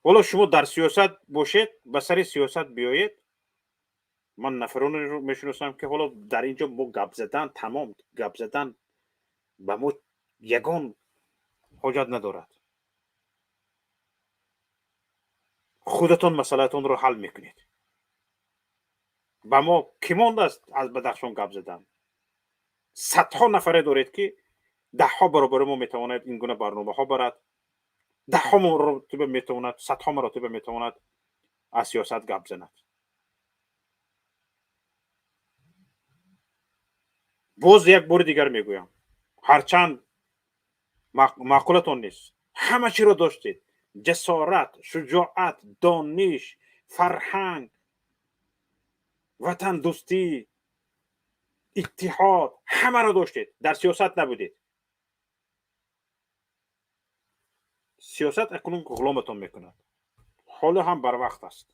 ҳоло шумо дар сиёсат бошед, ба сари сиёсат биёед. Ман нафаронеро мешиносам, ки ҳоло дар ин ҷо мо гап задан, тамом гап задан ба мо ягон ҳоҷат надорад. Худатон масъалаатонро ҳал мекунед. Ба мо кӣ мондааст аз Бадахшон гап задан? Садҳо нафаре доред, ки даҳҳо баробари мо метавонад ин гуна барномаҳо барад, даҳҳо маротиба метавонад, садҳо маротиба метавонад аз сиёсат гап занад. Боз як бори дигар мегӯям, ҳарчанд маъқулатон нест, ҳама чиро доштед: ҷасорат, шуҷоат, дониш, фарҳанг, ватандӯстӣ, иттиҳод, ҳамаро доштед, дар сиёсат набудед. Сиёсат акнун ғуломатон мекунад. Ҳоло ҳам барвақт аст.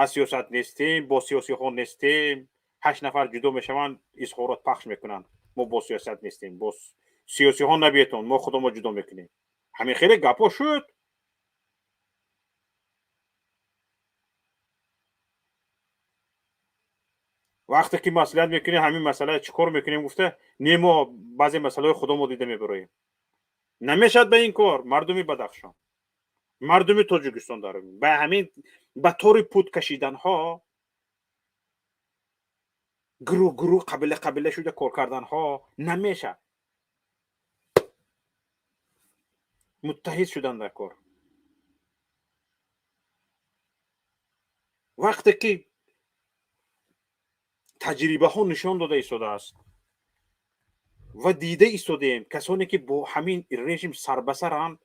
Аз сиёсат нестем, бо сиёсиҳо нестем. Ҳашт нафар ҷудо мешаванд, изҳорот пахш мекунанд: мо бо сиёсат нестем, бо сиёсиҳо набиетон, мо худомо ҷудо мекунем. Ҳамин хеле гапҳо шуд. Вақте ки маслиҳат мекунем, ҳамин масъала чӣ кор мекунем гуфта, не, мо баъзе масъалаҳои худомо дида мебароем. Намешавад ба ин кор. Мардуми Бадахшон, мардуми Тоҷикистон, дар ба ҳамин ба тори пут кашиданҳо, гурӯҳ гурӯҳ, қабила қабила шуда кор карданҳо намешавад. Муттаҳид шудан дар кор. Вақте ки таҷрибаҳо нишон дода истодааст ва дида истодаем, касоне ки бо ҳамин режим сарбасаранд.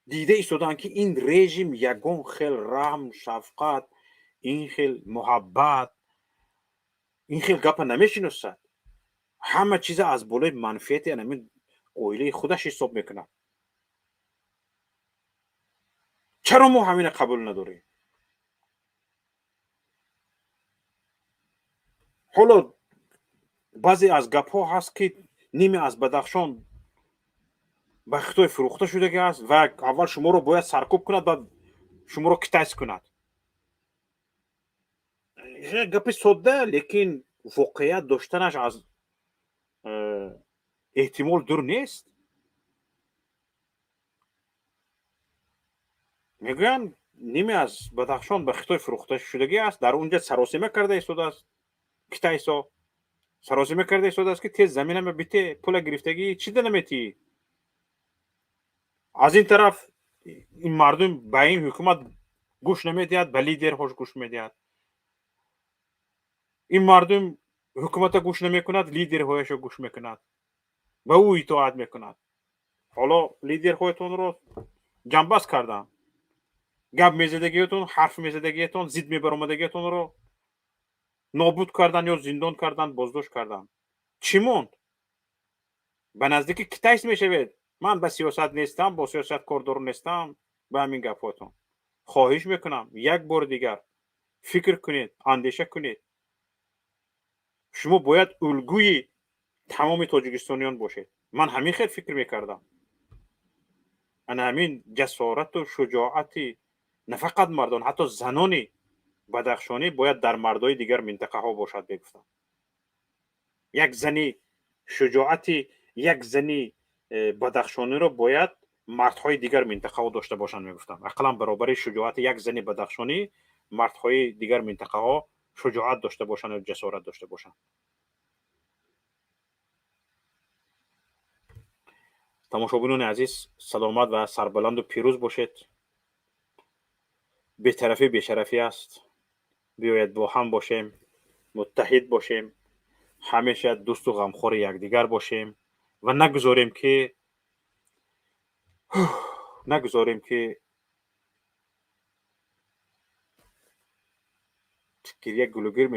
Дида истодаанд, ки ин режим ягон хел раҳм, шафқат, ин хел муҳаббат, ин хел гапа намешиносад. Ҳама чиза аз болои манфиати анамин оилаи худаш ҳисоб мекунад. Чаро мо ҳамина қабул надорем? Ҳоло баъзе аз гапҳо ҳаст, ки ниме аз Бадахшон ба Хитой фурӯхта шудагӣ аст ва аввал шуморо бояд саркӯб кунад, баъд шуморо китайс кунад. Гапи содда, лекин воқеият доштанаш аз эҳтимол дур нест. Мегӯянд, ниме аз Бадахшон ба Хитой фурӯхта шудагӣ аст. Дар унҷа саросима карда истодааст, китайсо саросима карда истодааст, ки тез заминама бите, пула гирифтагӣ чӣ да наметиҳӣ. Аз ин тараф ин мардум ба ин ҳукумат гӯш намедиҳад, ба лидерҳош гӯш медиҳад. Ин мардум ҳукумата гӯш намекунад, лидерҳояшо гӯш мекунад, ба ӯ итоат мекунад. Ҳоло лидерҳоятонро ҷамъбаст карданд. Гап мезадагиятон, ҳарф мезадагиятон, зид мебаромадагиятонро нобуд кардан ё зиндон кардан, боздошт кардан. Чӣ монд? Ба наздики китайс мешавед. Ман ба сиёсат нестам, бо сиёсат кордор нестам. Ба ҳамин гапҳоятон хоҳиш мекунам, як бори дигар фикр кунед, андеша кунед. Шумо бояд улгӯи тамоми тоҷикистониён бошед. Ман ҳамин хел фикр мекардам. Ана ҳамин ҷасорату шуҷоати на фақат мардон, ҳатто занони бадахшонӣ бояд дар мардои дигар минтақаҳо бошад, мегуфтам. Як зани шуҷоати як зани бадахшониро бояд мардҳои дигар минтақаҳо дошта бошанд, мегуфтам. Ақаллан баробари шуҷоати як зани бадахшонӣ мардҳои дигар минтақаҳо шуҷоат дошта бошанд ё ҷасорат дошта бошанд. Тамошобинони азиз, саломат ва сарбаланду пирӯз бошед. Бетарафӣ бешарафӣ аст. Биёед, бо ҳам бошем, муттаҳид бошем, ҳамеша дӯсту ғамхори якдигар бошем ва нагузорем ки гиря гулугир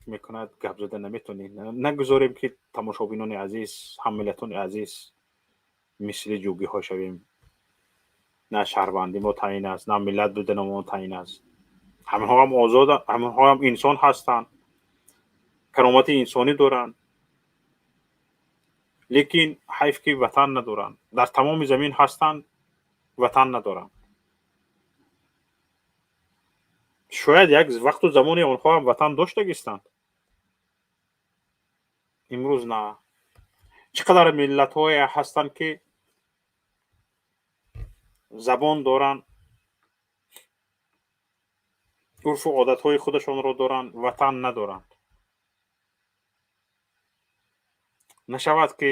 мекунад, гап зада наметонӣ. Нагузорем, ки тамошобинони азиз, ҳаммиллатони азиз, мисли ҷугиҳо шавем. На шаҳрвандӣ мо таъин аст, на миллат будани мо таъин аст. Ҳаминҳоам озод, ҳаминҳоам инсон ҳастанд, каромати инсонӣ доранд, лекин ҳайф, ки ватан надоранд. Дар тамоми замин ҳастанд, ватан надоранд. Шояд як вақту замоне онҳо ҳам ватан доштагистанд, имрӯз на. Чӣ қадар миллатҳое ҳастанд, ки забон доранд, урфу одатҳои худашонро доранд, ватан надоранд. Нашавад, ки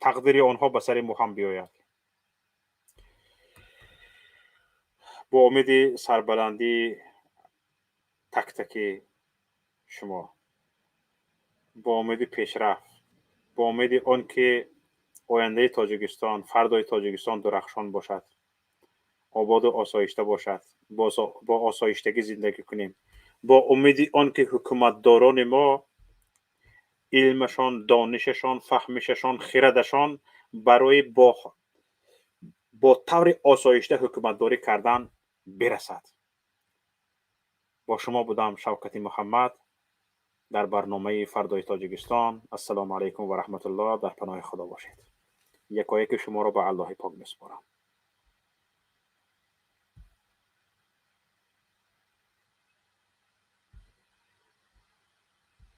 тақдири онҳо ба сари мо ҳам биёяд. Бо умеди сарбаландии тактаки шумо, бо умеди пешрафт, бо умеди он ки ояндаи Тоҷикистон, фардои Тоҷикистон дурахшон бошад, ободу осоишта бошад, бо осоиштагӣ зиндагӣ кунем, бо умеди он ки ҳукуматдорони мо илмашон, донишашон, фаҳмишашон, хирадашон барои бо таври осоишта ҳукуматдорӣ кардан бирасад. Бо шумо будам Шавкати Муҳаммад дар барномаи Фардои Тоҷикистон. Ассалому алайкум ва раҳматуллоҳ. Дар паноҳи Худо бошед. Якояки шуморо ба Аллоҳи пок месупорам.